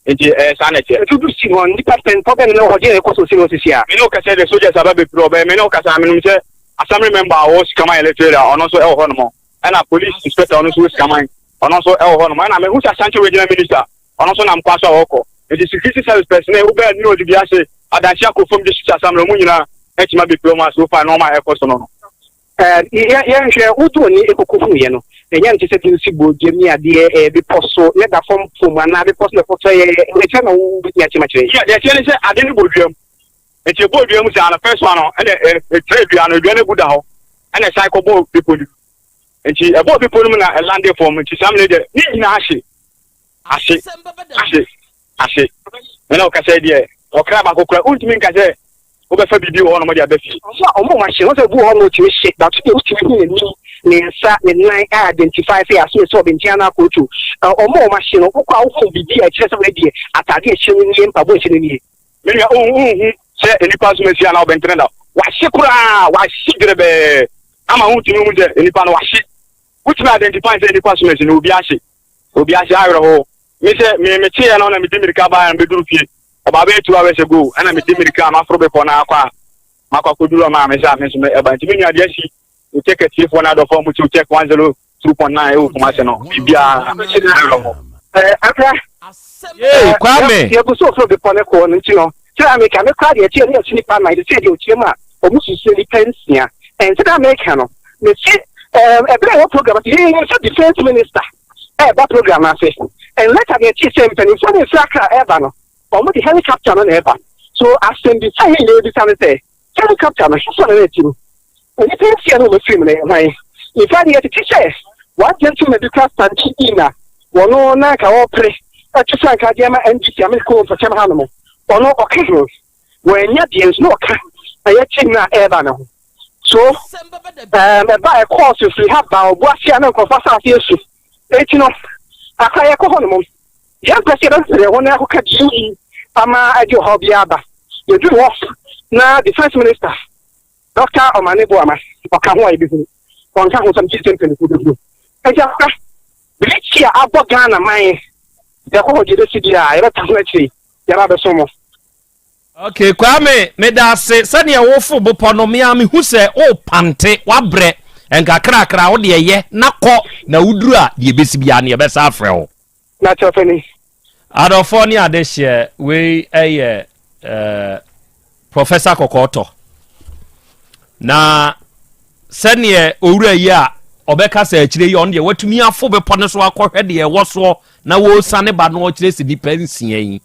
Nti ɛyɛ saa na ɛteɛ. Nti wodu scene hɔ no, nnipa sɛn, nnipa bɛn na na ɛwɔ hɔ? Deɛn na ɛkɔ so wɔ scene hɔ seesei a? Me ne wo kasa yi deɛ soldiers aba bɛpire hɔ, but me ne wo kasa a menim sɛ assembly member a ɔwɔ Sikaman electoral area ɔno nso ɛwɔ hɔnom. Ɛna police inspector ɔno nso wɔ Sikaman ɔno nso ɛwɔ hɔnom. Ɛna mehu sɛ Ashanti regional minister ɔno nso nam kwan so a ɔrekɔ. Nti security service personnel wobɛɛ ne ɔde bi ase adansi akɔ fam district assembly ɔmo nyinaa atumi abɛpue ɔmo a so far nneɛma a ɛkɔ so no no. Yɛnhwɛ wotu ani kɔkɔ hu yɛ no ɛnyɛ nte sɛ de nsi bɔ dwam ne adeɛ ɛyɛ bepɔ so ne da fam fam anaa bepɔ so na ɛkɔtɔ yɛ ɛkyɛ na wobɛtumi akyerɛ makyerɛ. Yeah, deɛ ɛteɛ ne sɛ ade no bɔ dwam nti ɛbɔ dwam saa no first one no ɛna ɛtrɛ dua no dua no gu da hɔ ɛna ɛsan kɔbɔ bepɔ no nti ɛbɔ bepɔ no mu na ɛlande fam nti saa mene deɛ ne nyinaa ahye Ahye, ahye, ahye. Me ne wo kasa yi deɛ, ɔkra baako kora, wontumi nka sɛ wobɛfa biribi wɔ hɔnom de aba fie. Ɔmo a ɔmo ahye, wɔn sɛ obi wɔ hɔ no otumi hye, but deɛ wotumi hu n'anim, ne nsa, ne nan a identify sɛ yɛaso sɛ ɔbɛnten anaa akootu. Ɔmo a ɔmo ahye no, wokɔ a wohu biribi a ɛkyerɛ sɛ wei deɛ ataade a ɛhyɛ no nie, mpaboa a ɛhyɛ no nie. Me nua, wonhu sɛ nnipa nso masi anaa ɔbɛntene da. Wahye koraa, wahye dwerebɛɛ ama wontumi hu sɛ nnipa no wahye. Wotumi identify sɛ nnipa so masi no, obi ahye. Obi ase awerɛhow. Me sɛ me meteɛ no na medi mirika baeɛ na mebɛduru fie. About bɛyɛ 2 hours ago ɛna medi mirika a maforo bepɔ no akɔ a makɔ akɔduru ɔmaa me sɛ a me nso ɛba. Nti me nua deɛ asi Otec atiefoɔ no adɔfoɔ a motie Otec 102.9 ɛwɔ Kumase no biribiara awerɛhow. Akra. Yee, Kwame. Yɛgu so foro bepɔ no kɔ no nti no, sɛ Amerika me koraa deɛ ɛteɛ ne yɛte nipa nnan, te sɛ deɛ ɔkyerɛ mu a wɔn susu nipa nsia. Ɛnti na Amerika no, mese ɛberɛ a ɛwɔ program ase, yɛn sɛ defense minister ɛreba program no ase. And later deɛ ɛte sɛ mpanimfoɔ no mfiri Accra ɛreba no, wɔn de helicopter no na ɛreba. So asɛmbisa yɛn nyinaa bisa no sɛ, helicopter no, hefa na na ɛte mu? Nnipa nsia no a wɔafiri mu no yɛ hwan? In fact, yɛtete sɛ one gentleman bi kora standing in a wɔno na anka ɔrepere atu frankaa de ama NDC Amerika wɔ mpɔtam hanom. Ɔno ɔka ho. Wɔannya deɛ nso na ɔka ɛyɛ team no a ɛreba no ho. So um, ɛba ɛkɔɔ so firi ha ba ɔbo ase a na nkurɔfoɔ asase asu. Enti no, akora yɛkɔ hɔ nom. Yɛmpɛ sɛ yɛbɛsrɛ hɔ na yɛakɔka deɛ yi ama ɛde ɔhaw biara aba. Yɛduru hɔ na defense minister Dɔkta Omane Boamah, ɔka ho a yɛbɛhunu, ɔnka ho nso a megye di sɛ mpanimfoɔ bɛhunu. Enti akora, birikyi a abɔ Ghana man, yɛkɔ hɔ deɛ ɛbɛsi biara yɛbɛta ho akyire yi, yɛaba abɛsom mo. Ok Kwame medase sɛdeɛ wofo bopɔ no mea mehu sɛ wopante wabrɛ nkakrakra wo deɛ yɛ na kɔ na woduru a deɛ ɛbɛsi biara no yɛbɛsa afrɛ wo. Na kyerɛ sɛ ni. Adɔfoɔ ne adehyeɛ wei yɛ eh, Professor Kɔkɔɔtɔ. Na sɛdeɛ owura yi a ɔbɛka sɛ akyire yi ɔno deɛ watumi afo bepɔ no so akɔhwɛ deɛ ɛwɔ soɔ na wɔresane ba no ɔkyerɛ sɛ nipa nsia yi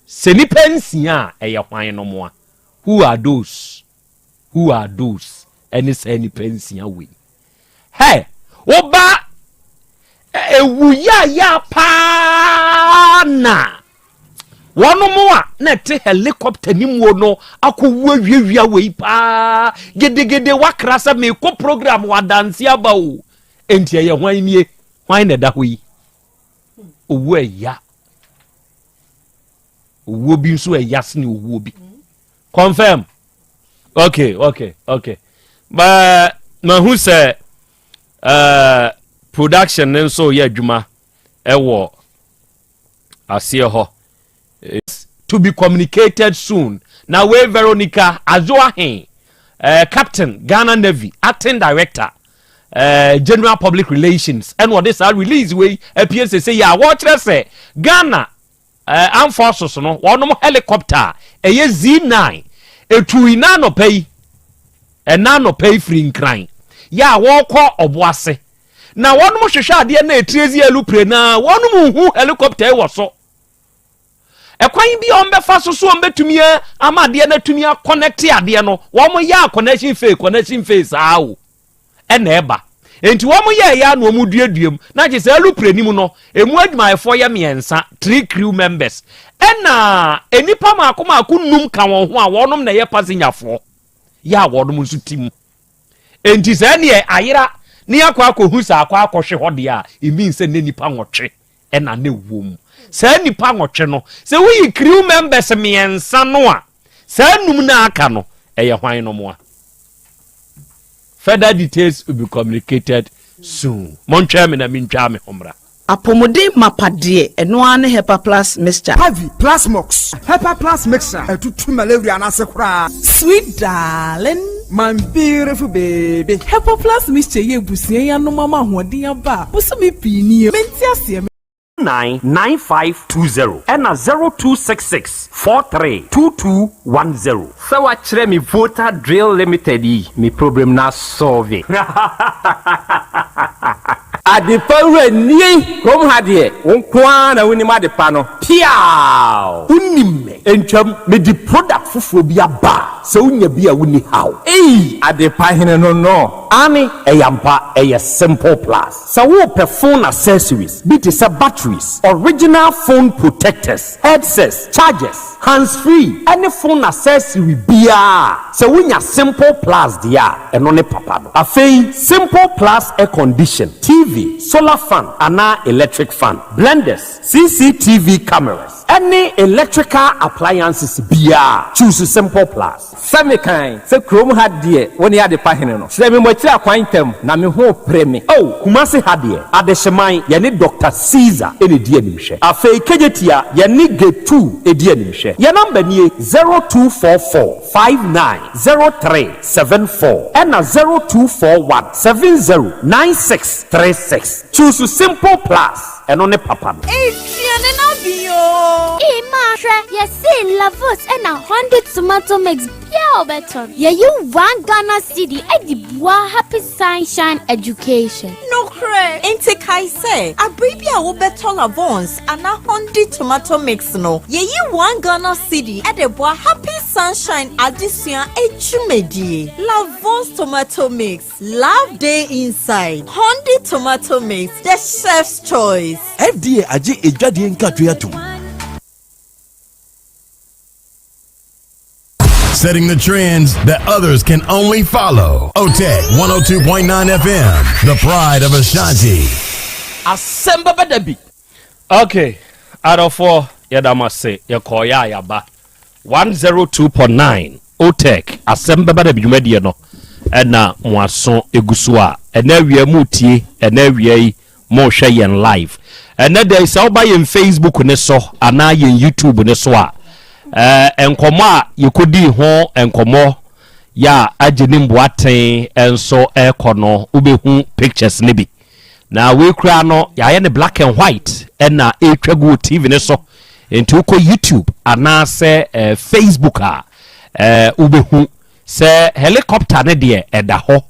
sɛ nipa nsia a ɛyɛ hwan no moa? Who are those? Who are those? Ɛne saa nipa nsia wei. Hɛ, woba ewu yaayaa paa na wɔnom a na ɛte helicopter ne muo no akɔwu awiawia wei paa gedegede wakra sɛ mekɔ program wɔ adanse aba o enti ɛyɛ hwan nie hwan na ɛda hɔ yi owu ɛya owuo bi nso ɛya sene owuo bi confirm okay okay okay but mahu sɛ uh, production ne nso yɛ adwuma ɛwɔ aseɛ hɔ to be communicated soon na wei Veronica Azoahen uh, captain Ghana Navy acting director uh, general public relations ɛna ɔde saa release wei apue sese yɛ a wɔkyerɛ sɛ Ghana Armed Forces no wɔnom helicopter a ɛyɛ Z9 ɛtui na anɔpa yi ɛna anɔpa yi firi Nkran yɛ a wɔrekɔ Ɔboase na wɔnom hwehwɛ adeɛ na ɛtirezi alupre na wɔnom nhu helicopter yi wɔ so. Ɛkwan Ɛkwan bi a wɔbɛfa so so wɔbɛtumi ama adeɛ no atumi akɔnɛte adeɛ no, wɔyɛ a connection fail, connection fail saa o, ɛna ɛba. Enti wɔn yɛɛyɛ a na wɔn duadua mu, na kyerɛ sɛ alupre no mu no, emu adwumayɛfoɔ yɛ mmiɛnsa, three crew members, ɛna nnipa mmaako mmaako nnum ka wɔn ho a wɔnom na ɛyɛ passengerfoɔ, yɛ a wɔnom nso ti mu. Enti sɛ ɛneɛ ayera ne akɔ akɔhu sɛ akɔ akɔhwe hɔ deɛ a, it means sɛ ne nnipa nwɔtwe ɛna ne wɔ mu. Saa nnipa nwɔtwe no, sɛ woyi crew members mmiɛnsa no a, saa num no a aka no, ɛyɛ hwan nom a? Further details will be communicated soon. Montwɛn me na mentwaa me ho mmra. Apɔmuden mapa deɛ, ɛno ara ne Hepa Plus Mixture. Pavi, Plasmox, Hepa Plus Mixture, ɛtutu malaria no ase koraa. Sweet darling. My beautiful baby. Hepa Plus Mixture yɛ abusua yi anom ama ahoɔden aba a bosome pii nie. Mente aseɛ me. 99520 ɛna 0266 432210. Sɛ wakyerɛ me Volta Drill Limited yi me problem no asɔlve. Adepa wura nie! Kurom ha deɛ wo nko ara na wonim adepa no. Piaaw! Wonim me. Ntwam, mede product foforɔ bi aba a sɛ wonya bi a wonni haw. Ei! Adepa hene no no. Aane, ɛyɛ ampa, ɛyɛ Simple Plus. Sɛ worepɛ phone accessories bi te sɛ batteries, original phone protectors, headsets, chargers, hands free ne phone accessory biara a, sɛ wonya Simple Plus deɛ a, ɛno ne papa no. Afei Simple Plus air condition, TV, solar fan anaa electric fan, blenders, CCTV cameras ne electrical appliances biara a, choose Simple Plus. Sɛ mekan sɛ kurom ha deɛ wo ne adepa hene no. Kyerɛ me moakyiri akwan ntɛm na me ho repere me. Oh, Kumasi ha deɛ, Adehyeman, yɛne Doctor Caesar na ɛdi animhwɛ. Afei Kejetia, yɛne Getu di animhwɛ. Yɛn number nie, 0244 59 03 74 ɛna 0241 70 96 36. Choose Simple Plus, ɛno ne papa no. Aduane no aben oo. Ee maa hwɛ, yɛsee Lavos ɛna Honda tomato mix bia a wobɛtɔ no, yɛyi one Ghana cedi de boa Happy Sunshine Education. Nokorɛ, enti kae sɛ, abere bi a wobɛtɔ Lavons anaa Hondi tomato mix no, yɛyi one Ghana cedi de boa Happy Sunshine adesua adwumadie. Lavons tomato mix. Love dey inside Hondi tomato mix, the chef's choice. FDA agye adwadie nkratoe atom. Setting the trends that others can only follow. OTEC 102.9 FM, the pride of Ashanti. Asɛm bɛba da bi. Ok adɔfoɔ yɛda mo ase yɛkɔɔeɛ a yɛaba 102.9 Otec asɛm bɛba da bi dwumadie no ɛna mo aso egu so a ɛnɛ awia moretie ɛnɛ awia yi morehwɛ yɛn live ɛnɛ da yi sɛ woba yɛn Facebook ne so anaa yɛn YouTube ne so a ɛɛ nkɔmmɔ a yɛkɔdii ho nkɔmmɔ yɛ a agye ne mboaten nso ɛrekɔ no wobɛhu pictures no bi Na wei koraa no yɛayɛ no black and white ɛna ɛretwa gu wɔ TV no so nti wokɔ YouTube anaasɛ eh, Facebook a eh, wobɛhu sɛ helicopter no deɛ ɛda hɔ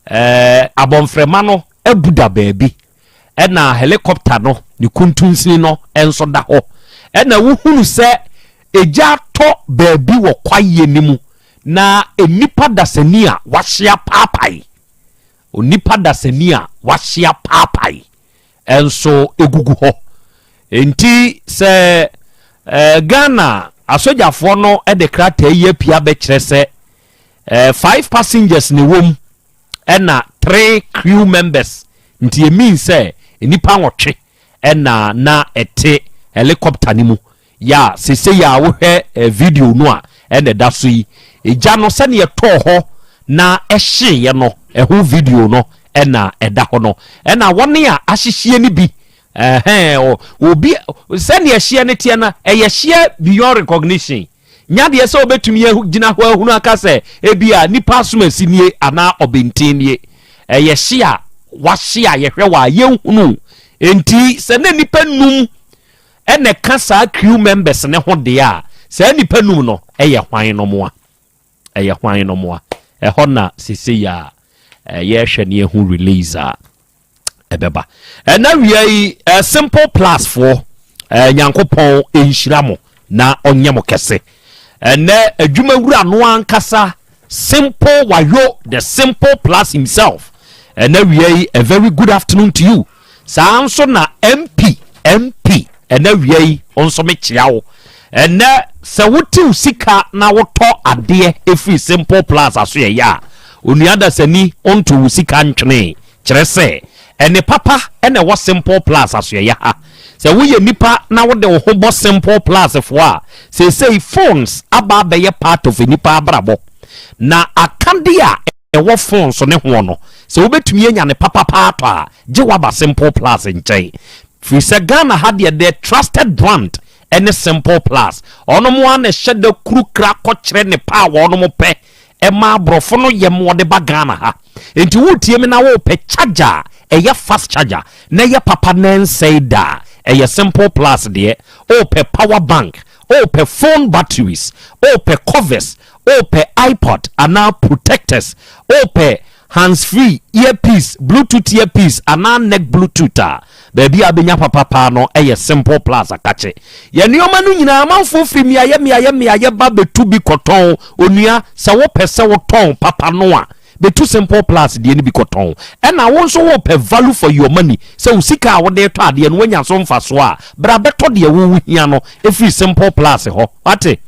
eh, abɔnfrɛma no abu da baabi ɛna helicopter no ne kuntunsini no nso da hɔ ɛna wohunu sɛ egya atɔ baabi wɔ kwaeɛ no mu na nnipa dasani a wahyia paapae Onipa dasani a wahye apaapae nso gugu hɔ. Enti sɛ Ghana asogyafoɔ no de krataa yi apue abɛkyerɛ sɛ five passengers na ɛwɔ mu ɛna three crew members nti it means sɛ nnipa nwɔtwe ɛna na ɛte helicopter no mu Yɛ a seesei a wohwɛ video no a ɛna ɛda so yi, egya no sɛnea ɛtɔɔ hɔ na ɛhyeeɛ no, ɛho video no ɛna ɛda hɔ no. Ɛna wɔn a ahyehyeɛ no bi, ɛhɛn, obi sɛnea ɛhyeɛ no teɛ no, ɛyɛ hyeɛ beyond recognition. Nya deɛ sɛ wobɛtumi agyina hɔ ahunu aka sɛ ebi a nipa asomasi nie anaa ɔbɛnten nie. Ɛyɛ hye a wahye a yɛhwɛ wɔ a yɛnhunu. Enti sɛ na nipa num na ɛka saa crew members no ho deɛ a, saa nnipa num no yɛ hwan nom a? Ɛyɛ hwan nom a? Ɛhɔ na sesei a yɛrehwɛ ne yɛhu release a ɛbɛba. Ɛna wia yi, Simple Plus foɔ, Nyankopɔn nhyira mo. na ɔnyɛ mo kɛse. Ɛnɛ adwuma wura no ankasa Simple Wayo the Simple Plus himself. Ɛnɛ wia yi a very good afternoon to you. Saa nso na MP MP ɛnɛ wia yi nso mekyea wo. Ɛnɛ sɛ wotew sika na wotɔ adeɛ ɛfiri Simple Plus aso yɛyɛ a onua dasani ɔnto wo sika ntwene Kyerɛ sɛ, ɛnne papa na ɛwɔ Simple Plus asoɛeɛ ha. Sɛ woyɛ nipa na wode wo ho bɔ Simple Plus foɔ a, seesei phones aba abɛyɛ part of nnipa abrabɔ. Na akadeɛ a ɛwɔ phones no hoɔ no, sɛ wobɛtumi anya no papa paa atɔ a, gye woaba Simple Plus nkyɛn. Firi sɛ Ghana ha deɛ, the trusted brand ne Simple Plus. Wɔnom ara na ɛhyɛ da kuru kra kɔkyerɛ nnepa a wɔnom pɛ ɛma aborɔfo no yɛ ma wɔde ba Ghana ha. Nti woretie me na worepɛ charger a ɛyɛ fast charger na ɛyɛ papa na ɛnsɛe da a, ɛyɛ Simple Plus deɛ. Worepɛ power bank, worepɛ phone batteries, worepɛ covers, worepɛ iPod anaa protectors, worepɛ hands free, earpiece, bluetooth earpiece anaa neck bluetooth a, baabi a wobɛnya papa paa no yɛ Simple Plus akakye. Yɛn nneɛma no nyinaa amanfoɔ firi mmeaeɛ mmeaeɛ mmeaeɛ ba bɛtu bi kɔtɔn. Onua, sɛ wopɛ sɛ wotɔn papa no a, bɛtu Simple Plus deɛ no bi kɔtɔn. Ɛna wo nso wopɛ value for your money, sɛ wo sika a wode retɔ adeɛ no woanya so mfasoɔ a, bra bɛtɔ deɛ wo wohia no firi Simple Plus hɔ. Wate?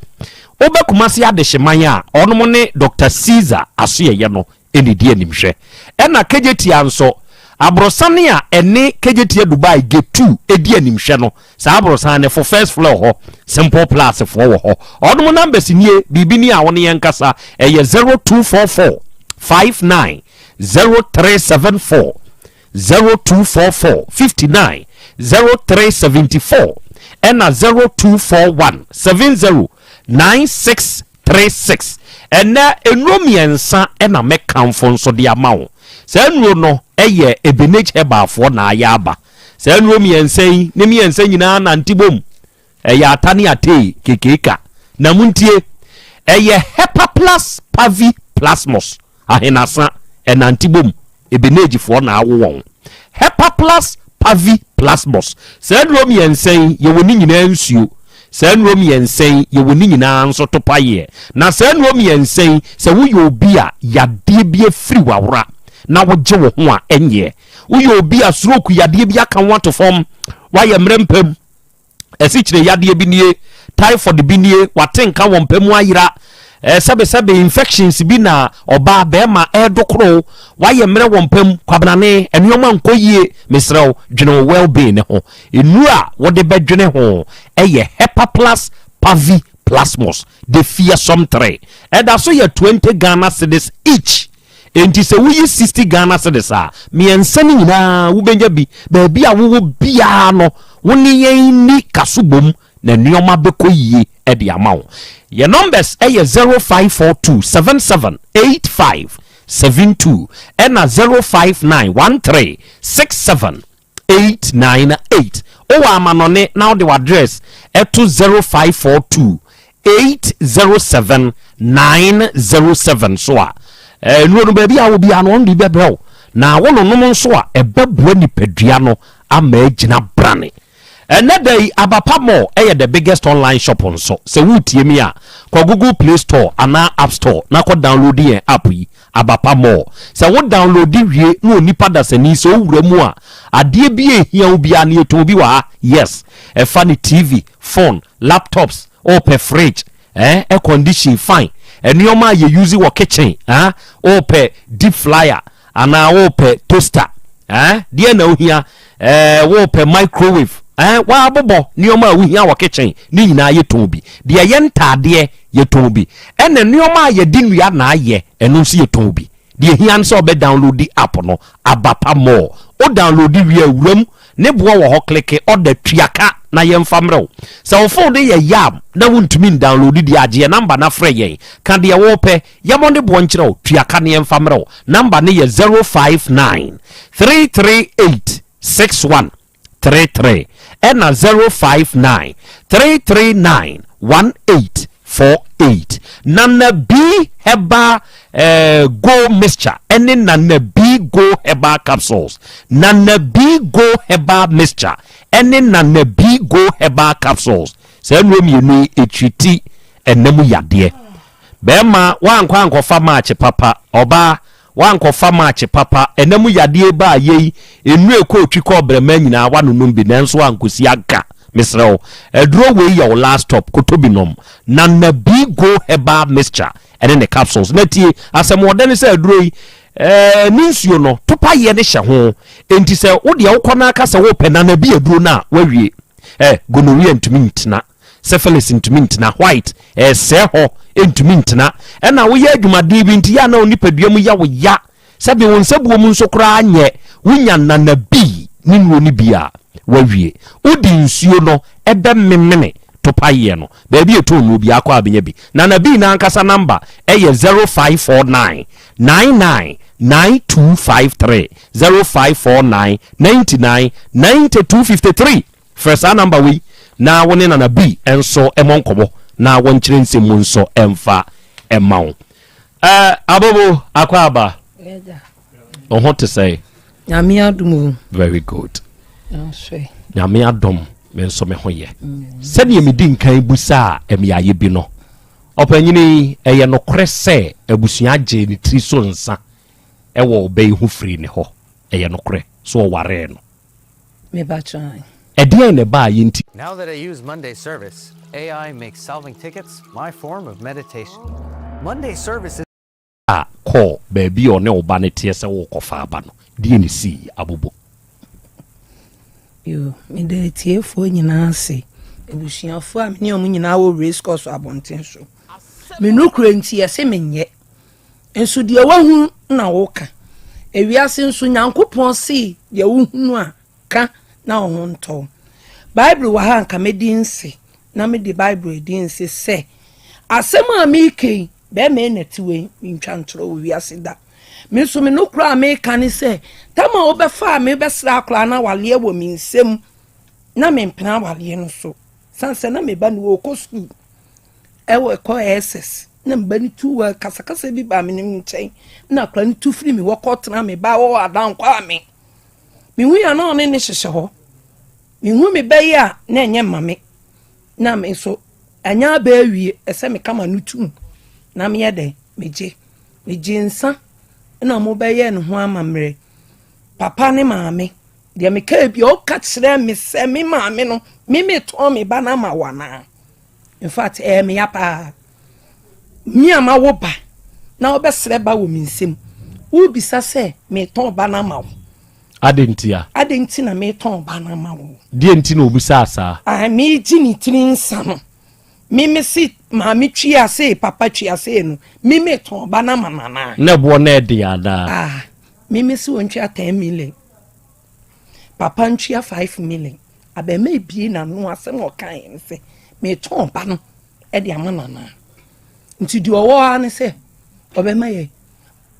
Wobɛ Kumasi Adehyeman a, wɔnom ne Doctor Caesar Asoɛeɛ no nnidi animhwɛ. Ɛna Kejetia nso, aborosan a ɛne Kejetia Dubai Gate 2 di animhwɛ no, saa aborosan no fo first floor hɔ, Simple Plus foɔ wɔ hɔ. Wɔnom numbers nie, biribi ni a wo ne yɛn nkasa, ɛyɛ 0244 59 0374, 0244 59 0374, ɛna 0241 70 96 36. Ɛnnɛ, nnuro mmiɛnsa na mɛkamfo nso de ama wo. Saa nnuro no yɛ Ebenage Herbalfoɔ na ayɛ aba. Saa nnuro mmiɛnsa yi, ne mmiɛnsa nyinaa nante bom. Ɛyɛ ata ne atee kekeeka. Na montie, ɛyɛ Hepaplus Pavi Plasmos. Ahenasa, ɛnante bom, Ebenegefoɔ na awo wɔn. Hepaplus Pavi Plasmos. Saa nnuro mmiɛnsa yi, yɛwɔ ne nyinaa nsuo. Saa nnuro mmiɛnsa yi, yɛwɔ ne nyinaa nso topaeɛ. Na saa nnuro mmiɛnsa yi, sɛ woyɛ obi a yadeɛ bi afiri w'awora na wogye wo ho a, ɛnyɛ. Woyɛ obi a stroke yadeɛ bi aka wo ato fam, woayɛ mmerɛ mpam, asikyire yadeɛ bi nie, typhoid bi nie, wate nka wɔ mpa mu ayera, eh, sɛbesɛbe infections bi na ɔbaa bɛrima ɛredokoro, wayɛ mmerɛ wɔ mpa mu, kwabenane, nneɛma nkɔ yie, mesrɛ wo, dwene wo well-being ne ho. Nnuro a wode bɛdwene ho ɛyɛ Hepaplus Pavi Plasmos, the fearsome 3. Ɛda so yɛ 20 Ghana cedis each. Enti sɛ woyi 60 Ghana cedis a, mmiɛnsa no nyinaa wobɛnya bi. Baabi a wowɔ biara no, wo ne yɛn nni kasobom na nneɛma bɛkɔ yie de ama wo. Yɛn numbers yɛ 0542 77 85 72 ɛna 059 13 67 898. Wowɔ amanɔne na wode w'address to 0542 807 907 so a, nnuro no baabi a wɔ biara no wɔn de bɛbrɛ wo. Na wononom nso a, ɛbɛboa nipadua no ama agyina brane. Ɛnnɛ da yi, Abapa Mall yɛ the biggest online shop nso. Sɛ woretie me a, kɔ Google Play Store anaa App Store na kɔ download yɛn app yi, Abapa Mall. Sɛ wo download wie na onipa dasani sɛ owura mu a, adeɛ bi a ɛhia wo biara no yɛtɔn bi wɔ ha. Yes, ɛfa ne TV, phone, laptops, wopɛ fridge, eh, air condition, fine, nneɛma a yɛ use wɔ kitchen, ah, wopɛ deep flyer, anaa wopɛ toaster, eh, deɛ na wohia, eh, wopɛ microwave, eh, waabobɔ nneɛma a wohia wɔ kitchen ne nyinaa yɛtɔn bi. Deɛ ɛyɛ ntaadeɛ yɛtɔn bi, ɛna nneɛma a yɛde nnua na ayɛ ɛno nso yɛtɔn bi. Deɛ ehia ne sɛ ɔbɛ download app no, Abapa Mall. Wo download wie a, wuram, ne boɔ wɔ hɔ, kleke order, tua ka na yɛmfa mmerɛ wo. Sɛ wo phone no yɛ yam na wontumi ndownload deɛ a, gye yɛn number na frɛ yɛn. Ka deɛ wopɛ, yɛmmɔ ne boɔ nkyerɛ wo, tua ka na yɛmfa mmerɛ wo. Number no yɛ 059 338 61 33 ɛna 059 339 1848. Nana B Herbal eh, Go Mixture ɛne Nana B Go Herbal Capsules. Nana B Go Herbal Mixture ɛne Nana B Go Herbal Capsules. Saa nnuro mmienu yi ɛtreati ɛna mu yadeɛ. Bɛɛma woankɔ ankɔfa match papa, ɔbaa woankɔfa match papa, ɛna mu yadeɛ baa yei, nnuro ɛkɔ otwi kɔ ɔbrɛma nyinaa woanonom bi nanso ankosi aga. Mesrɛ wo, aduro wei yɛ wo last stop, kɔtɔ bi nom. Nana B Go Herbal Mixture ɛne ne capsules. Na tie, asɛm ɔdɛ ne sɛ aduro yi, ɛɛ, ne nsuo no, topayɛ ne hyɛ ho. Enti sɛ wo deɛ wokɔ no aka sɛ wopɛ Nana B aduro no a, woawie. Eh, gonorrhea ntumi ntena, syphilis ntumi ntena, white ɛsɛɛ hɔ ntumi ntena. Ɛna woyɛ adwumaden bi nti yɛ a na wo nipadua mu yɛ wo ya, sɛbe wo nsabuo mu nso koraa nyɛ, wonya Nana B ne nnuro no bi a, woawie. Wode nsuo no ɛbɛmemene topayeɛ no, baabi a ɛtɔn nnuro biara kɔ a bɛnya bi. Nana B no ankasa namba ɛyɛ 0549 99 9253, 0549 99 92 53. Frɛ saa namba wei na wo ne Nana B nso mmɔ nkɔmmɔ na wɔnkyerɛ nsɛm mu nso mfa mma wo. Eh, Abobo, akɔ aba. Wo ho te sɛ? Nyame adom o. Very good. Nyame adom, me nso me ho yɛ. Sɛdeɛ medi nkan busaa mmeaeɛ bi no, ɔpanyini yi, ɛyɛ nokorɛ sɛ abusua gyee ne tiri so nsa wɔ ɔba yi ho firii ne hɔ? Ɛyɛ nokorɛ sɛ ɔwaree no? Ɛdeɛn na ɛbaa yɛ nti? Now that I use Monday Service, AI makes solving tickets my form of meditation. Monday Service is. A kɔɔ baabi a ɔne wo ba no teɛ sɛ worekɔfa aba no, deɛn na ɛsii? Abobo. Yo, meda atiefoɔ nyinaa ase, abusuafoɔ a me ne wɔn nyinaa wɔ race course abɔnten so. Me nokorɛ nti yɛse menyɛ, nso deɛ woahu na woka. Ewiase nso Nyankopɔn se deɛ wohunu a ka na wo ho ntɔ wo. Bible wɔ ha nka mɛdi nse na mede Bible adi nse sɛ asɛm a meka yi Bɛrima yi na ɛte wei, mentwa ntorɔ wɔ wiase da. Me nso me nokorɛ a meka ne sɛ, tam a wobɛfaa me bɛsra akwadaa no awaleɛ wɔ me nsam na mempene awaleɛ no so. Sane sɛ na me ba no wɔkɔ sukuu ɛwɔ ɛkɔ SS na me ba no tu wɔ kasakasa bi baa me ne nkyɛn na akwadaa no tu firi me hɔ kɔtena me ba wɔ adankɔ a me. Mehu yɛ na ɔne ne hyehyɛ hɔ. Mehu me ba yi a na ɛnyɛ mma me. Na me nso ɛnyɛ aba awie ɛsɛ meka m'ano tum na meyɛ dɛn megye megye nsa na mobɛyɛ ne ho amammerɛ papa ne maame deɛ meka bi ɔka kyerɛ me sɛ me maame no me metɔn me ba no ama wo anaa in fact ɛyɛ me ya paa me a mawo ba na wobɛsrɛ ba wɔ me nsam wobisa sɛ metɔn ba no ama wo Adɛn ntia? Adɛn nti na meretɔn ba no ama wo? Deɛn nti na ɔbisaa saa? Ah, meregye ne tiri nsa no. Me mese maame twi ase, papa twi ase no, me metɔn ba no ama no anaa? Na ɛboɔ no ɛden anaa? Ah, me mese ɔntwea 10 million. Papa ntwea 5 million. Abɛɛma ebie n'ano asɛm a ɔkaeɛ ne sɛ, meretɔn ba no de ama no anaa? Nti deɛ ɔwɔ ara ne sɛ, ɔbɛma yɛ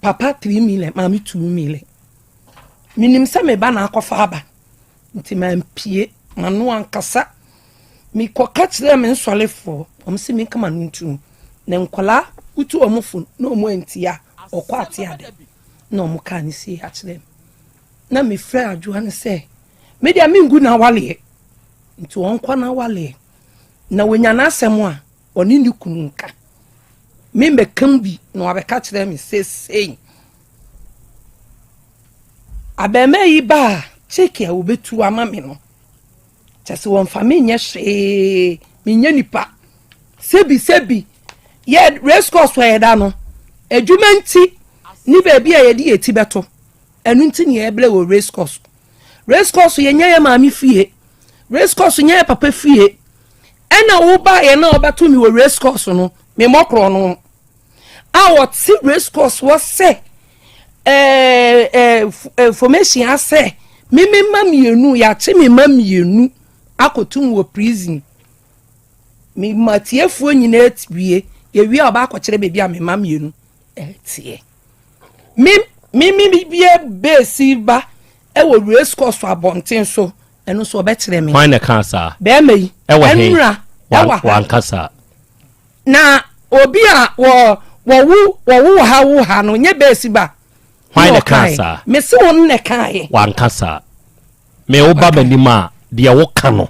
papa 3 million, maame 2 million. Menim sɛ me ba na akɔfa aba, nti mampie m'ano ankasa. Mekɔka kyerɛɛ me nsɔlefoɔ, wɔn se menka m'ano ntum. Na nkwadaa wotu wɔn fo na wɔn antie a, wɔkɔ ate ade. Na wɔn kaa ne sie akyerɛ me. Na mefrɛ adwoa no sɛ, me deɛ mengu n'awaleɛ, nti ɔnkɔ n'awaleɛ. Na wɔnya n'asɛm a, ɔne ne kunu nka. Me mmɛka mu bi na wabɛka kyerɛ me sesei. Abarimaa yi ba a, check a wɔbɛtu ama me no, kyɛ sɛ wɔmfa me nyɛ hwee, menyɛ nipa. Sɛbi sɛbi, yɛ race course a yɛda no, adwuma nti ne baabi a yɛde yɛ ti bɛto, ɛno nti ne yɛbrɛ wɔ race course. Race course yɛnyɛ yɛ maame fie, race course nyɛ yɛ papa fie. Ɛna wobaeɛ na wɔbɛto me wɔ race course no, memmɔ korɔ no. a wɔte race course hɔ sɛ ɛɛ ɛɛ formation asɛ me me mma mmienu yɛakye me mma mmienu akɔtum wɔ prison me ma tiefoɔ nyinaa wie yɛwie a ɔba akɔkyerɛ baabi a me mma mmienu ɛteɛ me me me bie beesi ba ɛwɔ race course abɔnten so ɛno nso ɔbɛkyerɛ me. Hwan na ɛka saa? Bɛrima yi ɛwɔ he? Ɛnura ɛwɔ ha. Wanka saa. Na obi a wɔ wɔwo wɔwo ha wo ha no nyɛ bɛɛsi ba. Hwan na ɛkaa saa? Mese wɔn na ɛkaeɛ. Wanka saa. Me wo ba m'anim a deɛ woka no.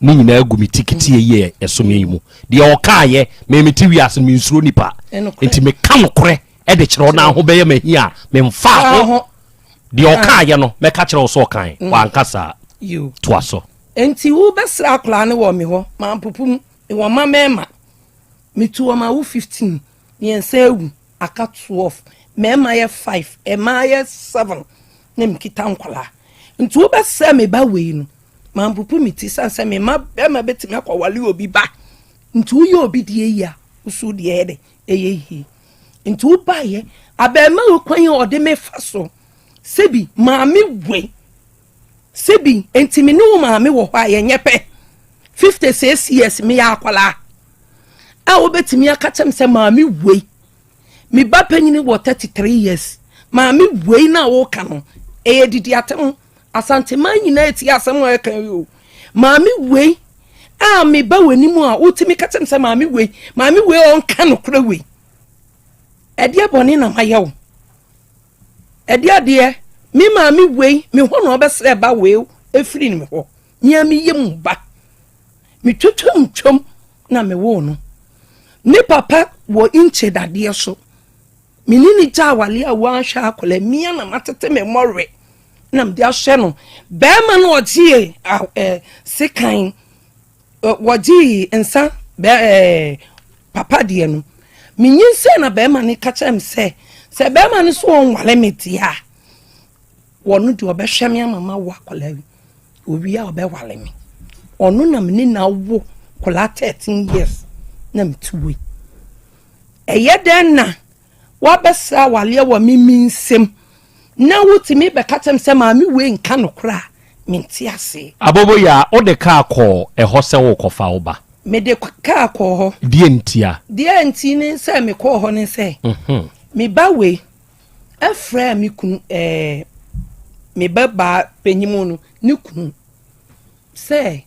Ne nyinaa gu me ti keteɛ yi a ɛso me yi mu. Deɛ ɔkaayɛ, me mete wiase no mensuro nipa. Nti meka nokorɛ de kyerɛ wo na ho bɛyɛ m'ahi a memfaa ho. Deɛ ɔkaayɛ no mɛka kyerɛ wo sɛ ɔkae. Mm. Wanka saa. Toa so. Nti wobɛsrɛ akwadaa no wɔ me hɔ, mampopo mu, mewɔ mma mmarima. Metu wɔn awo 15, mmiɛnsa awu, aka 12. Mmarima yɛ 5, mmaa yɛ 7 na mekita nkwadaa. Nti wobɛsrɛ me ba wei no, Mampopo me ti sane sɛ me mma bɛrima bɛtumi akɔwale obi ba. Nti woyɛ obi deɛ yie a, woso deɛ ɛyɛ dɛ ɛyɛ yie. Nti wobaeɛ, abɛɛma kwan a ɔde me fa so, sɛbi maame wei, sɛbi nti me ne wo maame wɔ hɔ a yɛnyɛ pɛ. 56 years meyɛ akwadaa a wobɛtumi aka kyɛm sɛ maame wei Me ba panyini wɔ 33 years. Maame wei na woka no, ɛyɛ didi atem. Asanteman nyinaa ɛti asɛm a ɛka yi o. Maame wei a me ba wɔ anim a wotumi ka kyerɛ me sɛ maame wei, maame wei ɔnka nokorɛ wei. Ɛdeɛ bɔne na mayɛ wo. Ɛdeɛ adeɛ, me maame wei, me hɔ na ɔbɛsrɛ ba wei ɛfiri me hɔ. Mea meyɛ mu ba. Metwatwam twam na mewoo no. Ne papa wɔ nkye dadeɛ so. Me ne ne gya awale a wanhwɛ akwadaa mia na matete me mmɔwe na mede ahyɛ no. Bɛrima no ɔgyee sekan, wɔgyee nsa bɛ papa deɛ no. Menyinsɛn na bɛrima no ka kyerɛ me sɛ, sɛ bɛrima no so ɔnwale me deɛ a, wɔno deɛ ɔbɛhwɛ me ama mawo akwadaa yi. Owie a ɔbɛwale me. Ɔno na me ne no awo nkwadaa 13 years na mete wei. Ɛyɛ dɛn na wabɛsrɛ awaleɛ wɔ me me nsam na wotumi bɛka kyerɛ me sɛ maame wei nka nokorɛ a mente aseɛ. Aboboyaa, wode kaa kɔɔ ɛhɔ sɛ worekɔfa wo ba? Mede kaa kɔɔ hɔ. Deɛ ntia? Deɛ nti ne sɛ mekɔɔ hɔ ne sɛ, me ba wei frɛɛ me kunu ɛɛ me ba baa panyin no ne kunu sɛ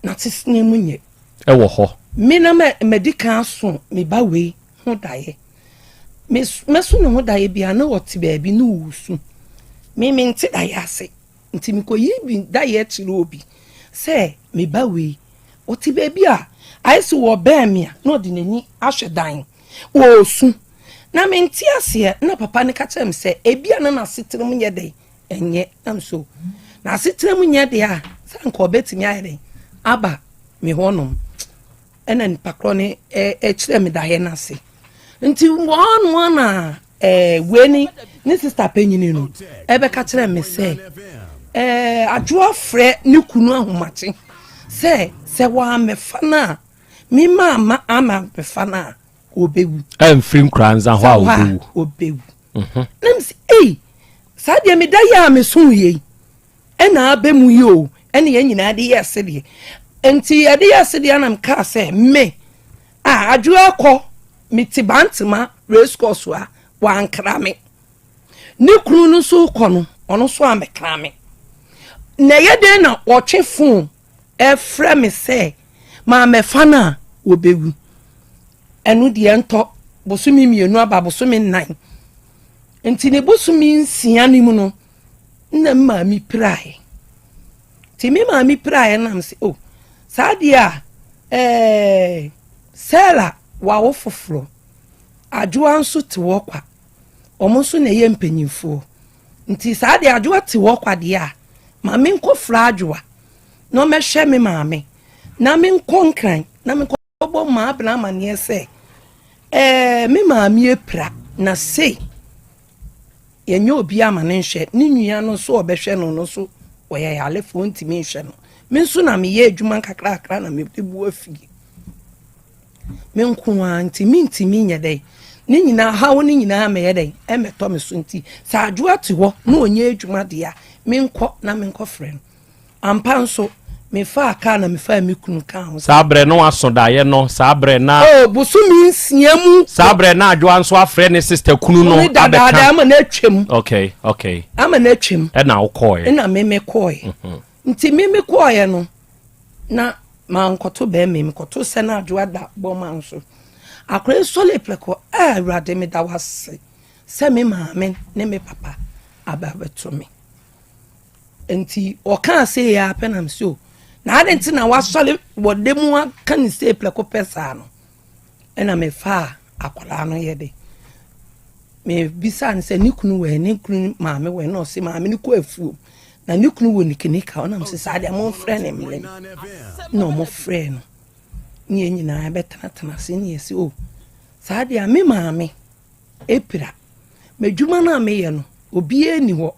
n'asetena mu nyɛ. Ɛwɔ hɔ. Me na madi kan aso me ba wei ho daeɛ. Mɛso ne ho daeɛ biara na ɔte baabi na ɔresu. Me mente daeɛ ase. Nti mekɔyii bi daeɛ kyerɛ obi sɛ me ba wei ɔte baabi a ayɛ sɛ wɔbɛn me a na ɔde n'ani ahwɛ dan ɔresu. Na mente aseɛ na papa no ka kyerɛ me sɛ ebi a na n'asetena mu nyɛ dɛn ɛnyɛ na me so n'asetena mu nyɛ deɛ a sɛ anka ɔbɛtumi ayɛ dɛn aba me hɔnom ɛna nipa korɔ no ɛkyerɛ me daeɛ no ase nti wɔn no na ɛɛ wei ne ne sista panyini no ɛbɛka kyerɛ me sɛ ɛɛ adwoa frɛ ne kunu ahomakye sɛ sɛ wɔamɛfa no a me maama ama bɛfa no a ɔbɛwu. Ɛmfiri Nkoranza hɔ a ɔbɛwu. Ɔbɛwu. Mhm. Na mesi ei saa deɛ meda yɛ a meso yei ɛna abɛ mu yi o ɛne yɛn nyinaa de yɛ sedeɛ nti yɛde yɛ sedeɛ na mekaa sɛ me a adwo akɔ mete Bantama race course a wankra me ne kunu no nso kɔ no ɔno nso amɛkra me na ɛyɛ dɛn na ɔtwe fon ɛfrɛ me sɛ maamɛfa no a wɔbɛwu ɛno deɛ ntɔ bosome mmienu aba bosome nnan nti ne bosome nsia no mu no na me maame piraeɛ nti me maame piraeɛ nam sɛ o oh, saa deɛ a ɛɛ Sarah wawo foforɔ adwoa nso te hɔ kwa wɔn nso na ɛyɛ mpanyinfoɔ Nti saa deɛ Adwoa te hɔ kwa deɛ a, ma menkɔfrɛ Adwoa na ɔmmɛhwɛ me maame na menkɔ Nkran na menkɔbɔ Maabena amanneɛ sɛ ɛɛ me maame apira na sei yɛnyɛ obi ama no nhwɛ ne nua no nso ɔbɛhwɛ no no nso ɔyɛ yarefoɔ ntumi nhwɛ no me nso na meyɛ adwuma nkakrakra na mede bu afie Me nko ara nti mentumi nyɛ dɛn ne nyinaa haw ne nyinaa mɛyɛ dɛn ɛmɛtɔ me so nti sɛ adwoa te hɔ na ɔnyɛ adwuma deɛ a menkɔ na menkɔfrɛ no ampa nso mefaa kaa na mefaa me kunu kaa ho saa berɛ no aso daeɛ no saa berɛ na oh, bosome nsia mu saa berɛ na adwoa nso afrɛ ne sister kunu no abɛka dadaada ama no atwam okay okay ama no atwam ɛna wokɔɛ ɛna me mekɔɛ mhm. nti me mekɔɛ no na mankɔto bɛrima mu kɔto sɛ na adwoa da bɔma nso akora yi sɔle prɛko a awurade meda wase sɛ me maame ne me papa aba bɛto me nti ɔkaa sɛ yɛ apɛ nam so. Na adɛn nti na wasɔre wɔ da mu aka ne sei prɛko pɛ saa no? Ɛna mefaa akwadaa no yɛ de mebisaa no sɛ ne kunu wɔ ne kunu maame wɔ na ɔse maame no kɔ afuom na ne kunu wɔ nikinika ɔnam sɛ saa deɛ momfrɛ ne mmerɛ na ɔmofrɛ no ne yɛn nyinaa bɛtenatena ase ne yɛsɛ o oh, saa deɛ me maame Apira. M'adwuma no a meyɛ no, obiara nni hɔ.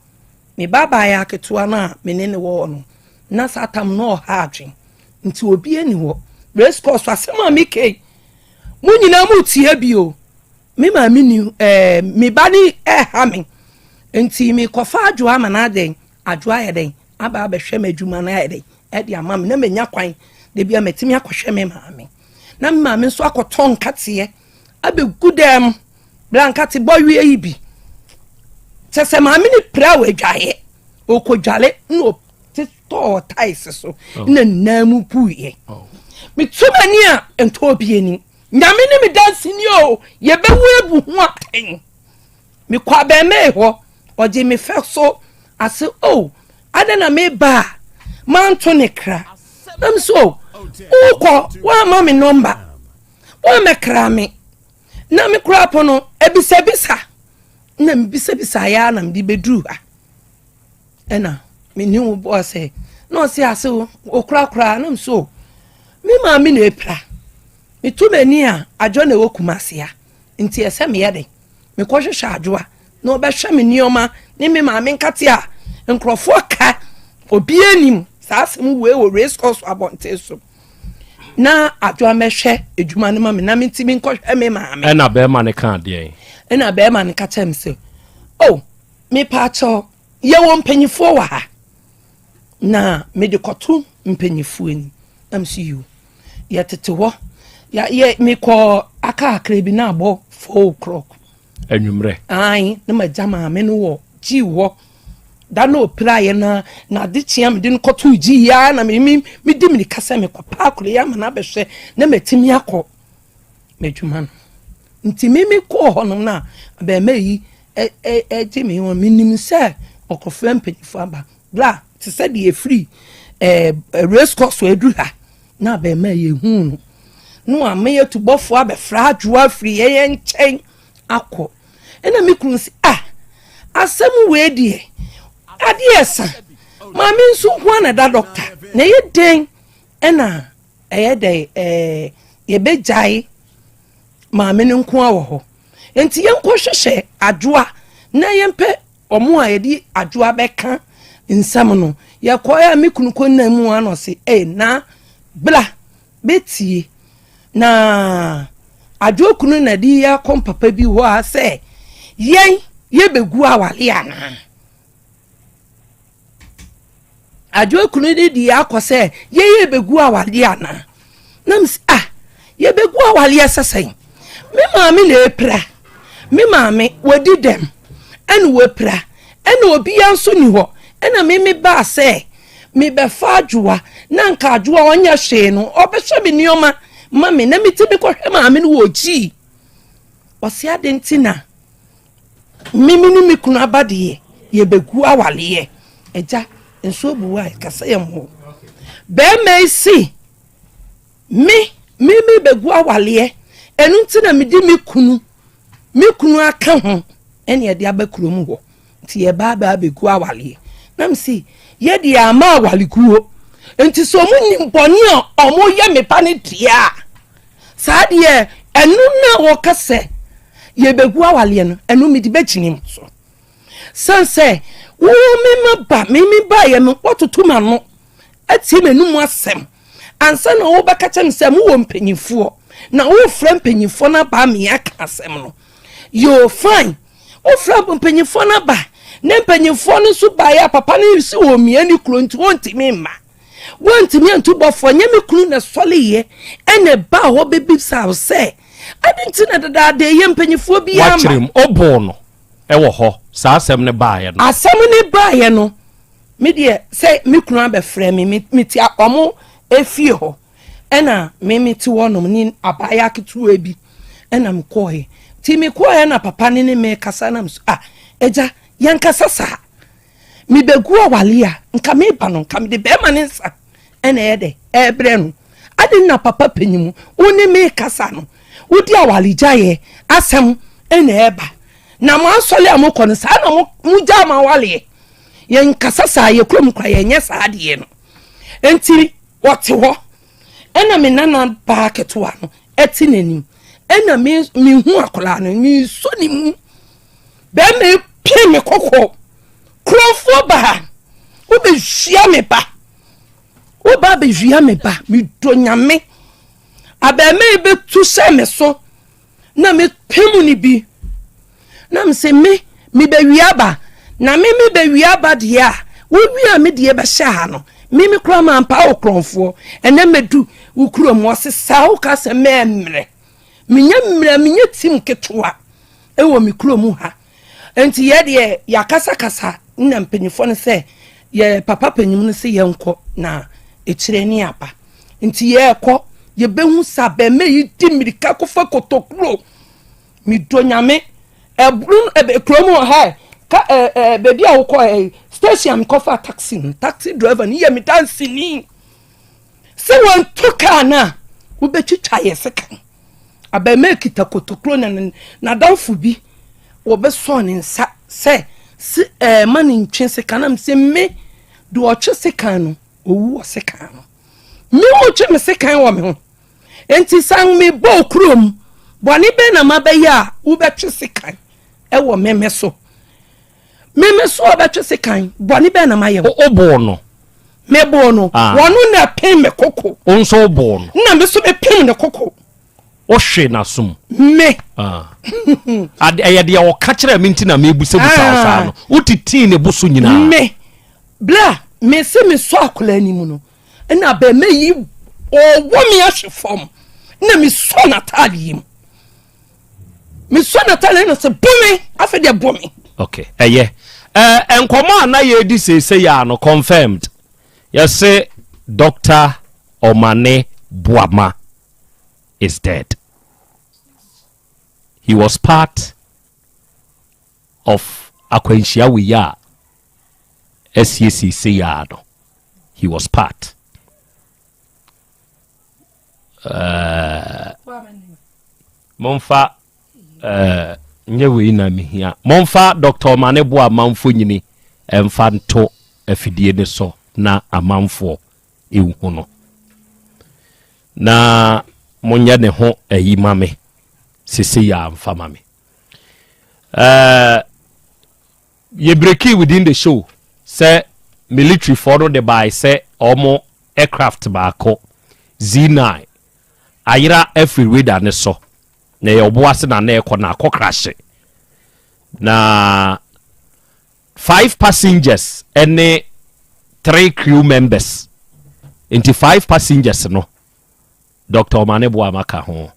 Me babaa ketewa no a me ne no wɔ hɔ no, na saa tam no ɔha adwen. Nti obiara nni hɔ. Race course asɛm a meka yi, mo nyinaa mo tie bi o. Me maame ni ɛɛ eh, me ba ni ɛha me. Nti mekɔfa adwoa ama no adɛn? Adwoa ayɛ dɛn? Aba abɛhwɛ m'adwuma no ayɛ dɛn? Ɛde ama me na manya kwan da bi a matumi akɔhwɛ me maame. Na me maame nso akɔtɔ nkateɛ abɛgu dan mu bra nkate bɔ wie yi bi kyɛ sɛ maame no pira wɔ adwaeɛ ɔkɔdwale na ɔte tɔɔ taes so oh. na nan mu puiɛ oh. metu m'ani a ntɔɔ bi ani nyame ne me danseni o yɛbɛwu abu ho atɛn mekɔ abɛɛmɛɛ hɔ ɔgye me fɛ so ase o oh, adɛn na meba a manto ne kra nam so wokɔ woama me nɔmba Woammɛkra me, na me koraa po no, abisabisa na mebisabisaeɛ ara na mede bɛduru ha. Ɛna me ne wo bɔɔ sɛ, na ɔse ase okorakora na mso me maame na apira. Meto m'ani a, adwo na ɛwɔ Kumase ha, nti ɛsɛ meyɛ den. Mekɔhwehwɛ adwoa na ɔbɛhwɛ me nneɛma ne me maame nkate a nkurɔfoɔ ka obiara nim saa asɛm wei wɔ race course abɔnten so. na adwoa mɛhwɛ adwuma no ma me na mentumi nkɔhwɛ me maame. Ɛna bɛrima no kaa deɛn? Ɛna bɛrima no ka kyerɛ me sɛ, o oh, mepaakyɛw yɛwɔ mpanyinfoɔ wɔ ha na mede kɔto mpanyinfoɔ anim na mesi yiw yɛtete hɔ yɛ mekɔ aka akra bi na abɔ 4 o'clock Anwummerɛ. Ae, na magya maame no wɔ gyii hɔ. Da na ɔpiraeɛ no na ade kyea mede no kɔtoo gyii ara na medi mirika sɛ mekɔpa akora yi ama no abɛhwɛ na matumi akɔ m'adwuma no. Nti me mekɔɔ hɔnom no a abɛɛma yi gye me hɔ menim sɛ ɔkɔfrɛ mpanyinfoɔ aba bla te sɛ deɛ ɛfiri race course aduru ha na abarimaa yi ehuu no na wama yɛ tubɔfoɔ abɛfra adwoa afiri yɛn nkyɛn akɔ ɛna me kunu sɛ ah asɛm wei deɛ adeɛ ɛsa maame nso nko ara na ɛda dɔkta na ɛyɛ den ɛna ɛyɛ dɛ ɛɛ yɛbɛgyae maame no nko ara wɔ hɔ nti yɛnkɔ hwehwɛ adwoa na yɛmpɛ Wɔn a yɛde adwoa bɛka nsɛm no, yɛkɔɛ a me kunu kɔ nna mu a na ɔse, ee na bla bɛtie. Na adwoa kunu na de yɛ akɔ papa bi hɔ a sɛ yɛn yɛbɛgu awale anaa. Adwoa kunu de di akɔ sɛ yɛyɛ bɛgu awadeɛ anaa na mesi ah yɛbɛgu awadeɛ sɛ sɛn me maame na ɛpira me maame wadi dɛm ɛna wapira ɛna obia nso ni hɔ ɛna me me baa sɛ mebɛfa adwoa na nka adwoa ɔnyɛ hwee no ɔbɛhwɛ me nneɛma ma me na metumi kɔhwɛ maame no wɔ gyii ɔse ade nti na Me me ne me kunu aba deɛ yɛbɛgu awaleɛ agya nsuo bu a kasa yɛ mo bɛrima yi se me me me bɛgu awaleɛ ɛno nti na mede me kunu me kunu aka ho ɛne ɛde aba kurom hɔ nti yɛba aba abɛgu awaleɛ na me se yɛde ama awaleguo nti sɛ ɔmo nim bɔne a ɔmo yɛ me ba ne deɛ a Saa deɛ ɛno na wɔka sɛ yɛbɛgu awaleɛ no, ɛno mede bɛgyina mu so. Sane sɛ wo me ma ba me me baeɛ no woatoto m'ano atie m'anum asɛm ansa na wobɛka kyɛ me sɛ mowɔ mpanyinfoɔ na wofrɛ mpanyinfoɔ no aba me aka asɛm no. Yoo fine wofrɛ mpanyinfoɔ no aba na mpanyinfoɔ no nso baeɛ a papa no si wɔ mmea ne kuro nti wɔntumi mma. Woantumi antu bɔfoɔ, nyɛ me kunu na ɛsɔreeɛ ɛna ɛbaa hɔ bɛbisaa wo sɛ, ade nti na dadaada ɛyɛ mpanyifoɔ bi ama? Wakyerɛ mu, ɔbɔɔ no ɛwɔ hɔ, saa asɛm no baeɛ no. Asɛm no baeɛ no, me deɛ sɛ me kunu abɛfrɛ me, mete ɔmo efie hɔ, ɛna me mete hɔnom ne abaayewa ketewa bi, ɛna mekɔɔɛ. Nti mekɔɔɛ na papa no ne me kasa na me so, ah, agya, yɛnkasa saa. Mebɛgu awale a, nka meba no, nka mede bɛrima ne nsa ɛna ɛyɛ dɛ ɛbrɛ no. Ade na papa panyin mu wo ne me kasa no, wodi awaregyaeɛ asɛm ɛna ɛba. Na mo asɔre a mokɔ no saa na mo mogyaa mo awaleɛ. Yɛnkasa saa, yɛ kurom kora yɛnyɛ saa adeɛ no. Enti wɔte hɔ ɛna me nana baa ketewa no ɛte n'anim ɛna me mehu akwadaa no mesɔ ne mu bɛrima pie me kɔkɔ kurɔfoɔ baa wobɛhyia me ba woba bɛhwia me ba medɔ nyame abɛɛma yi bɛtu hyɛ me so na mepem no bi na mesɛ me mebɛwia ba na me mebɛwia ba deɛ a wowia me deɛ bɛhyɛ ha no me me koraa mampa wo korɔmfoɔ ɛnɛ mɛdu wo kurom ɔse saa woka sɛ mɛmmerɛ menyɛ mmerɛ menyɛ tim ketewa ɛwɔ me kurom ha Nti yɛ deɛ yɛakasakasa na mpanyinfoɔ no sɛ yɛ papa panyin no sɛ yɛnkɔ na ekyirɛ ne aba. Nti yɛkɔ yɛbɛhu sɛ abɛɛma yi di mmirika kɔfa kotokuro. Medɔ nyame ɛbunu ɛbɛ kurom hɔ hɛ ka ɛɛ ɛɛ beebi a wokɔ ɛɛ station a mekɔfa taxi no taxi driver no yɛ me danseni sɛ wɔntu kaa no a wobɛtwitwa yɛ sekan. Abarimaa kita kotokuro na n'adamfo bi wɔbɛsɔɔ ne nsa sɛ se ɛɛ ma ne ntwe sekan na sɛ me de ɔtwe sekan no owu wɔ sekan no me wotwe me sekan wɔ me ho nti san me bɔ okurom bɔne bɛn na mabɛyɛ a wobɛtwe sekan ɛwɔ me me so me me so ɔbɛtwe sekan bɔne bɛn na mayɛ wo wobɔɔ no mebɔɔ no ah. wɔno na pem me koko wo nso wobɔɔ no na me so mepem ne koko wohwe n'asom me ah. ɛyɛ deɛ ɔka kyerɛ me nti na mebusabusa wo saa no ah. wotitii ne bo so nyinaa me bla me se mesɔ akwadaa anim no ɛna bɛmɛ yi ɔwɔ me ahwe fam na mesɔ n'ataade yi mu mesɔ n'ataade no sɛ bɔ me afei deɛ bɔ me. okay ɛyɛ ɛɛ nkɔmɔ a na yɛredi seesei yɛ ano confirmed yɛse Doctor Omane Boama is dead he was part of akwanhyia wei a asie seesei yɛ ano he was part. Eh, momfa eh, nyɛ wei na mehia momfa dr ɔmane boa amanfoɔ nyini ɛmfa nto afidie ne so na amanfoɔ ɛnhu no na monyɛ ne ho ayi ma me sese yɛ amfa ma me eh, yɛ breaki within the show sɛ military foɔ no de bae sɛ ɔmo aircraft baako Z9 ayera afiri radar no so na ɛyɛ ɔbo ase na na ɛkɔ na akɔ krahye na five passengers ɛne three crew members nti five passengers no Dr. Omane Boama ka ho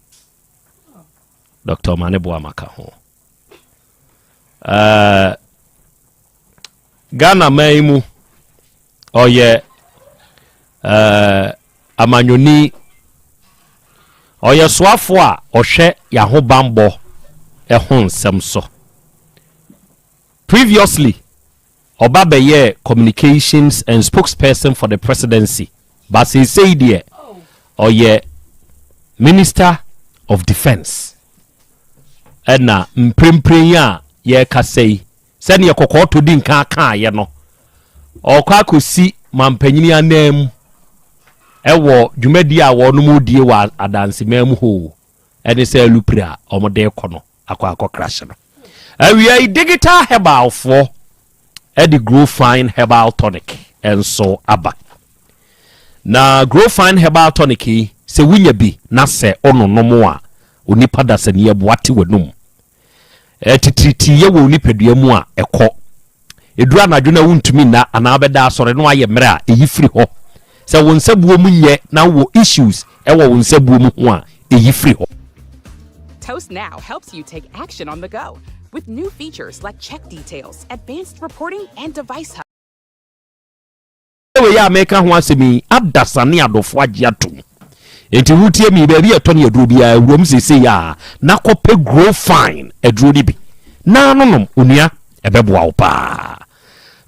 Dr. Omane Boama ka ho uh, Ghana man yi mu ɔyɛ uh, amanyɔni ɔyɛ soafo a ɔhwɛ yɛahobanbɔ ɛho nsɛm so previously ɔba bɛyɛɛ communications and spokesperson for the presidency but seesei deɛ ɔyɛ minister of defence ɛna mprempren yi a yɛrekasa yi sɛdeɛ kɔkɔɔtɔ di nkan kaeɛ no ɔrekɔ akɔsi mampanyini anan mu ɛwɔ dwumadie a wɔnom die wɔ adanseman mu hoo ɛne sɛ alupere a wɔde kɔ no akɔ akɔ crash no awia yi digital herbalfoɔ ɛde grow fine herbal tonic nso aba na grow fine herbal tonic yi sɛ wonya bi na sɛ ɔnonom a onipa dasani ɛboa te w'anum ɛtitiritiyɛ wɔ onipadua mu a ɛkɔ ɛduru anadwo na wontumi nna anaa bɛda asɔre no ayɛ mmerɛ a ɛyi firi hɔ sɛ wo nsa buo mu nyɛ na wɔ issues ɛwɔ wo nsa buo mu ho a ɛyi firi hɔ Toast Now helps you take action on the go with new features like check details, advanced reporting, and device hub. Wei a meka ho asɛm yi adasa ne adɔfo agye atom nti wotie mi baabi ɛtɔ ne aduro biara wuram seesei a na kɔpɛ grow fine aduro no bi na anonom onua ɛbɛboa wo paa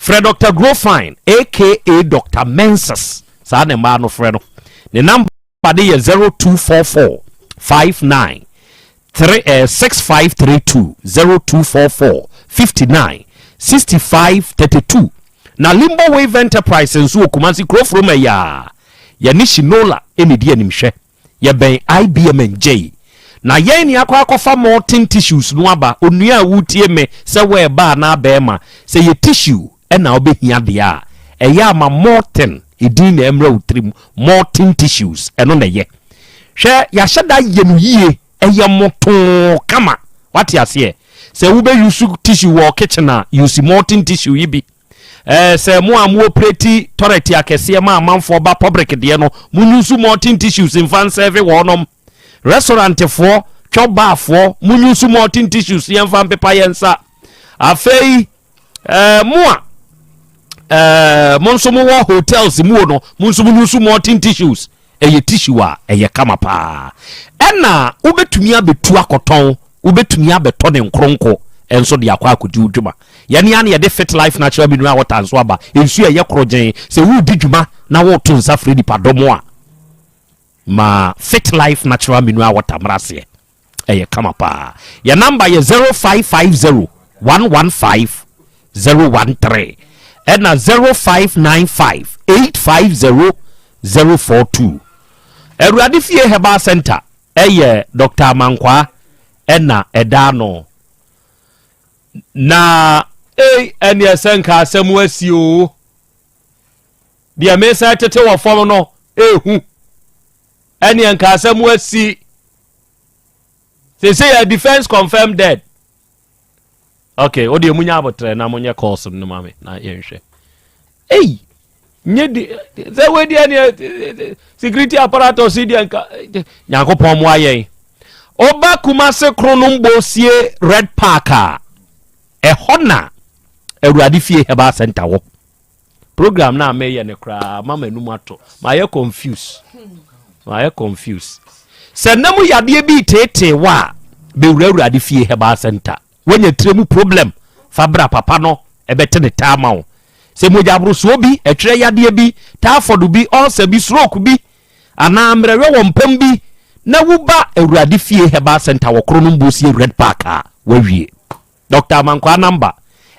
frɛ Dr. Grow Fine aka Dr. Menses. Saa na mmaa no frɛ no. Ne namba de yɛ 0244 59 3 eh, 6532 0244 59 65 32. Na Limbo Wave Enterprise nso wɔ Kumasi Kurofrom ɛyaa. Yɛne Shinola ɛna ɛdi animhwɛ. Yɛbɛn IBM and J. Na yɛn ne akɔ akɔfa molten tissues no aba. Onua a woretie me, sɛ woɛba anaa bɛɛma, sɛ yɛ tissue na wobɛhia deɛ a, ɛyɛ a ma molten edin na ɛmmra wo tirim, molten tissues, ɛno na ɛyɛ. Hwɛ, yɛahyɛ da yɛ no yie, ɛyɛ motoo kama. Wate aseɛ? Sɛ wobɛ use tissue wɔ kitchen a, use molten tissue yi bi. Ɛɛ sɛ mo a mo operate toilet akɛseɛ ma amanfoɔ ba public deɛ no, mo use molten tissues mfa nsɛve wɔnom. Restaurant foɔ, twɔ bar foɔ, mo use molten tissues yɛmfa mpepa yɛn nsa. Afei ɛɛ mo a ɛɛ mo nso mo wɔ hotels mu no, mo nso mo use molten tissues. Ɛyɛ tissue a ɛyɛ kama paa. Ɛna wobɛtumi abɛtu akɔtɔn, wobɛtumi abɛtɔ ne nkronko nso de akɔ akɔdi wo dwuma. Yɛne ara na yɛde Fit Life Natural Mineral Water nso aba, nsuo a ɛyɛ korogyenn. Sɛ woredi dwuma na woreto nsa frɛ nnipadɔm a, ma Fit Life Natural Mineral Water mmra aseɛ. Ɛyɛ kama paa. Yɛn namba yɛ 0550 115 013 ɛna 0595 850 042. Awurade Fie Herbal Center ɛyɛ Dr. Amankwaa ɛna ɛda ano. Na ei ɛneɛ sɛ nka asɛm asi oo. Deɛ mesa tete wɔ fam no ehu. Ɛneɛ nka asɛm asi. Sese yɛ defense confirmed dead. Okay, o deɛ munya abotrɛ na monyɛ calls no ma me na yɛnhwɛ. Ei, nye di sɛ wei deɛ neɛ security apparatus yi deɛ nka Nyankopɔn mo ayɛn. Ɔba Kumase Kronom Bosie Red Park a ɛhɔ na Awurade Fie Herbal Center wɔ. Program no a meyɛ no koraa ma m'anum ato. Mayɛ confuse. Mayɛ confuse. Sɛ nna mu yadeɛ bi teetee wo a, bɛwura Awurade Fie Herbal Center. Woanya tire mu problem, fa bra papa no ɛbɛte ne taa ma wo. Sɛ mogya aborosoɔ bi, ɛtwerɛ yadeɛ bi, typhoid bi, ulcer bi, stroke bi, anaa mmerɛwɛ wɔ mpam bi, na woba Awurade Fie Herbal Center wɔ Kronom Bosie Red Park a, woawie. Doctor Amankwaa number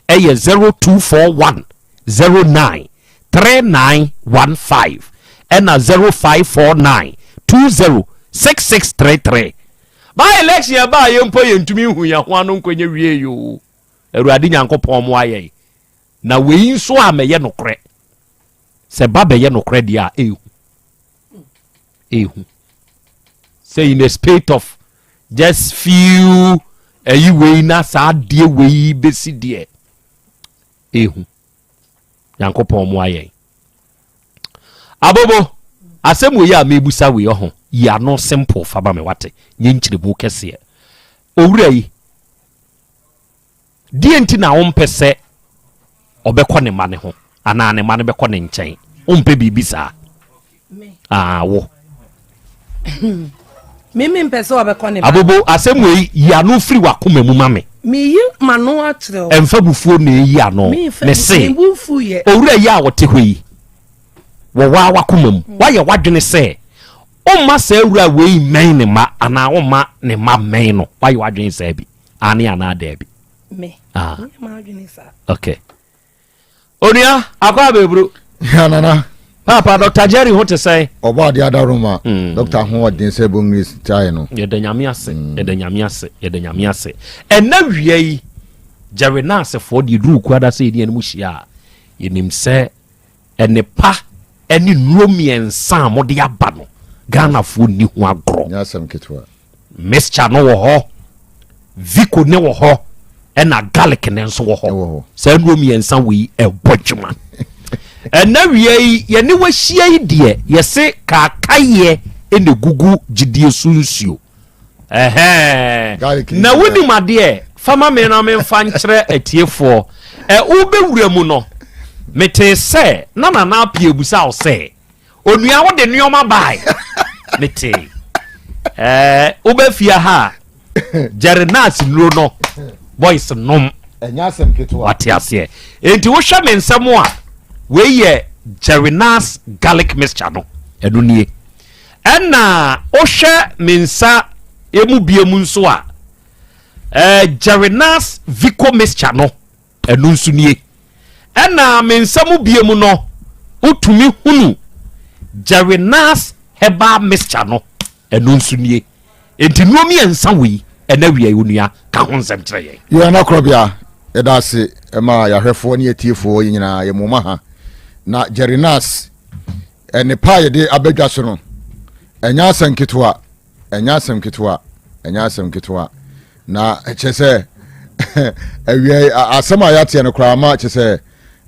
ɛyɛ 0241 09 3915 ɛna 0549 20 6633. By election ɛbaa yɛ mpo yɛntumi nhu yɛn ho ano nkɔnyɛ wie yoo. Awurade Nyankopɔn mmoa yɛn. Na wei nso a mɛyɛ nokorɛ. Sɛ ba bɛyɛ nokorɛ deɛ a ehu. Ehu. Sɛ in a spate of just few ɛyi wei na saa adeɛ wei bɛsi deɛ ehu. Nyankopɔn mmoa yɛn. Abobo, asɛm wei a mebusa wei ɔho, yi ano simple fa ma me wate, nyɛ nkyerɛmu kɛseɛ. Owura yi, Deɛn nti na wompɛ sɛ ɔbɛkɔ ne mma no ho anaa ne mma no bɛkɔ ne nkyɛn? Wompɛ biribi saa? Ah, wo. Me mempɛ sɛ ɔbɛkɔ ne mma. Abobo, asɛm wei yi ano firi w'akoma mu ma me. Meyi m'ano akyerɛ wo. Ɛmfa bufuo na ɛyi ano. Mese, owura yi a ɔte hɔ yi, wɔ waa w'akoma mu, mm. woayɛ w'adwene sɛ womma saa wura wei mmɛn ne mma anaa womma ne mma mmɛn no. Woayɛ w'adwene saa bi. Aane anaa daabi? Me. Ah. Menyɛ m'adwene saa. Okay. Onua, akɔ abɛburu. Ya nana. Papa, Dr. Jerry ho te sɛn? Ɔbɔ adeɛ adaroma. Mm. Dr. ho ɔden sɛ bongris tae no. Yɛda nyame ase. Mm. Yɛda nyame ase. Yɛda nyame ase. Ɛna wia yi, Jerry naasefoɔ deɛ duru kuada sɛ yɛni anim hyia a, yɛnim sɛ ɛne pa ɛne nnuro mmiɛnsa a mode aba no, Ghanafoɔ nni ho agorɔ. Nyɛ asɛm ketewa. Mixture no wɔ hɔ, Vico ne wɔ hɔ, ɛna garlic ne nso wɔ hɔ. Saa nnuro mmiɛnsa wei ɛbɔ dwuma. Ɛna wia yi yɛne wahyia yi deɛ yɛse kaakayɛ ɛna egugu gyidie so nsuo. Ɛhɛn. Na wonim adeɛ fama me na memfa nkyerɛ atiefoɔ. Ɛ wobɛwura mu no metee sɛ na Nana Appiah abusa wo sɛ Onua wode nneɛma bae. Mete. Ɛɛ wobɛ fie ha a Jerry Nas nnuro no boys nom. Ɛnyɛ asɛm ketewa. Wate aseɛ. Enti wohwɛ me nsɛm a wei yɛ Jerinas garlic mixture no, ɛno nie. Ɛna wohwɛ me nsa emu bie mu nso a, ɛɛ Jerinas Vico mixture no, ɛno nso nie. Ɛna me nsa mu bie mu no, wotumi hunu Jerinas herbal mixture no, ɛno nso nie. Enti nnuro mmiɛnsa wei ɛna wia yi onua ka ho nsɛm kyerɛ yɛn. Yɛn anakorɔbea yɛda ase ma yɛahwɛfoɔ ne yɛtiefoɔ yi nyinaa yɛ moma ha na Jerry Nas ɛne pa a yɛde abadwa so no ɛnyɛ asɛm ketewa ɛnyɛ asɛm ketewa ɛnyɛ asɛm ketewa na kyɛ sɛ awia asɛm a yɛateɛ no koraa ma kyɛ sɛ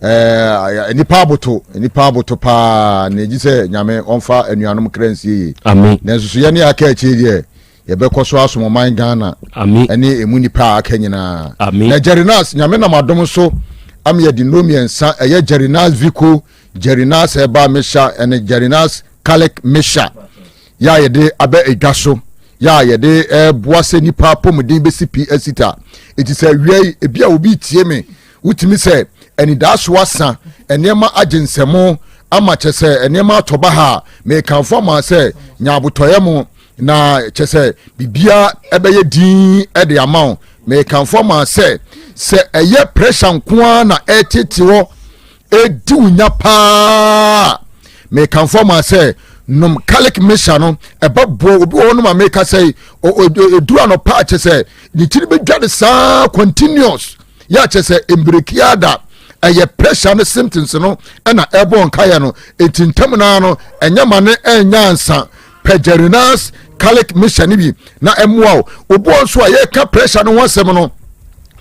ɛɛ nipa aboto nipa aboto paa na egyi sɛ nyame ɔnfa anuanom kra nsie yie. Amen. Nanso so yɛne aka akyire deɛ yɛbɛkɔ so asom ɔman Ghana. Amen. Ɛne emu nipa a aka nyinaa. Amen. Na Jerinas nyame nam adom so ama yɛde nnuro mmiɛnsa ɛyɛ Jerinas Vico, Jerinas Herbal Mixture ɛne Jerinas Garlic Mixture yɛ a yɛde aba edwa so yɛ a yɛde ɛboa sɛ nipa apɔmuden bɛsi pi asita. Eti sɛ awia yi ebi a obi tie me Wotumi sɛ anidaaso asa, nneɛma agye nsɛmo ama kyɛ sɛ nneɛma atɔ baha a, mekamfo ama sɛ nya abotɔyɛ na kyɛ sɛ biribiara ɛbɛyɛ din de ama wo. Mekamfo ama sɛ sɛ ɛyɛ pressure nko ara na ɛretete hɔ ɛredi wo nya paa, mekamfo ama sɛ nom garlic mixture no, ɛbɛboa. Obi wɔ hɔ nom a meka sɛ ɛduru anɔpa a kyɛ sɛ ne tiri bɛdwa ne saa continuous yɛ akyɛ sɛ mbreki ada ɛyɛ pressure ne symptoms no ɛna ɛbɔ nkaeɛ no eti ntɛm naa no ɛnyɛ ma ne ɛnya ansa pɛgyerinas garlic mixture no bi na ɛmoa o. Obi wɔ nso a yɛka pressure no ho asɛm no,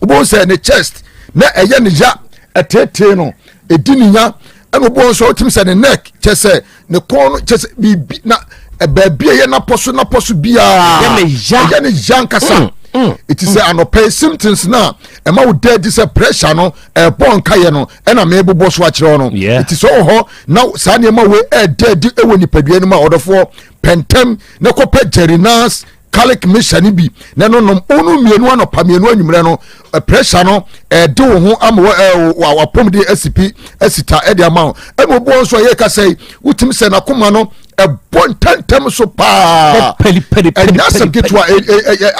obi sɛ ne chest na ɛyɛ ne ya, ɛteetee no, ɛdi ne nya. Ɛna obi wɔ nso a wotumi sɛ ne neck kyɛ sɛ ne kɔn no kyɛ sɛ biribi na baabi a ɛyɛ n'apɔ so n'apɔ so biara ɛyɛ ne ya nkasa. Ɛti sɛ anɔpɛ yi symptoms no a ɛma wo da adi sɛ pressure no ɛbɔ nkayɛ no ɛna mebobɔ so akyerɛ wo no. Ɛti sɛ wɔ hɔ na saa nneɛma wei ɛda adi ɛwɔ nipadua no mu a, ɔdɔfoɔ, pɛntɛm na kɔpɛ Jerinas garlic mixture no bi na ɛno nom ɔno mmienu anɔpa mmienu anwummerɛ no, pressure no ɛde wo ho ama wapɔmuden asipi asita ɛde ama wo. Ɛna obi wɔn nso a yɛka sɛ wotumi sɛ n'akoma no ɛbɔ ntɛntɛm so paa, ɛnyɛ asɛm ketewa,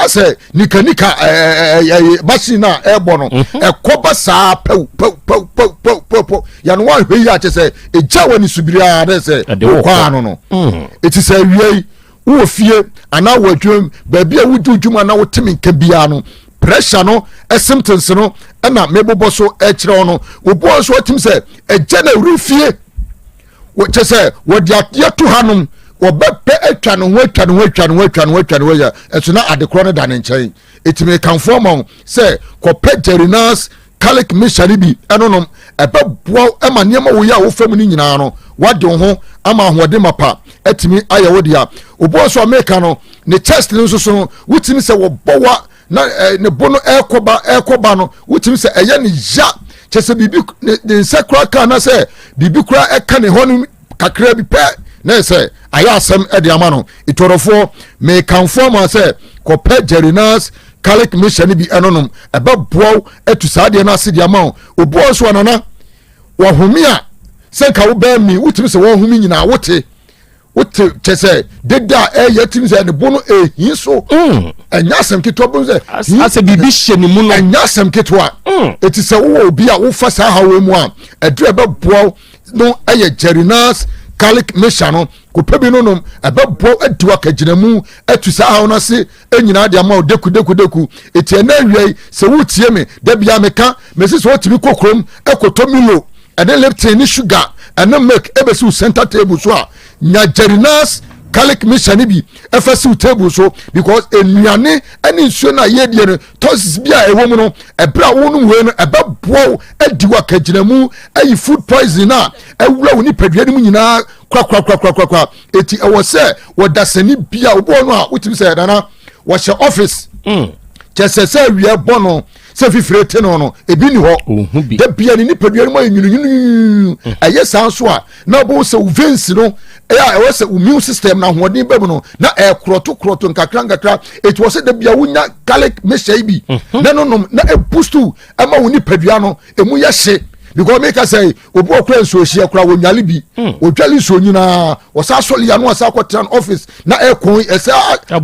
asɛ nikanika ɛɛ machine a ɛbɔ no ɛkɔ ba saa pɛw pɛw pɛw pɛw pɛw pɛw pɛw yan wɔn ahwɛ yi akyɛ sɛ egya wɔ ne subiri a ne sɛ okɔ ano no. Eti sɛ awia yi wowɔ fie anaa wɔ adwuma baabi a wodi dwuma na wote me nka biara no, pressure no symptoms no ɛna mebobɔ so ɛkyerɛ wo no. Obi wɔ nso ɔtim sɛ ɛgya na awuri fie kyɛ sɛ wɔde adeɛ to hanom, wɔbɛpɛ atwa ne ho atwa ne ho atwa ne ho atwa ne ho atwa ne ho yɛ ɛso na adekorɔ no da ne nkyɛn. Ɛtumi kamfoɔ ma wo sɛ kɔpɛ Jerinas garlic mixture no bi ɛno nom, ɛbɛboa wo ma nneɛma wo yɛ a wofa mu no nyinaa no wade wo ho ama ahoɔden mapa atumi ayɛ wo dea. Obi wɔ so a meka no ne chest no nso so no, wotumi sɛ wɔbɔ wa na ne bo no ɛrekɔba ɛrekɔba no, wotumi sɛ ɛyɛ ne ya kyɛ sɛ biribi ne nsa kura ka na sɛ biribi kura ɛka ne hɔ no kakra bi pɛ na ɛsɛ ayɛ asɛm ɛde ama no. Itɔrɔfoɔ, mekamfoɔ ama sɛ kɔpɛ Jerinas garlic mixture no bi ɛno nom, ɛbɛboa wo atu saa adeɛ no ase de ama wo. Obi wɔ nso anana wɔhome a sɛ nka wobɛn mi, wotumi sɛ wɔhome nyinaa wote wote kyɛ sɛ deda a ɛyɛ tumi sɛ ne bo no ɛhi so. Ɛnyɛ asɛm ketewa bo sɛ asɛ biribi hyɛ ne mu no. Ɛnyɛ asɛm ketewa. Ɛti sɛ wowɔ obi a wofa saa haw mu a, ɛduru ɛbɛboa wo no ɛyɛ Jerinas garlic mixture no, kɔpɛ bi no nom, ɛbɛboa wo adi wakagyinamu atu saa haw no ase nyinaa de ama wo deku deku deku. Eti ɛnɛ awia yi sɛ wotie me da bia meka mesi sɛ wotumi kɔ kurom ɛkɔtɔ Milo ɛne Lipton ne sugar ɛne milk ɛbɛsi wo center table so a, nya Jerinas garlic mixture no bi ɛfa si wo table so, because nnuane ɛne nsuo no a yɛdie no toxins bi a ɛwɔ mu no, ɛberɛ a wonom wei no ɛbɛboa wo adi wakagyinamu ayi food poison a ɛwura wo nipadua no mu nyinaa korakorakorakorakora. Eti ɛwɔ sɛ wɔdasani bia obi wɔ no a wotumi sɛ nana wɔhyɛ office kyɛ sɛ sɛ awia bɔ no sɛ fifire te no no ebi ni hɔ da bia ne nipadua no mu ayɛ nwununwunu. Ɛyɛ saa nso a na ɔbɛwo sɛ wo veins no ɛyɛ a ɛwɔ sɛ wo immune system na ahoɔden bɛ mu no na ɛkorɔto korɔto nkakra nkakra. Eti wɔ sɛ da bia wonya garlic mixture yi bi na no nom na ebustu ɛma wo nipadua no emu yɛ hye. Because meka sɛ obi wɔ kora nsuo hyeɛ kora wɔnwale bi, wɔdwale nsuo nyinaa, wɔsa asɔre ya no, wɔsa akɔtena no office na ɛkɔn ɛsɛ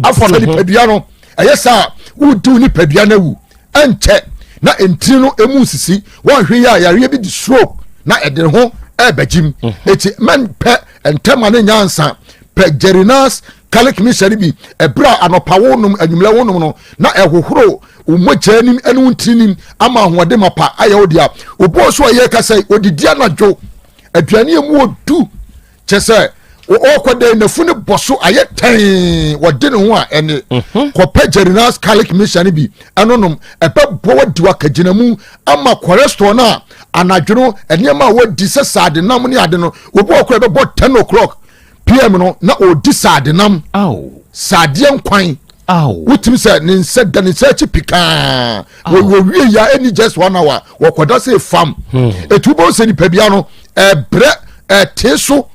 afa nipadua no. Ɛyɛ saa, wodi wo nipadua no awu ɛnkyɛ na ntini no emu nsisi. Wɔnhwɛ yi a, yareɛ bi de stroke na ɛde ne ho ɛɛbɛgyim. Eti mɛmpɛ ntɛma ne nyansa, pɛ Jerinas garlic mixture no bi. Ɛberɛ a anɔpa wo nom, anwummerɛ wo nom no, na ɛhohoro wo mogya anim ne wo ntini nim ama ahoɔden mapa ayɛ wo dea. Obi wɔ so a yɛka sɛ odidi anadwo aduane emu odu, kyɛ sɛ ɔkɔ dɛn nafu no bɔ so ayɛ tɛn, wɔde ne ho a ɛne kɔpɛ Jerinas garlic mixture no bi ɛno nom. Ɛbɛboa wadi wakagyina mu ama cholesterol no a anadwo no nneɛma a wadi sɛ saade nam ne ade no. Obi wɔ kora ɛbɛbɔ 10 o'clock pm no na ɔdi saade nam, saadeɛ nkwan. Wotumi sɛ ne nsa da ne nsa akyi pikaa, wɔwie ya ɛni just one hour wɔkɔda sɛ fam. Ɛtu bɔ sɛ nipadua no ɛbrɛ ɛte so,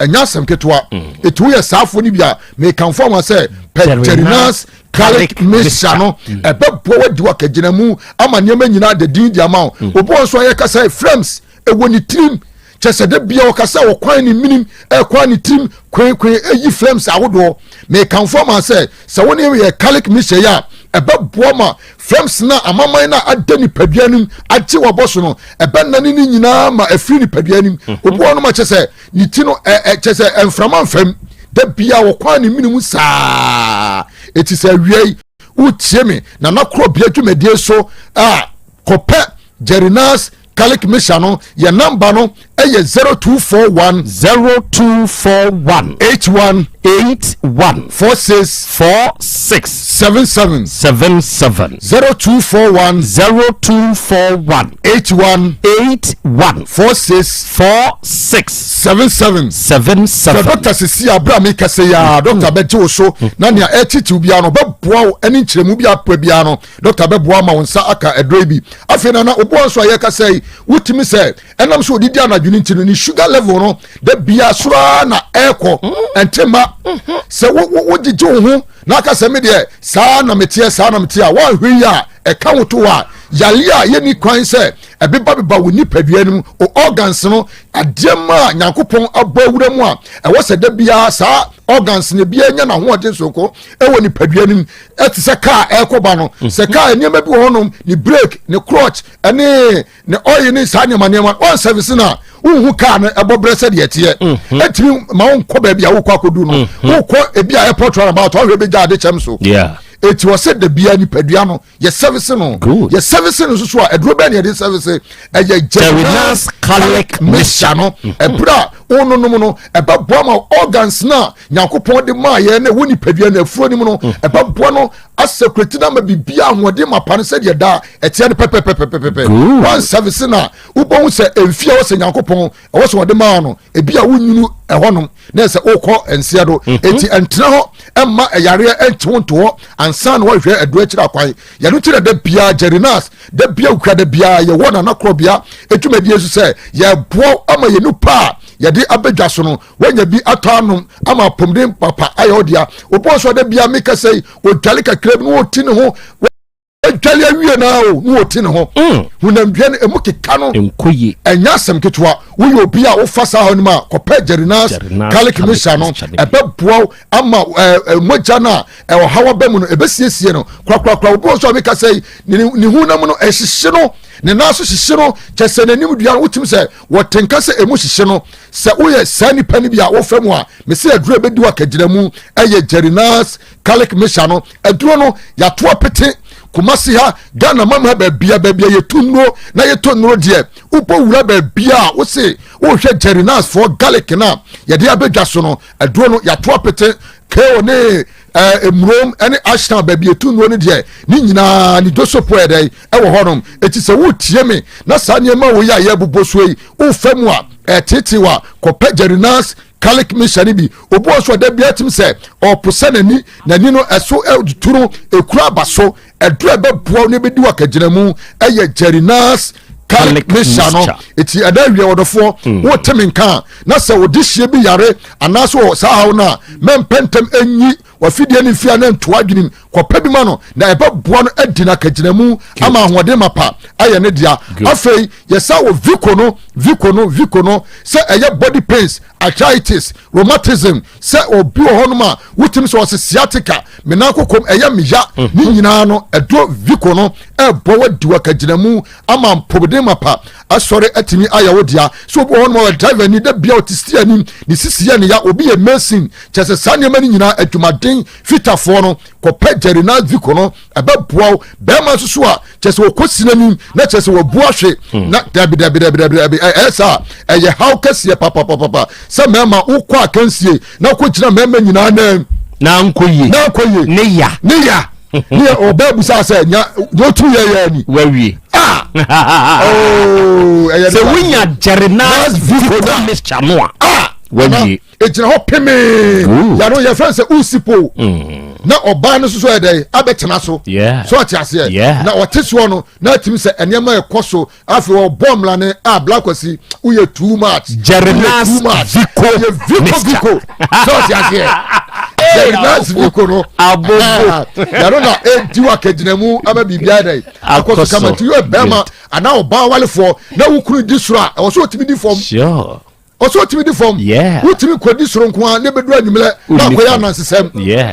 ɛnyɛ asɛm ketewa. Ɛtu yɛ saafoɔ no bi a mekamfo ama sɛ pɛ Jerinas garlic mixture no. Ɛbɛboa wadi wakagyina mu ama nneɛma nyinaa de din di ama wo. Obi wɔ nso a yɛkasa frames ɛwɔ ne tirim, kyɛ sɛ de bia ɔkasa ɔkwan ne minim, ɛkwan ne tirim kwenkwen ɛyi flames ahodoɔ. Mekamfo ama sɛ sɛ wo ne yɛ garlic mixture yi a, ɛbɛboa ma flames na amaman na ada nipadua no mu agye wabɔ so no, ɛbɛnane ne nyinaa ma afiri nipadua no mu. Obi wɔ no ma kyɛ sɛ ne ti no ɛ kyɛ sɛ mframa mfam da bia ɔkwan ne minim saa. Eti sɛ awia yi wotie me na nakorɔ bia dwumadie so a, kɔpɛ Jerinas garlic mixture no. Yɛ namba no ɛyɛ 0241 0241 81 81 46 46 77 77. 0241 0241 81 81 46 46 77 77. Sɛ dɔkta sisi abere a meka sɛ yi a, dɔkta bɛgye wo so na nea ɛtitiw biara no ɔbɛboa wo, ɛne nkyerɛmu bi apɛ biara no dɔkta bɛboa ma wo nsa aka aduro yi bi. Afei nana oboa nso a yɛka sɛ yi, wotumi sɛ ɛnam sɛ odidi anadwo no nti no, ne sugar level no da bia soro ara na ɛrekɔ. Ɛnte ma sɛ wogyegye wo ho na aka sɛ me deɛ saa na meteɛ, saa na meteɛ a, woanhwɛ yi a ɛka wo to hɔ a, yale a yɛnni kwan sɛ ɛbebabeba wo nipadua no mu, o organs no, adeɛ ma a Nyankopɔn abɔ awura mu a ɛwɔ sɛ da biara saa organs no biara nya n'ahoɔden sonko ɛwɔ nipadua no mu. Ɛte sɛ kaa ɛrekɔba no, sɛ kaa nneɛma bi wɔ hɔnom, ne brake, ne clutch, ɛne ne oil ne saa nneɛma nneɛma, wɔn service no a wohu kaa no ɛbɔ brɛ sɛdeɛ ɛteɛ, ɛtumi ma wonkɔ baabi a wokɔ akɔdu no. Wokɔ ebi a airport runabout, ɔhwɛ bɛgya ade kyɛm so. Eti ɔsɛ da bia nipadua no yɛ service no. Yɛ service no nso so a, aduro bɛɛ na yɛde service? Ɛyɛ Jerinas garlic mixture no. Ɛberɛ a wononom no, ɛbɛboa ma organs no a Nyankopɔn de maa yɛn na ɛwɔ nipadua no afuo no mu no, ɛbɛboa no asɛkurati no ama biribiara ahoɔden ma pa no sɛdeɛ daa ɛteɛ no pɛpɛpɛpɛpɛpɛ. One service no a, wobɛhu sɛ ɛmfie a wɔ sɛ Nyankopɔn ɛwɔ sɛ wɔde maa no, ebi a wonyunu ɛhɔnom na ɛsɛ wokɔ nseɛ do. Eti ɛntena hɔ ɛmma ɛyareɛ ɛnkye wo nto hɔ ansa na wɔhwɛ aduro akyiri akwan. Yɛno nti na da biara Jerinas da biara wokura da biara yɛwɔ Nana Korɔbea adwumadie so sɛ yɛboa ama yɛn nipa a yɛde abɛdwa so no woanya bi atɔ anom ama apɔmuden papa ayɛ wo dea. Obi wɔ so da biara meka sɛ wɔdwale kakra bi na wɔti ne ho, adwale awie na o na wɔti ne ho. Honamdua no ɛmu keka no ɛnyɛ asɛm ketewa. Woyɛ obi a wofa saa hɔ no mu a, kɔpɛ Jerinas garlic mixture no. Ɛbɛboa wo ama mogya no a ɛwɔ aba mu no, ɛbɛsiesie no korakorakora. Obi wɔ so a meka sɛ ne honam no ɛhyehye no, ne nan so hyehye no, kyɛ sɛ n'anim dua no wotumi sɛ wɔte nka sɛ ɛmu hyehye no. Sɛ woyɛ saa nipa no bi a wofa mu a, mese aduro a ɛbɛdi wakagyina mu ɛyɛ Jerinas garlic mixture no. Aduro no yɛato apete Kumasi ha, Ghana mam ha, baabia baabia yɛtu nnuro na yɛtɔ nnuro deɛ, wobɔ wura baabia a wose wohwɛ Jerinas foɔ garlic no a yɛde abɛdwa so no, aduro no yɛato apete ko ne mmurom ne Ashtown baabi yɛtu nnuro no deɛ, ne nyinaa ne dosopo ɛdɛn ɛwɔ hɔnom. Eti sɛ wotie me na saa nneɛma wei a yɛbobɔ so yi wofa mu a ɛtetew a, kɔpɛ Jerinas garlic mixture no bi. Obi wɔ so ɔda biara tim sɛ ɔpo sɛ n'ani n'ani no ɛso ɛtutu no ekura aba so. Ɛduro ɛbɛboa ne bɛdi wakagyina mu ɛyɛ Jerinas garlic mixture no. Eti ɛda awia wɔdɔfoɔ, wote me nka a, na sɛ wode hyia bi yare anaasɛ wɔ saa haw no a, mɛmpɛ ntɛm enyi. Wafidie ne mfie a na ntoa adwenem kɔpɛ bi ma no na ɛbɛboa no adi no akagyinamu ama ahoɔden mapa ayɛ ne dea. Afei yɛsa wɔ Vico no, Vico no, Vico no sɛ ɛyɛ body pains, arthritis, rheumatism, sɛ obi wɔ hɔnom a wotumi sɛ ɔse sciatica, me nan kokom ɛyɛ me ya, ne nyinaa no ɛduro Vico no ɛbɔ wadi wakagyinamu ama mpɔmuden mapa asɔre atumi ayɛ wo dea. Sɛ obi wɔ hɔnom a ɔyɛ driver ni, da bia ɔte steer anim, ne sisi yɛ ne ya, obi yɛ mason, kyɛ sɛ saa nneɛma no nyinaa adwumaden fitafoɔ no kɔpɛ Jerina Vico no ɛbɛboa wo. Bɛrima nso so a kyɛ sɛ wɔkɔ si n'anim na kyɛ sɛ wɔbu ahwe hmm. na dabi dabi dabi dabi dabi ɛyɛ saa ɛyɛ haw kɛseɛ papapapa sɛ mmarima wokɔ akansie na wokɔ gyina mmarima nyinaa nan na nkɔ yie na nkɔ yie ne ya ne ya ne yɛ ɔbaa busa sɛ nya nya otu yɛ yɛ ni wawie ah ooo ɛyɛ sɛ wonya Jerina Vico mixture no a ah wawie egyina hɔ pemee yàrá yɛ fɛn sɛ usipo mm. na ɔbaa no soso yɛ dɛ abɛtena so so ɔte aseɛ na ɔte soɔ no na atumi sɛ nneɛma ɛkɔ so afei ɔbɔ mmlane a blakwasi woyɛ too much Jeremias Vico yɛ Vico Vico so ɔte aseɛ Jeremias Vico no abobo yàrá na edi wa kɛgyina mu ama biribi ayɛ dɛ akɔ so kama ti yɛ bɛrima anaa ɔbaa walefoɔ na wukuru di soro a ɛwɔ so otumi di fam. Sure ɔsɛ ɔtumi di fam wotumi kɔdi soro nko a ne bɛduru anwummerɛ na akɔyɛ anansesɛm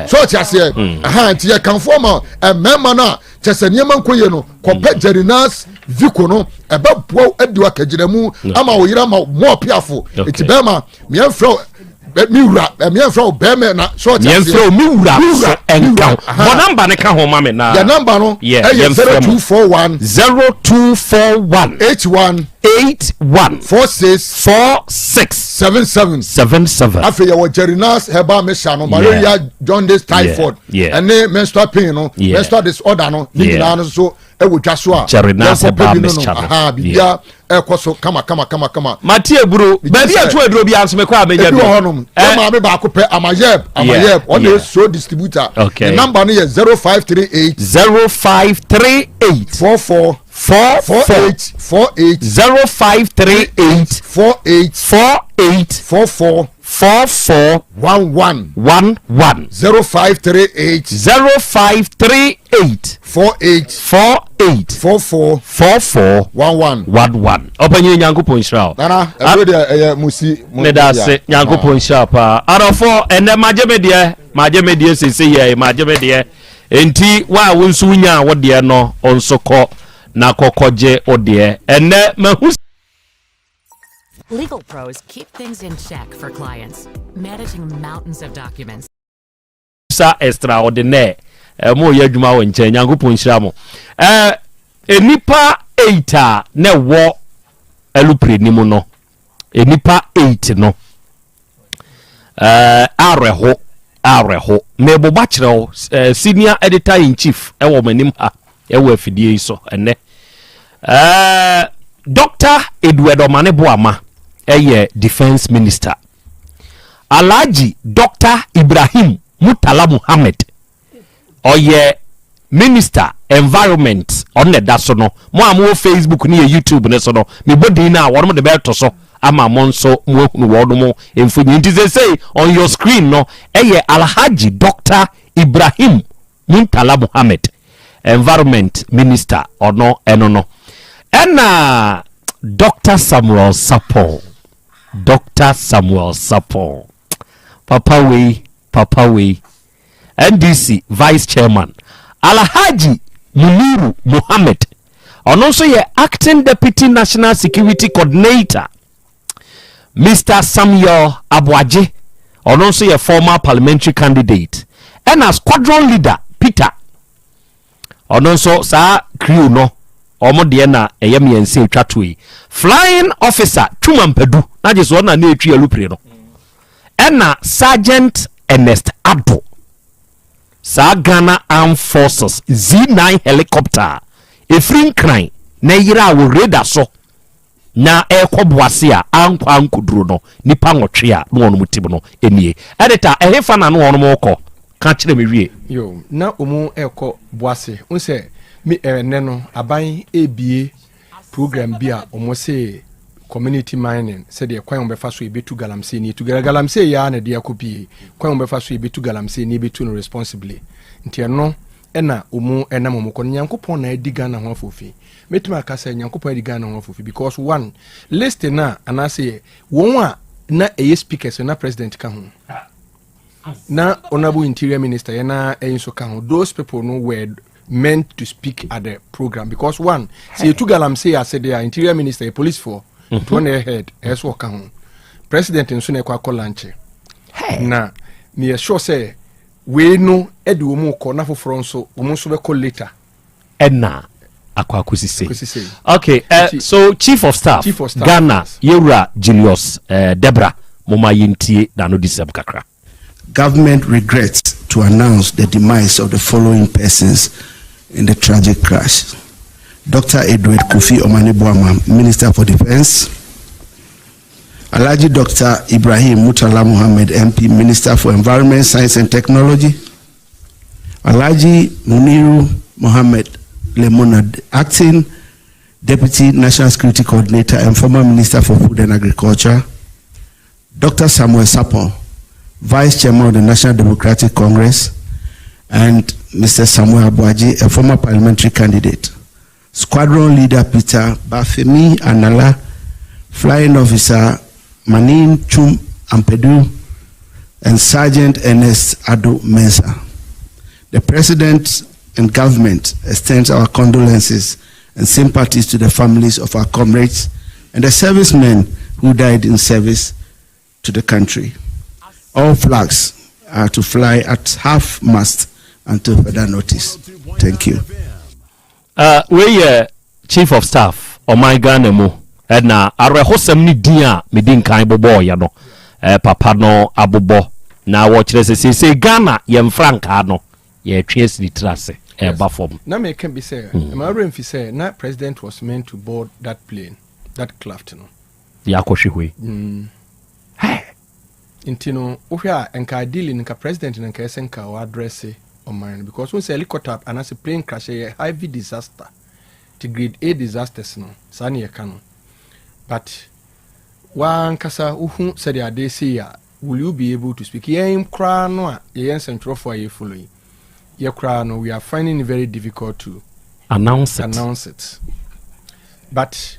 sɛ ɔte aseɛ hmm. aha nti yɛkamfoɔ ma mmarima no a kyɛ sɛ nneɛma nkɔ yie no kɔpɛ hmm. Jerinas Vico no ɛbɛboa wo adi wakagyina mu ama wo yere ama mo ɔpeafo nti bɛrima meɛmfrɛ mi wura meɛmfrɛ wo bɛrima na sɛ ɔte aseɛ meɛmfrɛ wo mi wura so ɛnka ho bɔ namba no ka ho ma me na yɛ namba no ɛyɛ 0241 0241 81 81 46 46 77 77. Afei yɛwɔ Jerinas herbal mixture no, malaria, jaundice, typhoid, ɛne menstrual pain no, menstrual disorder no, ne nyinaa no nso ɛwɔ dwa so a Jerinas herbal mixture no, aha, biribiara ɛkɔ so kama kama kama kama. Mate aburo, baabi a ɛto aduro biara nso mekɔ a menya bi. Ebi wɔ hɔnom, yɛ maame baako pɛ, Amayɛb, Amayɛb, ɔna yɛ so distributor. Ne number no yɛ 0538. 0538. 44. 4 4 8 4 8 0 5 3 8 4 8 4 8 4 4 4 4 1 1 1 1 0 5 3 8 0 5 3 8 4 8 4 8 4 4 4 4 1 1 1 1 Ɔpanyin Nyankopɔn nhyira wo. Nana, ɛduro deɛ ɛyɛ musi. Meda ase Nyankopɔn nhyira paa. Adɔfoɔ ɛnɛ magye me deɛ magye me deɛ sese yɛ magye me deɛ. Enti wo a wo nso wonyaa wo deɛ no nso kɔ na kɔkɔgye wo deɛ. Ɛnnɛ mahu. Legal pros keep things in check for clients, managing mountains of documents. Sa extraordinaire. Eh, mo yɛ adwuma wɔ nkyɛn. Nyankopɔn nhyira mo. Eh, nnipa 8 a na ɛwɔ alupre ni mu no, nnipa 8 no, Eh, awerɛho, awerɛho. Meboba kyerɛ wo, eh, senior editor in chief ɛwɔ m'anim ha, ɛwɔ afidie yi so ɛnɛ. Eh, Dr. Edward Omane Boama ɛyɛ defense minister. Alhaji Dr. Ibrahim Murtala Muhammed ɔyɛ minister environment ɔno na ɛda so no mo a mowɔ facebook ne yɛ youtube no so no mebɔ din no a wɔnom de bɛto so ama mo nso moahunu wɔnom mfonyin nti sesei on your screen no ɛyɛ alhaji dr ibrahim muntala muhammed environment minister ɔno ɛno no ɛna dr samuel sapon dr samuel sapon papa wei papa wei NDC Vice Chairman, Alhaji Muniru Mohammed, ɔno nso yɛ Acting Deputy National Security Coordinator, Mr. Samuel Aboagye, ɔno nso yɛ former parliamentary candidate, ɛna Squadron Leader Peter, ɔno nso saa crew no wɔn deɛ na ɛyɛ mmiɛnsa atwa to yi, Flying Officer Twuma Mpadu, na gye so ɔno na na ɛtwi alupre no. Ɛna Sergeant Ernest Addo, saa Ghana Armed Forces Z9 helicopter a ɛfiri Nkran na ɛyeraa wɔ radar so na ɛrekɔ Boase a ankɔ ankɔduro no, nnipa nwɔtwe a na wɔnom te mu no nie. Editor, ɛhefa na na wɔnom rekɔ? Ka kyerɛ me wie. Yo, na wɔn rekɔ Boase. Wohu sɛ, me, ɛnnɛ no, aban rebie program bi a wɔn se. Community mining sɛdeɛ kwan wɔn bɛfa so yɛbɛtu galamsey ne yɛtu galamsey yɛ ara na ɛde akɔ pie kwan wɔn bɛfa so yɛbɛtu galamsey ne yɛbɛtu no responsibly nti ɛno ɛna wɔn ɛnam wɔn kɔ no Nyankopɔn na adi Ghana ho afofi mɛtumi aka sɛ Nyankopɔn adi Ghana ho afofi because one list na anaasɛ wɔn a na ɛyɛ speakers na president ka ho na honourable interior minister yɛn na ɛyi nso ka ho those people no were meant to speak at the program because one sɛ yɛtu galamsey ase deɛ a interior minister yɛ police foɔ nti wɔn na yɛ head ɛyɛ so ɔka ho president nso na ɛkɔ akɔ lunch na meyɛ sure sɛ wei no de wɔn kɔ na foforɔ nso wɔn nso bɛkɔ later. Ɛna akɔ akɔsi sei. Okay, so chief of staff, chief of staff Ghana yɛwura Julius Debra moma yɛntie n'ano di sɛm kakra. Government regrets to announce the demise of the following persons in the tragic crash. Dr. Edward Kofi Omane Boamah, Minister for Defense. Alhaji Dr. Ibrahim Murtala Muhammad, MP, Minister for Environment, Science and Technology. Alhaji Muniru Mohammed Lemona, Acting Deputy National Security Coordinator and former Minister for Food and Agriculture. Dr. Samuel Sarpong, Vice Chairman of the National Democratic Congress, and Mr. Samuel Aboagye, a former parliamentary candidate. Squadron Leader Peter Bafemi Anala, Flying Officer Manin Chum Ampedu, and Sergeant Ernest Ado Mensah. The President and government extends our condolences and sympathies to the families of our comrades and the servicemen who died in service to the country. All flags are to fly at half mast until further notice. Thank you. Wei yɛ Chief of Staff ɔman Ghana mu ɛna awerɛhosɛm ne din a medi nkan bobɔɔyɛ no eh, papa no abobɔ na wɔkyerɛ sɛ seesei Ghana yɛn frankaa no yɛretwe asi ne tiri ase ɛreba fam. Na meka bi sɛ ɛma werɛ mfi sɛ na president was meant to board that plane that craft no. Deɛ akɔhwe hɔ yi. Hey! Nti no wohwɛ a nka ideally no nka president no nka ɛsɛ nka ɔ address ɔman no because wohu sɛ helicopter anaasɛ plane crash ɛyɛ heavy disaster nti grade A disasters no saa ne yɛka no but wankasa wohu sɛdeɛ adeɛ sei a will you be able to speak yɛn koraa no a yɛyɛ nsɛntwerɛfoɔ a yɛ follow yi yɛ koraa no we are finding it very difficult to announce it, announce it. But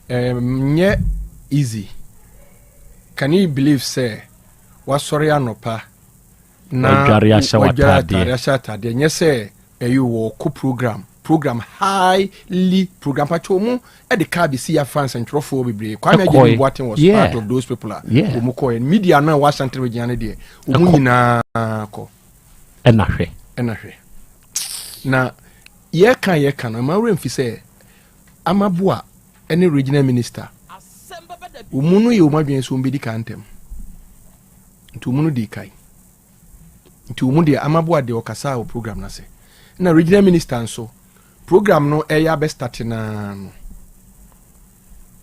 um, nyɛ easy Can you believe sɛ wasɔre anɔpa na Wadware ahyɛ wadware w'ataadeɛ. ataade ahyɛ ataadeɛ nyɛ sɛ ɛyɛ wɔkɔ program program highly program patro mu ɛde kaa bɛsi afa nsɛntwerɛfoɔ bebree Kwame Ɛkɔe. Agyenim Boateng was part of those people a wɔn kɔɛ media no a wɔasante region no deɛ wɔn Ɛkɔ. nyinaa kɔ Ɛna hwɛ. ɛna hwɛ na yɛka yɛka no ɛma werɛ mfi sɛ Amaboa ne regional minister wɔn no yɛ wɔn adwene sɛ wɔn bɛdi kan ntɛm nti wɔn no di kan nti wɔn deɛ Amaboa deɛ ɔkasa wɔ program no ase na regional minister nso program no ɛyɛ abɛstate naa no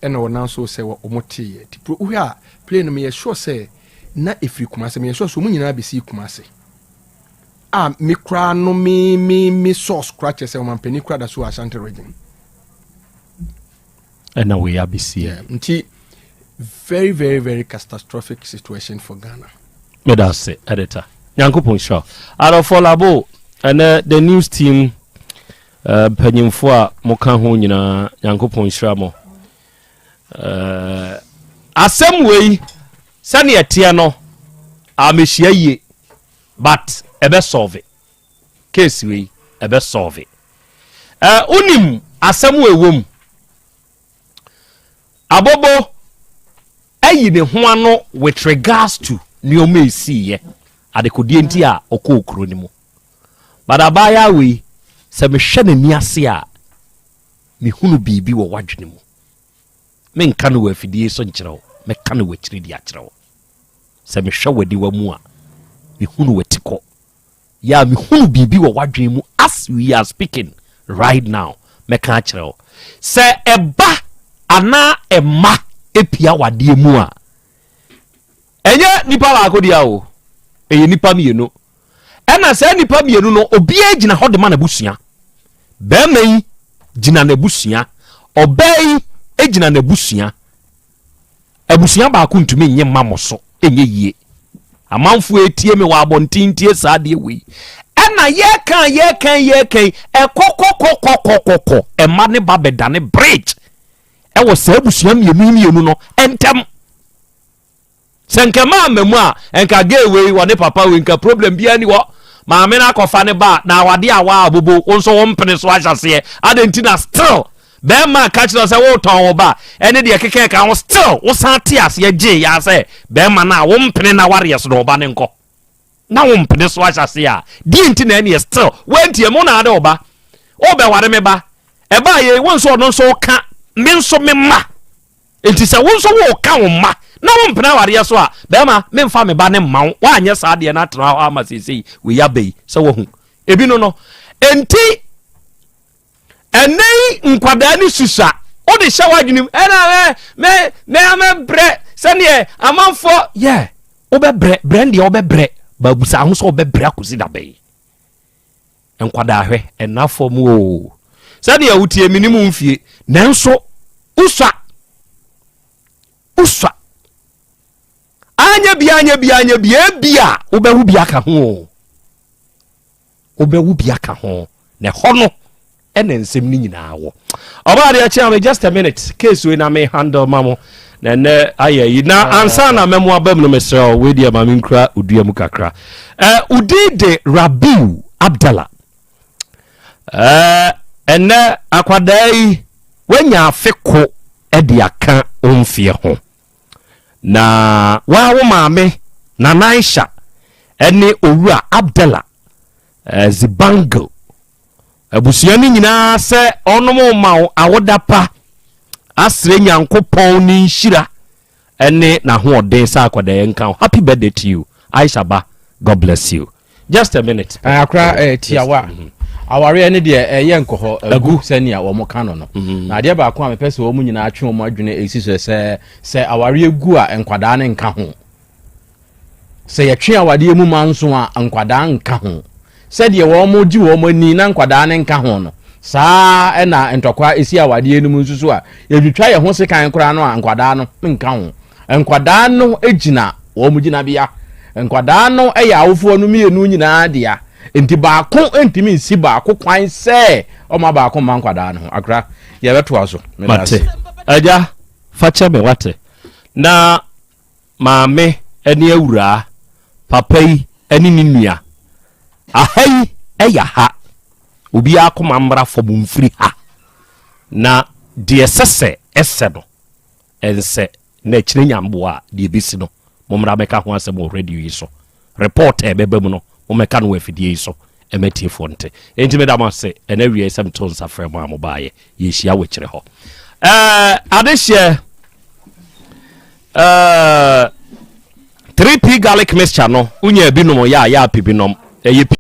ɛna wɔn nso sɛ wɔn teeɛ nti pro wohwɛ a plane no meyɛ sure sɛ na efiri Kumase meyɛ sure sɛ wɔn nyinaa bɛsi Kumase a me koraa no me me me source koraa kyerɛ sɛ ɔmampanin koraa da so wɔ Ashanti region. Ɛna wei abɛsi. Yeah, nti very very very catastrophic situation for Ghana. Meda ase editor. Nyankopɔn nhyira wo. Adɔfoɔ Labo ɛnɛ the news team uh, mpanyimfoɔ a moka ho nyinaa Nyankopɔn nhyira mo. Uh, asɛm wei sɛdeɛ ɛteɛ no amehyia yie but ɛbɛ solve case wei ɛbɛ solve eh, wonim asɛm wɔ ɛwɔ mu abobo ayi ne ho ano with regards to nneɛma esiiɛ adekodeɛ nti a ɔkɔɔ kuro no mu but abaayaa wei sɛ mehwɛ n'ani ase a mehunu biribi wɔ w'adwene mu menka no wɔ afidie so nkyerɛ wo mɛka no wɔ akyiri de akyerɛ wo Sɛ mehwɛ w'aniwa mu a, mehunu w'atikɔ. Yeah, mehunu biribi wɔ w'adwene mu as we are speaking right now. Mɛka akyerɛ wo. Sɛ ɛba anaa ɛma epia w'adeɛ mu a, ɛnyɛ nipa baako deɛ o, ɛyɛ nipa mmienu. Ɛna saa nipa mmienu no, obiara gyina hɔ de ma n'abusua. Bɛrima yi gyina n'abusua, ɔbaa yi gyina n'abusua. Abusua baako ntumi nye mma mo so ɛnyɛ yie. Amanfoɔ etie me wɔ abɔnten ntie saa adeɛ wei. Ɛna yɛka yɛka yɛka yi ɛkɔkɔkɔkɔkɔkɔ ɛma ne ba bɛdane bridge ɛwɔ saa abusua mmienu mmienu no ntɛm. Sɛ nka maa mma mu a nka gay wei wɔne papa wei nka problem biara ni hɔ. Maame no akɔfa ne ba na awadeɛ a waa abobo wo nso wo mpene so ahyɛseɛ adɛn nti na still Bɛɛma ka kyerɛ wo sɛ woretɔn wo ba ɛne deɛ ɛkeka ɛka ho still wosan te aseɛ gyee yaa sɛ bɛɛma no a wompene n'awareɛ so na ɔba no nkɔ na wompene so ahyɛ aseɛ a deɛ nti na ɛneɛ still woantie mo na ade wo ba wobɛware me ba ɛbaa yei wo nso ɔno nso woka me nso me mma nti sɛ wo nso woka wo mma na wompene awareɛ so a bɛɛma memfa me ba ne mma wo woanyɛ saa deɛ no atena hɔ ama seesei wei aba yi sɛ wahu ebi no no enti Ɛnnɛ yi nkwadaa no susua. Wode hyɛ w'adwene mu ɛna mɛ mɛ mɛ mɛbrɛ sɛdeɛ amanfoɔ yɛ wobɛbrɛ brɛ deɛ wobɛbrɛ baabusa ho sɛ wobɛbrɛ akɔsi da bɛn. Nkwadaa hwɛ ɛna fam o sɛdeɛ wotie menim wo mfie nanso wosua wosua anyɛ bi anyɛ bi anyɛ bi ebia wobɛwo bi aka ho o. wobɛwo bi aka ho na ɛhɔ no ɛna nsɛm no nyinaa wɔ ɔbaa deɛ kyea me just a minute case wei na me handle ma mo na ɛnɛ ayɛ yi na ah. ansa na mɛmo aba mu no mesrɛ wo wei deɛ ma menkura odua mu kakra eh, wodin de rabiu abdallah eh, ɛnɛ akwadaa yi woanya afe ko de aka wo mfeɛ ho Na waa wo maame Nana Aisha ne Owura Abdallah eh, Zibango abusua no nyinaa sɛ ɔnom ma wo awoda pa asrɛ Nyankopɔn ne nhyira ne n'ahoɔden sɛ akwadaa nka wo. Happy birthday to you Aisha ba, God bless you. Just a minute. Eh, akora eh, tiawa mm-hmm. awareɛ no deɛ ɛyɛ eh, nkɔhɔ agu sɛnea wɔn ka no no mm-hmm. na adeɛ baako a mepɛ sɛ wɔn nyinaa twe wɔn adwene esi so sɛ sɛ awareɛ gu a nkwadaa no nka ho sɛ yɛtwe awadeɛ mu ma nso a nkwadaa nka ho sɛdeɛ wɔn gye wɔn ani na nkwadaa no nka ho no saa ɛna ntɔkwa esi awadeɛ no mu nso so a yɛtwitwa yɛn ho sekan koraa no a nkwadaa no nka ho Nkwadaa no gyina wɔn gyinabea. Nkwadaa no yɛ awofoɔ no mmienu nyinaa dea. Nti baako ntumi nsi baako kwan sɛ ɔma baako mma nkwadaa no ho. Akora, yɛbɛtoa so. Mate. Agya, fa kyɛ me wate. Na maame ne awuraa, papa yi ne ne nua. Aha yi yɛ ha. Obiara akoma mmra fam mfiri ha. Na deɛ ɛsɛ sɛ ɛsɛ no, Ɛnsɛ na ɛkyerɛ nya mboa a, deɛ ɛbɛsi no, mommra mɛka ho asɛm wɔ radio yi so. Report a ɛbɛba mu no, mommɛka no wɔ afidie yi so ɛma atiefoɔ nte. Enti meda mo ase ɛna awia yi sɛ meto nsa frɛ mo a mobaeɛ. Yɛhyia wɔ akyire hɔ. Ɛɛ, adehyeɛ, ɛɛ, 3P garlic mixture no, wonya bi nom yɛ a, yɛ apɛ bi nom. Ɛyɛ pi.